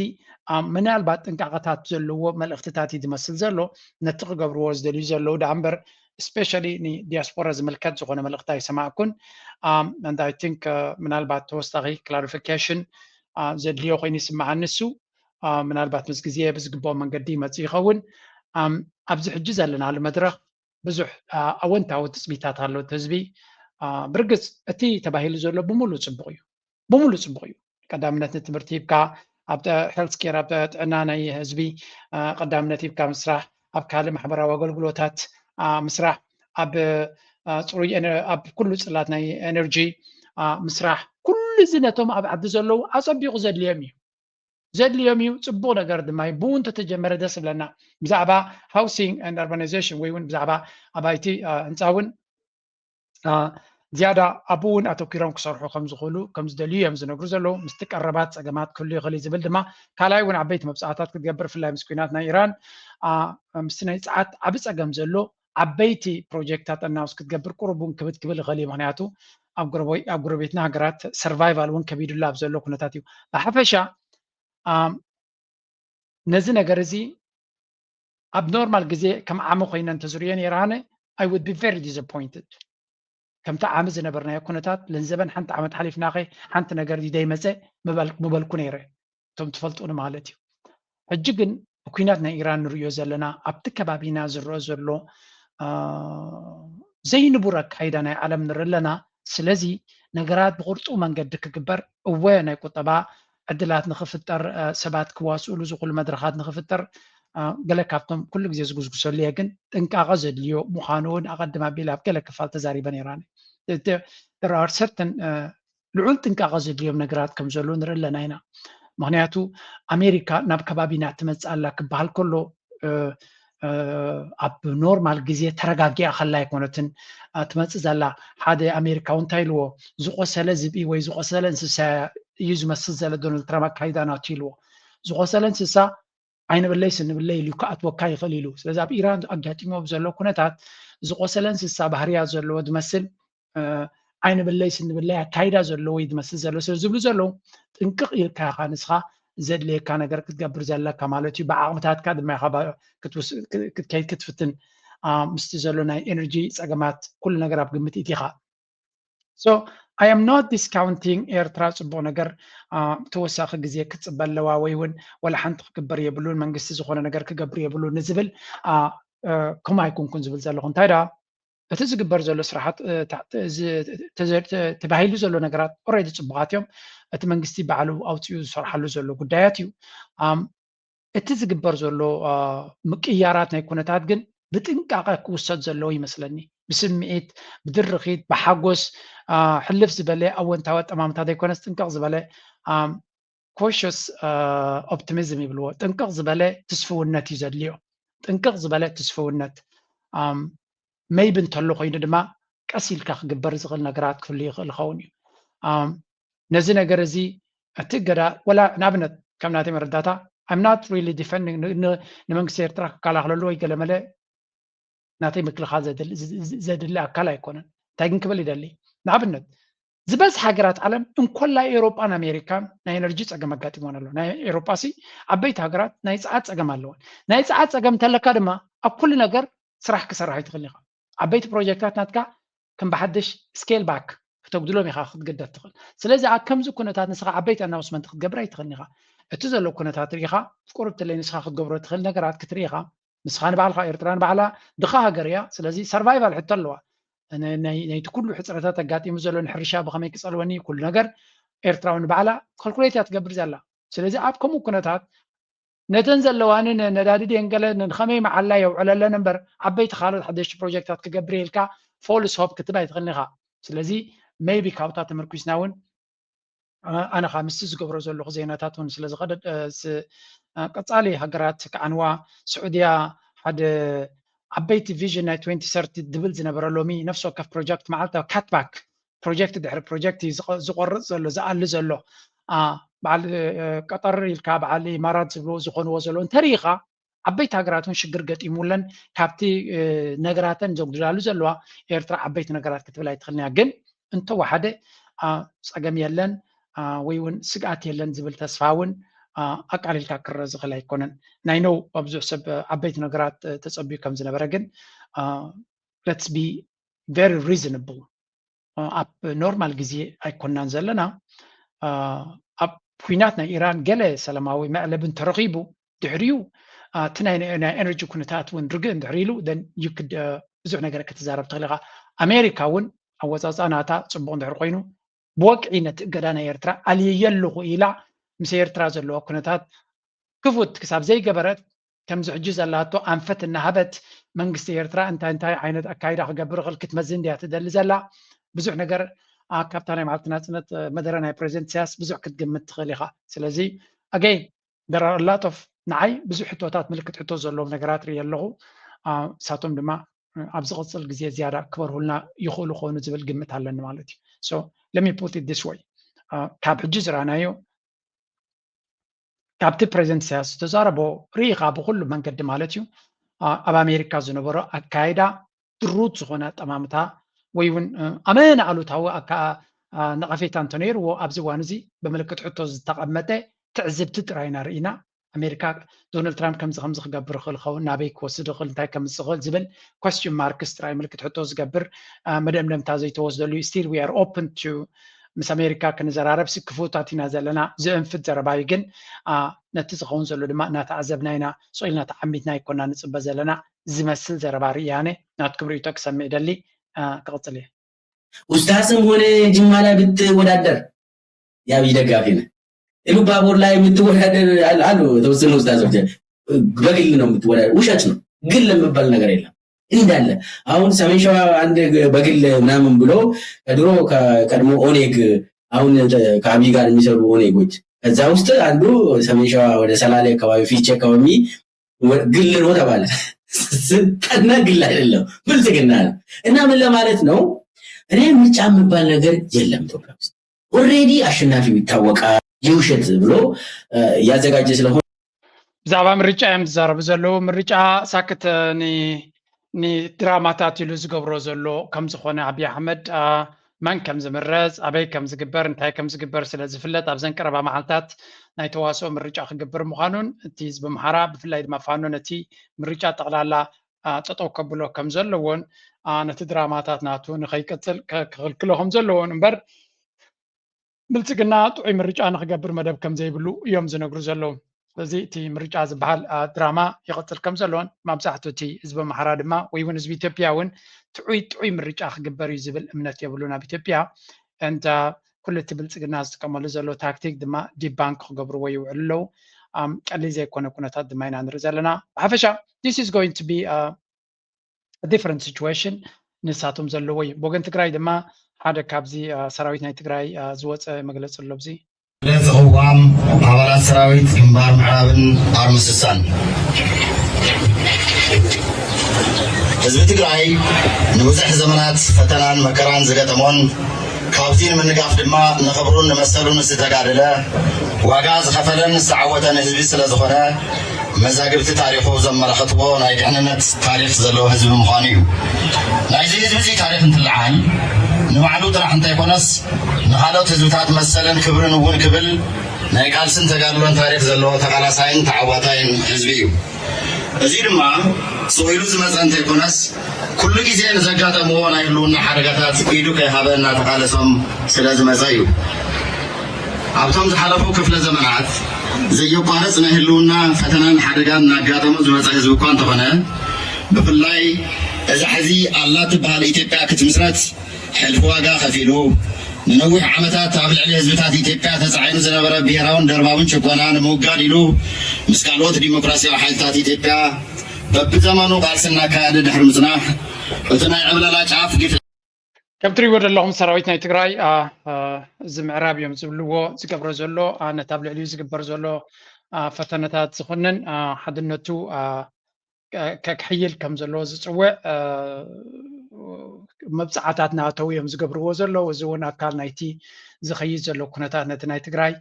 አ፣ ምናልባት ጥንቃቐታት ዘለዎ መልእኽትታት እዩ ዝመስል ዘሎ፣ ነቲ ክገብርዎ ዝደልዩ ዘለዉ ደኣ እምበር፣ especially ንዲያስፖራ ዝምልከት ዝኾነ መልእኽቲ ኣይሰማዕኩን። And I think ምናልባት ተወሳኺ clarification ዘድልዮ ኮይኑ ይስምዓኒ። እሱ ምናልባት ምስ ግዜ ብዝግብኦ መንገዲ ይመፅእ ይኸውን። ኣብዚ ሕጂ ዘለናሉ መድረኽ ብዙሕ ኣወንታዊ ትፅቢታት ኣሎ እቲ ህዝቢ። ብርግፅ እቲ ተባሂሉ ዘሎ ብምሉእ ፅቡቕ እዩ፣ ብምሉእ ፅቡቕ እዩ። ቀዳምነት ንትምህርቲ ሂብካ፣ ኣብ health care፣ ኣብ ጥዕና ናይ ህዝቢ ቀዳምነት ሂብካ ምስራሕ፣ ኣብ ካልእ ማሕበራዊ ኣገልግሎታት ምስራሕ፣ ኣብ ፅሩይ ኣብ ኩሉ ፅላት ናይ ኤነርጂ ምስራሕ፣ ኩሉ እዚ ነቶም ኣብ ዓዲ ዘለዉ ኣፀቢቑ ዘድልዮም እዩ። ዘድልዮም እዩ። ፅቡቕ ነገር ድማ እዩ። ብኡ እንተተጀመረ ደስ ይብለና። ብዛዕባ housing and urbanization ወይ እውን ብዛዕባ ኣባይቲ ህንፃ እውን ዝያዳ ኣብኡ እውን ኣተኪሮም ክሰርሑ ከም ዝኽእሉ ከም ዝደልዩ እዮም ዝነግሩ ዘለዉ። ምስቲ ቀረባት ፀገማት ክህሉ ይኽእል እዩ ዝብል ድማ ካልኣይ እውን ዓበይቲ መብፃዕታት ክትገብር፣ ብፍላይ ምስ ኲናት ናይ ኢራን ምስቲ ናይ ፀዓት ዓቢ ፀገም ዘሎ ዓበይቲ ፕሮጀክታት ኣናውንስ ክትገብር ቁሩብ እውን ክብድ ክብል ይኽእል እዩ። ምክንያቱ ኣብ ጎረቤትና ሃገራት survival እውን ከቢድሉ ኣብ ዘሎ ኩነታት እዩ። ብሓፈሻ ነዚ ነገር እዚ ኣብ ኖርማል ግዜ ከም ዓሚ ኮይነ እንተዝርእዮ ነይረ ኣነ I would be very disappointed። ከምቲ ዓሚ ዝነበርናዮ ኩነታት ለንዘበን ሓንቲ ዓመት ሓሊፍናኸ ሓንቲ ነገር ደይመፀ ምበልኩ ነይረ፣ እቶም ትፈልጡኒ ማለት እዩ። ሕጂ ግን ብኲናት ናይ ኢራን ንርእዮ ዘለና ኣብቲ ከባቢና ዝረአ ዘሎ ዘይንቡር ኣካይዳ ናይ ዓለም ንርኢ ኣለና። ስለዚ ነገራት ብቕርጡ መንገዲ ክግበር፣ እወ ናይ ቁጠባ ዕድላት ንኽፍጠር፣ ሰባት ክዋስእሉ ዝኽእሉ መድረኻት ንኽፍጠር፣ ገለ ካብቶም ኩሉ ግዜ ዝጉስጉሰሉ እየ፣ ግን ጥንቃቐ ዘድልዮ ምዃኑ እውን ኣቐድም ኣቢለ ኣብ ገለ ክፋል ተዛሪበ ነይራ። There are certain ልዑል ጥንቃቐ ዘድልዮም ነገራት ከም ዘለዉ ንርኢ ኣለና ኢና። ምኽንያቱ ኣሜሪካ ናብ ከባቢና ትመጽእ ኣላ ክበሃል ከሎ ኣብ ኖርማል ግዜ ተረጋጊኣ ከላ ኣይኮነትን ትመጽእ ዘላ። ሓደ ኣሜሪካዊ እንታይ ኢልዎ፣ ዝቆሰለ ዝብኢ ወይ ዝቆሰለ እንስሳ እዩ ዝመስል ዘሎ ዶናልድ ትራምፕ ኣካይዳ ናቱ ኢልዎ። ዝቆሰለ እንስሳ ዓይንብለይ ስንብለይ ኢሉ ክኣትወካ ይኽእል ኢሉ። ስለዚ ኣብ ኢራን ኣጋጢሞ ብዘሎ ኩነታት ዝቆሰለ እንስሳ ባህርያ ዘለዎ ዝመስል ዓይንብለይ ስንብለይ ኣካይዳ ዘለዎ እዩ ዝመስል ዘሎ ስለ ዝብሉ ዘለዉ ጥንቅቕ ኢልካ ኢኻ ንስኻ ዘድልየካ ነገር ክትገብር ዘለካ ማለት እዩ። ብዓቕምታትካ ድማ ኢኻ ክትከይድ ክትፍትን ምስቲ ዘሎ ናይ ኤነርጂ ፀገማት ኩሉ ነገር ኣብ ግምት ኢቲኻ። So I am not discounting ኤርትራ ፅቡቕ ነገር ተወሳኺ ግዜ ክትፅበ ኣለዋ ወይ እውን ወላ ሓንቲ ክግበር የብሉን መንግስቲ ዝኾነ ነገር ክገብር የብሉን ንዝብል ከምኡ ኣይኮንኩን ዝብል ዘለኹ። እንታይ ደኣ እቲ ዝግበር ዘሎ ስራሓት ተባሂሉ ዘሎ ነገራት already ፅቡቓት እዮም። እቲ መንግስቲ ባዕሉ ኣውፂኡ ዝሰርሓሉ ዘሎ ጉዳያት እዩ። እቲ ዝግበር ዘሎ ምቅያራት ናይ ኩነታት ግን ብጥንቃቐ ክውሰድ ዘለዎ ይመስለኒ። ብስምዒት፣ ብድርኺት፣ ብሓጎስ ሕልፍ ዝበለ ኣወንታዊ ኣጠማምታ ዘይኮነስ ጥንቅቕ ዝበለ cautious optimism ይብልዎ። ጥንቅቕ ዝበለ ትስፍውነት እዩ ዘድልዮ። ጥንቅቕ ዝበለ ትስፍውነት maybe እንተሎ ኮይኑ ድማ ቀስ ኢልካ ክግበር ዝኽእል ነገራት ክህሉ ይኽእል ይኸውን እዩ። ነዚ ነገር እዚ እቲ እገዳ ወላ ንኣብነት ከም ናተይ መረዳታ I'm not really defending ንመንግስቲ ኤርትራ ክከላኸለሉ ወይ ገለመለ ናተይ ምክልኻል ዘድሊ ኣካል ኣይኮነን። እንታይ ግን ክብል ይደሊ፣ ንኣብነት ዝበዝሕ ሃገራት ዓለም እንኮላይ ኤውሮጳን ኣሜሪካን ናይ ኤነርጂ ፀገም ኣጋጢሞን ኣሎ። ናይ ኤውሮጳ ሲ ዓበይቲ ሃገራት ናይ ፀዓት ፀገም ኣለወን። ናይ ፀዓት ፀገም እንተለካ ድማ ኣብ ኩሉ ነገር ስራሕ ክሰርሕ ኣይትኽእልን ኢኻ። ዓበይቲ ፕሮጀክታት ናትካ ከም ብሓድሽ scale back ክተጉድሎም ኢኻ ክትግደድ ትኽእል። ስለዚ ኣብ ከምዚ ኩነታት ንስኻ ዓበይቲ ኣናውንስመንት ክትገብር ኣይትኽእልን ኢኻ። እቲ ዘሎ ኩነታት ርኢኻ ቁሩብ ትለይ ንስኻ ክትገብሮ ትኽእል ነገራት ክትርኢ ኢኻ። ንስኻ ንባዕልኻ ኤርትራ ንባዕላ ድኻ ሃገር እያ። ስለዚ survival ሕቶ ኣለዋ። ናይቲ ኩሉ ሕፅረታት ኣጋጢሙ ዘሎ ንሕርሻ ብኸመይ ክፀልወኒ ኩሉ ነገር ኤርትራዊ ንባዕላ ካልኩሌት እያ ትገብር ዘላ። ስለዚ ኣብ ከምኡ ኩነታት ነተን ዘለዋኒ ነዳዲ ድየን ገለ ንኸመይ መዓላ የውዕለለን እምበር ዓበይቲ ካልኦት ሓደሽቲ ፕሮጀክታት ክገብር ኢልካ false hope ክትብ ኣይትኽእልን ኢኻ። ስለዚ maybe ካብታ ተመርኩስና እውን ኣነ ከዓ ምስቲ ዝገብሮ ዘለኹ ዜናታት እውን ስለ ዝኸደ ቀፃሊ ሃገራት ክዓንዋ ስዑድያ ሓደ ዓበይቲ vision ናይ twenty thirty ድብል ዝነበረ ሎሚ ነፍሲ ወከፍ ፕሮጀክት መዓልታዊ cutback ፕሮጀክት ድሕሪ ፕሮጀክት እዩ ዝቆርፅ ዘሎ ዝኣሊ ዘሎ። በዓል ቀጠር ኢልካ በዓል ኢማራት ዝብልዎ ዝኾንዎ ዘለዉ እንተርኢኻ ዓበይቲ ሃገራት እውን ሽግር ገጢሙለን ካብቲ ነገራተን ዘጉድላሉ ዘለዋ ኤርትራ ዓበይቲ ነገራት ክትብል ኣይትኽእልን እያ። ግን እንተወሓደ ፀገም የለን ወይ እውን ስግኣት የለን ዝብል ተስፋ እውን ኣቃሊልካ ክረአ ዝኽእል ኣይኮነን። ናይ ነው ብዙሕ ሰብ ዓበይቲ ነገራት ተፀቢዩ ከም ዝነበረ ግን let's be very reasonable። ኣብ ኖርማል ግዜ ኣይኮናን ዘለና። ኣብ ኩናት ናይ ኢራን ገለ ሰላማዊ መዕለቢ እንተረኺቡ ድሕሪኡ እቲ ናይ ኤነርጂ ኩነታት እውን ርግእ እንድሕር ኢሉ ብዙሕ ነገር ክትዛረብ ትኽእል ኢኻ። ኣሜሪካ እውን ኣወፃፃ ናታ ፅቡቕ እንድሕር ኮይኑ ብወግዒ ነቲ እገዳ ናይ ኤርትራ ኣልየ ኣለኹ ኢላ ምስ ኤርትራ ዘለዋ ኩነታት ክፉት ክሳብ ዘይገበረት ከምዚ ሕጂ ዘላቶ ኣንፈት እናሃበት መንግስቲ ኤርትራ እንታይ እንታይ ዓይነት ኣካይዳ ክገብር ይኽእል ክትመዝን ድያ ትደሊ ዘላ? ብዙሕ ነገር ካብታ ናይ መዓልቲ ናፅነት መደረ ናይ ፕሬዚደንት ኢሳያስ ብዙሕ ክትግምት ትኽእል ኢኻ። ስለዚ ኣገይ ደራላጦፍ ንዓይ ብዙሕ ሕቶታት ምልክት ሕቶ ዘለዎም ነገራት ርኢ ኣለኹ። ንሳቶም ድማ ኣብ ዝቕፅል ግዜ ዝያዳ ክበርሁልና ይኽእሉ ኾኑ ዝብል ግምት ኣለኒ ማለት እዩ። So let me put it this way። ካብ ሕጂ ዝረኣናዮ ካብቲ ፕሬዚደንት ኢሳያስ ዝተዛረቦ ርኢኻ ብኩሉ መንገዲ ማለት እዩ ኣብ ኣሜሪካ ዝነበሮ ኣካይዳ ድሩት ዝኾነ ኣጠማምታ ወይ እውን ኣመና ኣሉታዊ ነቐፌታ እንተነይርዎ ኣብዚ እዋን እዚ ብምልክት ሕቶ ዝተቐመጠ ትዕዝብቲ ጥራይ ኢና ርኢና። ኣሜሪካ ዶናልድ ትራምፕ ከምዚ ከምዚ ክገብር ይኽእል ኸውን ናበይ ክወስድ ይኽእል እንታይ ከምፅእ ይኽእል ዝብል question marks ጥራይ ምልክት ሕቶ ዝገብር መደምደምታ ዘይተወስደሉ still we are open to ምስ ኣሜሪካ ክንዘራረብ ሲ ክፉታት ኢና ዘለና። ዘእንፍት ዘረባ እዩ ግን ነቲ ዝኸውን ዘሎ ድማ እናተዓዘብና ኢና። ስቕ ኢልና ተዓሚትና ኣይኮና ንፅበ ዘለና ዝመስል ዘረባ ርእያነ ናትኩም ርእቶ ክሰምዕ ደሊ ክቕፅል እየ። ኡስታዝም ሆነ ጅማ ላይ ብትወዳደር የአብይ ደጋፊ ነህ። ኢሉባቦር ላይ የምትወዳደር አሉ የተወሰኑ ኡስታዞች። በግል ነው የምትወዳደር። ውሸት ነው። ግል የሚባል ነገር የለም። እንዳለ አሁን ሰሜን ሸዋ አንድ በግል ምናምን ብሎ ከድሮ ከቀድሞ ኦኔግ አሁን ከአብይ ጋር የሚሰሩ ኦኔጎች ከዛ ውስጥ አንዱ ሰሜን ሸዋ ወደ ሰላሌ አካባቢ ፊቼ አካባቢ ግል ነው ተባለ። ስልጣንና ግል አይደለም፣ ብልጽግና ነው። እና ምን ለማለት ነው? እኔ ምርጫ የሚባል ነገር የለም ኢትዮጵያ ውስጥ። Already አሸናፊው ይታወቃል። የውሸት ብሎ ያዘጋጀ ስለሆነ ብዛዕባ ምርጫ እዮም ዝዛረቡ ዘለዉ። ምርጫ ሳክት ንድራማታት ኢሉ ዝገብሮ ዘሎ ከም ዝኾነ ኣብይ ኣሕመድ መን ከም ዝምረፅ ኣበይ ከም ዝግበር እንታይ ከም ዝግበር ስለ ዝፍለጥ ኣብዘን ቀረባ መዓልታት ናይ ተዋስኦ ምርጫ ክግብር ምዃኑን እቲ ህዝቢ ኣምሓራ ብፍላይ ድማ ፋኖ ነቲ ምርጫ ጠቕላላ ጠጠው ከብሎ ከም ዘለዎን ነቲ ድራማታት ናቱ ንኸይቅፅል ክኽልክሎ ከም ዘለዎን እምበር ብልፅግና ጥዑይ ምርጫ ንክገብር መደብ ከም ዘይብሉ እዮም ዝነግሩ ዘለዉ። ስለዚ እቲ ምርጫ ዝበሃል ድራማ ይቕፅል ከም ዘለዎን ማብዛሕቱ እቲ ህዝቢ ኣምሓራ ድማ ወይ እውን ህዝቢ ኢትዮጵያ እውን ጥዑይ ጥዑይ ምርጫ ክግበር እዩ ዝብል እምነት የብሉን ኣብ ኢትዮጵያ። እንተ ኩሉ እቲ ብልፅግና ዝጥቀመሉ ዘሎ ታክቲክ ድማ ዲባንክ ክገብርዎ ይውዕሉ ኣለዉ። ቀሊል ዘይኮነ ኩነታት ድማ ኢና ንርኢ ዘለና። ብሓፈሻ this is going to be different situation ንሳቶም ዘለዎ እዩ። ብወገን ትግራይ ድማ ሓደ ካብዚ ሰራዊት ናይ ትግራይ ዝወፀ መግለፂ ኣሎ። ኣብዚ ለዚ ቅዋም ኣባላት ሰራዊት ግንባር ምዕራብን ኣርሚ ስሳን ህዝቢ ትግራይ ንብዙሕ ዘመናት ፈተናን መከራን ዝገጠሞን ካብዚ ንምንጋፍ ድማ ንኽብሩን ንመሰሉን ዝተጋደለ ዋጋ ዝኸፈለን ዝተዓወተን ህዝቢ ስለዝኾነ መዛግብቲ ታሪኹ ዘመላኸትዎ ናይ ድሕንነት ታሪኽ ዘለዎ ህዝቢ ምዃኑ እዩ። ናይዚ ህዝቢ እዚ ታሪኽ እንትለዓል ንባዕሉ ጥራሕ እንተይኮነስ ንኻልኦት ህዝብታት መሰልን ክብርን እውን ክብል ናይ ቃልስን ተጋድሎን ታሪኽ ዘለዎ ተቓላሳይን ተዓዋታይን ህዝቢ እዩ። እዚ ድማ ስቕ ኢሉ ዝመፀ እንተይኮነስ ኩሉ ግዜ ንዘጋጠምዎ ናይ ህልውና ሓደጋታት ኢዱ ከይሃበ እናተቓለሶም ስለ ዝመፀ እዩ። ኣብቶም ዝሓለፉ ክፍለ ዘመናት ዘየቋርፅ ናይ ህልውና ፈተናን ሓደጋን እናጋጠሞ ዝመፀ ህዝቢ እኳ እንተኾነ ብፍላይ እዚ ሕዚ ኣላ ትበሃል ኢትዮጵያ ክትምስረት ሕልፊ ዋጋ ከፊሉ ንነዊሕ ዓመታት ኣብ ልዕሊ ህዝብታት ኢትዮጵያ ተፃዒኑ ዝነበረ ብሄራውን ደርባውን ጭቆና ንምውጋድ ኢሉ ምስ ካልኦት ዲሞክራሲያዊ ሓይልታት ኢትዮጵያ በብዘመኑ ቃልሲ እናካየደ ድሕሪ ምፅናሕ እቲ ናይ ዕብለላ ጫፍ ግፍ ከም ትሪእዎ ዘለኹም ሰራዊት ናይ ትግራይ እዚ ምዕራብ እዮም ዝብልዎ ዝገብሮ ዘሎ ነቲ ኣብ ልዕሊኡ ዝግበር ዘሎ ፈተነታት ዝኹንን ሓድነቱ ከክሕይል ከም ዘለዎ ዝፅውዕ መብፅዓታት እናኣተው እዮም ዝገብርዎ ዘለዉ። እዚ እውን ኣካል ናይቲ ዝኸይድ ዘሎ ኩነታት ነቲ ናይ ትግራይ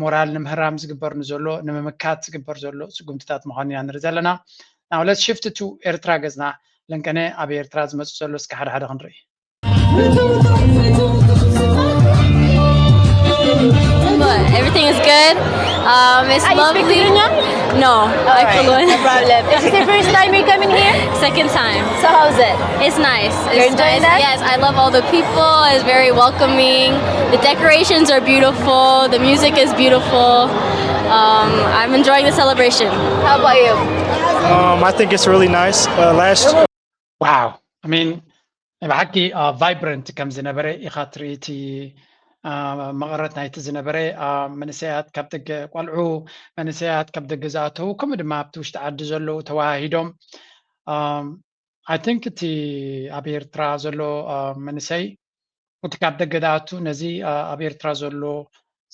ሞራል ንምህራም ዝግበር ንዘሎ ንምምካት ዝግበር ዘሎ ስጉምትታት ምዃኑ ኢና ንርኢ ዘለና። Now let's shift to ኤርትራ ገፅና ለንቀነ ኣብ ኤርትራ ዝመፅእ ዘሎ እስከ ሓደ ሓደ ክንርኢ። But everything is good. Um, it's lovely. No, I Alright, couldn't. No problem. Is this your first time you're coming here? Second time. So how's it? It's nice. It's You're enjoying nice. That? Yes, I love all the people. It's very welcoming. The decorations are beautiful. The music is beautiful. Um, I'm enjoying the celebration. How about you? Um, I think it's really nice. Uh, last Wow. I mean ብሓቂ ቫይብረንት ከም ዝነበረ ኢኻ ትርኢ። እቲ መቐረት ናይቲ ዝነበረ መንእሰያት ካብ ደገ ቆልዑ መንእሰያት ካብ ደገ ዝኣተዉ ከምኡ ድማ ኣብቲ ውሽጢ ዓዲ ዘለዉ ተወሃሂዶም። I think እቲ ኣብ ኤርትራ ዘሎ መንእሰይ እቲ ካብ ደገ ዝኣቱ ነዚ ኣብ ኤርትራ ዘሎ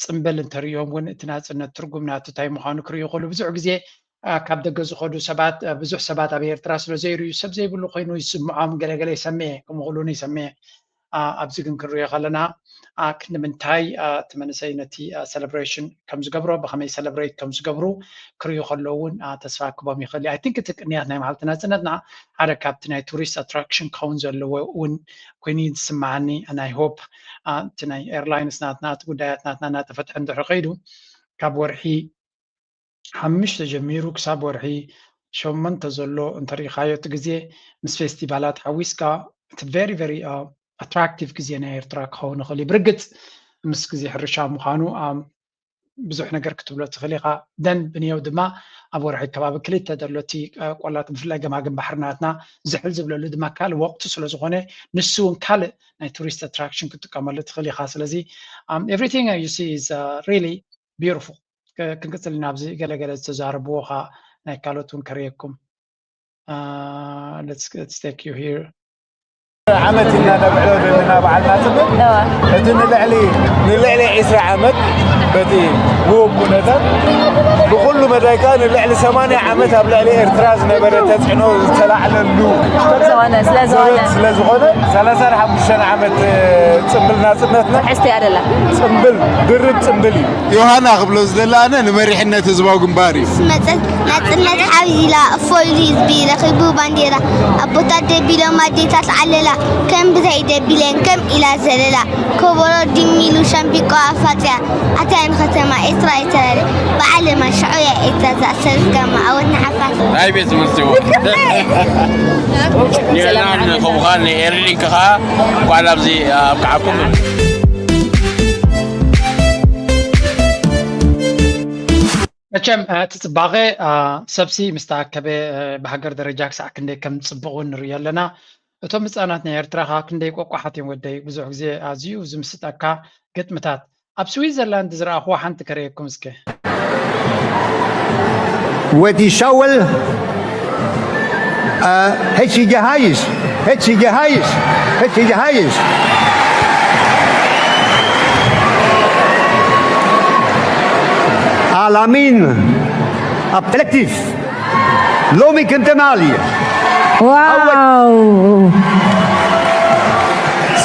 ፅምብል እንተሪኦም እውን እቲ ናፅነት ትርጉም ናቱ እንታይ ምዃኑ ክርእዩ ከሉ ብዙሕ ግዜ ካብ ደገ ዝኸዱ ሰባት ብዙሕ ሰባት ኣብ ኤርትራ ስለ ዘይርእዩ ሰብ ዘይብሉ ኮይኑ ይስምዖም። ገለገለ ይሰምዐ ከምኡ ከሉ ይሰምዐ። ኣብዚ ግን ክንሪኦ ከለና ክንዲ ምንታይ እቲ መንእሰይ ነቲ ሰለብሬሽን ከም ዝገብሮ ብኸመይ ሰለብሬት ከም ዝገብሩ ክርእዩ ከለዉ እውን ተስፋ ክቦም ይኽእል እዩ። I think እቲ ቅንያት ናይ መዓልቲ ናፅነትና ሓደ ካብቲ ናይ ቱሪስት ኣትራክሽን ክኸውን ዘለዎ እውን ኮይኑ ዝስምዓኒ። And I hope እቲ ናይ ኤርላይንስ ናትና እቲ ጉዳያት ናትና እናተፈትሐ እንድሕር ከይዱ ካብ ወርሒ ሓሙሽተ ጀሚሩ ክሳብ ወርሒ ሸሞንተ ዘሎ እንተሪኢኻዮ እቲ ግዜ ምስ ፌስቲቫላት ሓዊስካ እቲ very very attractive ግዜ ናይ ኤርትራ ክኸውን ይኽእል እዩ። ብርግፅ ምስ ግዜ ሕርሻ ምዃኑ ብዙሕ ነገር ክትብሎ ትኽእል ኢኻ። ደን ብንየው ድማ ኣብ ወርሒ ከባቢ ክልተ ዘሎ እቲ ቆላት ብፍላይ ገማግም ባሕሪ ናትና ዝሕል ዝብለሉ ድማ ካልእ ወቅቱ ስለ ዝኾነ ንሱ እውን ካልእ ናይ ቱሪስት ኣትራክሽን ክትጥቀመሉ ትኽእል ኢኻ። ስለዚ everything you see is really beautiful። ክንቅፅል ኢና ኣብዚ ገለገለ ዝተዛረብዎ ኻ ናይ ካልኦት እውን ከርእየኩም። Let's take you here. ዓመት ኢና ነብዕሎ ዘለና በዓል ናፅነት እቲ ንልዕሊ ንልዕሊ ዒስራ ዓመት በቲ ውብ ኩነታት ብኩሉ መዳይ ከዓ ንልዕሊ ሰማንያ ዓመት ኣብ ልዕሊ ኤርትራ ዝነበረ ተፅዕኖ ዝተላዕለሉ ዝኾነ ስለ ዝኾነ ስለ ዝኾነ ሰላሳን ሓሙሽተን ዓመት ፅምብል ናፅነትና ሕስቲ ኣደላ ፅምብል ድርብ ፅምብል እዩ። ዮሃና ክብሎ ዝደሊ ኣነ ንመሪሕነት ህዝባዊ ግንባር እዩ። መፀት ናፅነት ሓቢላ እፎ ኢሉ ህዝቢ ረኺቡ ባንዴራ ኣቦታት ደቢሎም ኣዴታት ዓለላ ከም ብዘይ ደቢለን ከም ኢላ ዘለላ ከበሮ ድም ኢሉ ሸምቢቆ ኣፋፅያ ኣትያ ንከተማ ኤርትራ የተላለ ብዓለማ ሽዑ እያ ኤርትራ ዝኣሰረት ጋማ ኣወት ንሓፋሽ ናይ ቤት ትምህርቲ እውን ንዕና ንኸምዃን ንኤርሊንክ ከዓ እንኳዕ ናብዚ ኣብቅዓኩም። መቸም እቲ ፅባቐ ሰብሲ ምስ ተኣከበ ብሃገር ደረጃ ክሳዕ ክንደይ ከም ፅቡቕ እውን ንርእዮ ኣለና። እቶም ህፃናት ናይ ኤርትራ ከዓ ክንደይ ቆቋሓት እዮም ወደይ። ብዙሕ ግዜ ኣዝዩ ዝምስጠካ ግጥምታት ኣብ ስዊዘርላንድ ዝረኣኽዎ ሓንቲ ከርእየኩም እስከ። ወዲ ሻውል ሄቺ ገሃይሽ ሄቺ ገሃይሽ ሄቺ ገሃይሽ ኣላሚን ኣብ ኮሌክቲቭ ሎሚ ክንተማሊ ዋው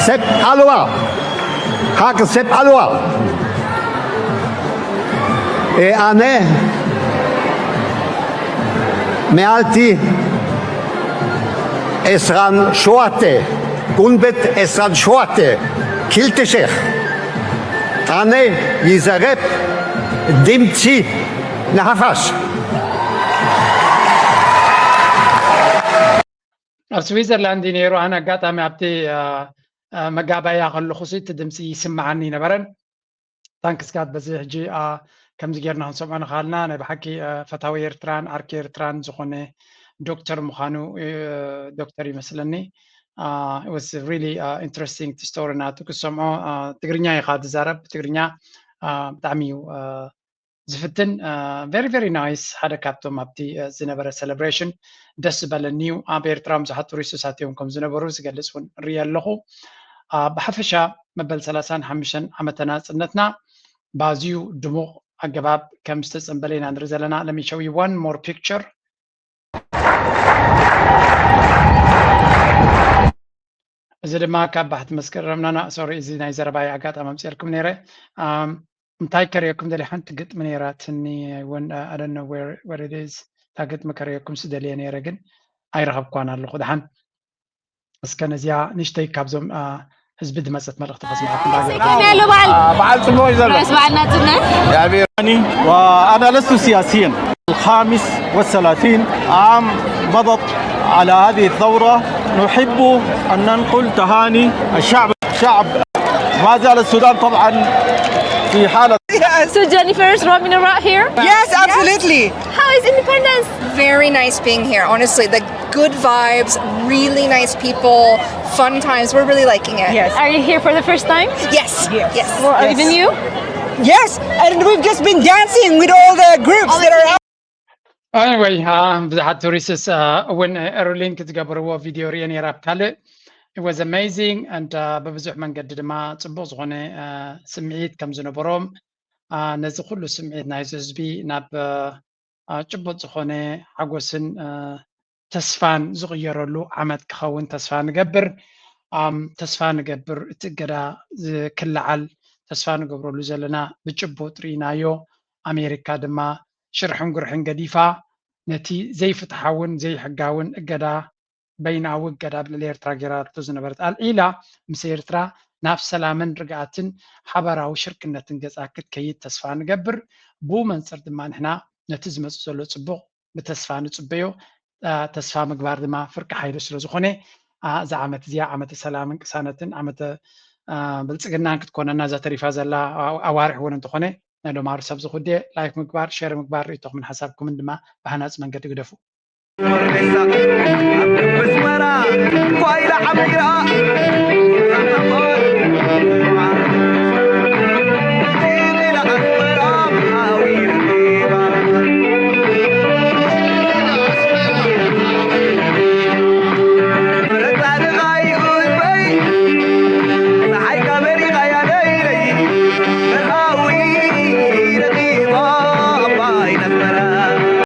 ሰብ ኣልዋ ሓቂ ሰብ ኣልዋ ኣነ መዓልቲ ዕስራን ሸውዓተ ጉንበት ዕስራን ሸውዓተ ክልተ ሽሕ ኣነ ይዘረብ ድምፂ ንሓፋሽ። ኣብ ስዊዘርላንድ እዩ ነይሩ። ኣነ ኣጋጣሚ ኣብቲ መጋባእያ ከለኹ እቲ ድምፂ ይስምዓኒ ይነበረን። ታንክስ ጋድ በዚ ሕጂ ከምዚ ጌርና ክንሰምዖ ንኽኣልና ናይ ብሓቂ ፈታዊ ኤርትራን ዓርኪ ኤርትራን ዝኾነ ዶክተር ምዃኑ ዶክተር ይመስለኒ። It was really interesting ስቶሪ ናቱ ክሰምዖ። ትግርኛ ኢኻ ትዛረብ ትግርኛ ብጣዕሚ እዩ ዝፍትን። Very very nice ሓደ ካብቶም ኣብቲ ዝነበረ ሰለብሬሽን ደስ ዝበለኒ እዩ። ኣብ ኤርትራ ብዙሓት ቱሪስት ኣትዮም ከም ዝነበሩ ዝገልፅ እውን ርኢ ኣለኹ። ብሓፈሻ መበል ሰላሳን ሓሙሽተን ዓመተ ናፅነትና ብኣዝዩ ድሙቕ ኣገባብ ከም ዝተፀንበለ ኢና ንርኢ ዘለና። Let me show you one more picture. እዚ ድማ ካብ ባሕቲ መስከረም ናና ሶሪ እዚ ናይ ዘረባይ ኣጋጣሚ ኣምፅኤልኩም ነይረ። እንታይ ከርእየኩም ደልየ ሓንቲ ግጥሚ ነይራትኒ እውን ኣደነ ወርድዝ እታ ግጥሚ ከርእየኩም ስደልየ ነይረ ግን ኣይረኸብኳን ኣለኹ። ድሓን እስከ ነዚኣ ንሽተይ ካብዞም ህዝቢ ዝመፀት መልእኽቲ ከስምዓኩም ያለው በዓል በዓል ፅቡቅ እዩ ዘሎ ርዕስ በዓል ናፅነት ኣና ለስቱ ሲያሲየን الخامس والثلاثين عام مضت على هذه الثورة. نحب أن ننقل تهاني الشعب. الشعب ما زال السودان طبعا في حالة So Jennifer is roaming around here. Yes, absolutely. How is independence? Very nice being here, honestly. The good vibes, really nice people, fun times. We're really liking it. Are you here for the first time? Yes. Yes. Well, even you? Yes, and we've just been dancing with all the groups that are out. Anyway, uh, ብዙሓት ቱሪስትስ እውን ሪሊንክ ዝገበርዎ ቪድዮ ሪኦ ነይረ ኣብ ካልእ። It was amazing and uh, ብብዙሕ መንገዲ ድማ ፅቡቕ ዝኾነ uh, ስምዒት ከም ዝነበሮም uh, ነዚ ኩሉ ስምዒት ናይዚ ህዝቢ ናብ uh, ጭቡጥ ዝኾነ ሓጎስን uh, ተስፋን ዝቕየረሉ ዓመት ክኸውን ተስፋ ንገብር። Um, ተስፋ ንገብር እቲ እገዳ ክለዓል ተስፋ ንገብረሉ ዘለና ብጭቡጥ ርኢናዮ። ኣሜሪካ ድማ ሽርሕን ጉርሕን ገዲፋ ነቲ ዘይፍትሓውን ዘይሕጋውን እገዳ በይናዊ እገዳ ኣብ ልዕሊ ኤርትራ ገይራቶ ዝነበረት ኣልዒላ ምስ ኤርትራ ናብ ሰላምን ርግኣትን ሓባራዊ ሽርክነትን ገጻ ክትከይድ ተስፋ ንገብር። ብኡ መንጽር ድማ ንሕና ነቲ ዝመጽእ ዘሎ ጽቡቕ ብተስፋ ንጽበዮ። ተስፋ ምግባር ድማ ፍርቂ ሓይሊ ስለ ዝኾነ እዛ ዓመት እዚኣ ዓመተ ሰላምን ቅሳነትን ዓመተ ብልፅግናን ክትኮነና እዛ ተሪፋ ዘላ ኣዋርሕ እውን እንተኾነ ናይ ሎማሪ ሰብ ዝኹዴ ላይክ ምግባር ሸር ምግባር ርእቶኹምን ሓሳብኩምን ድማ ብሃናፂ መንገዲ ግደፉ።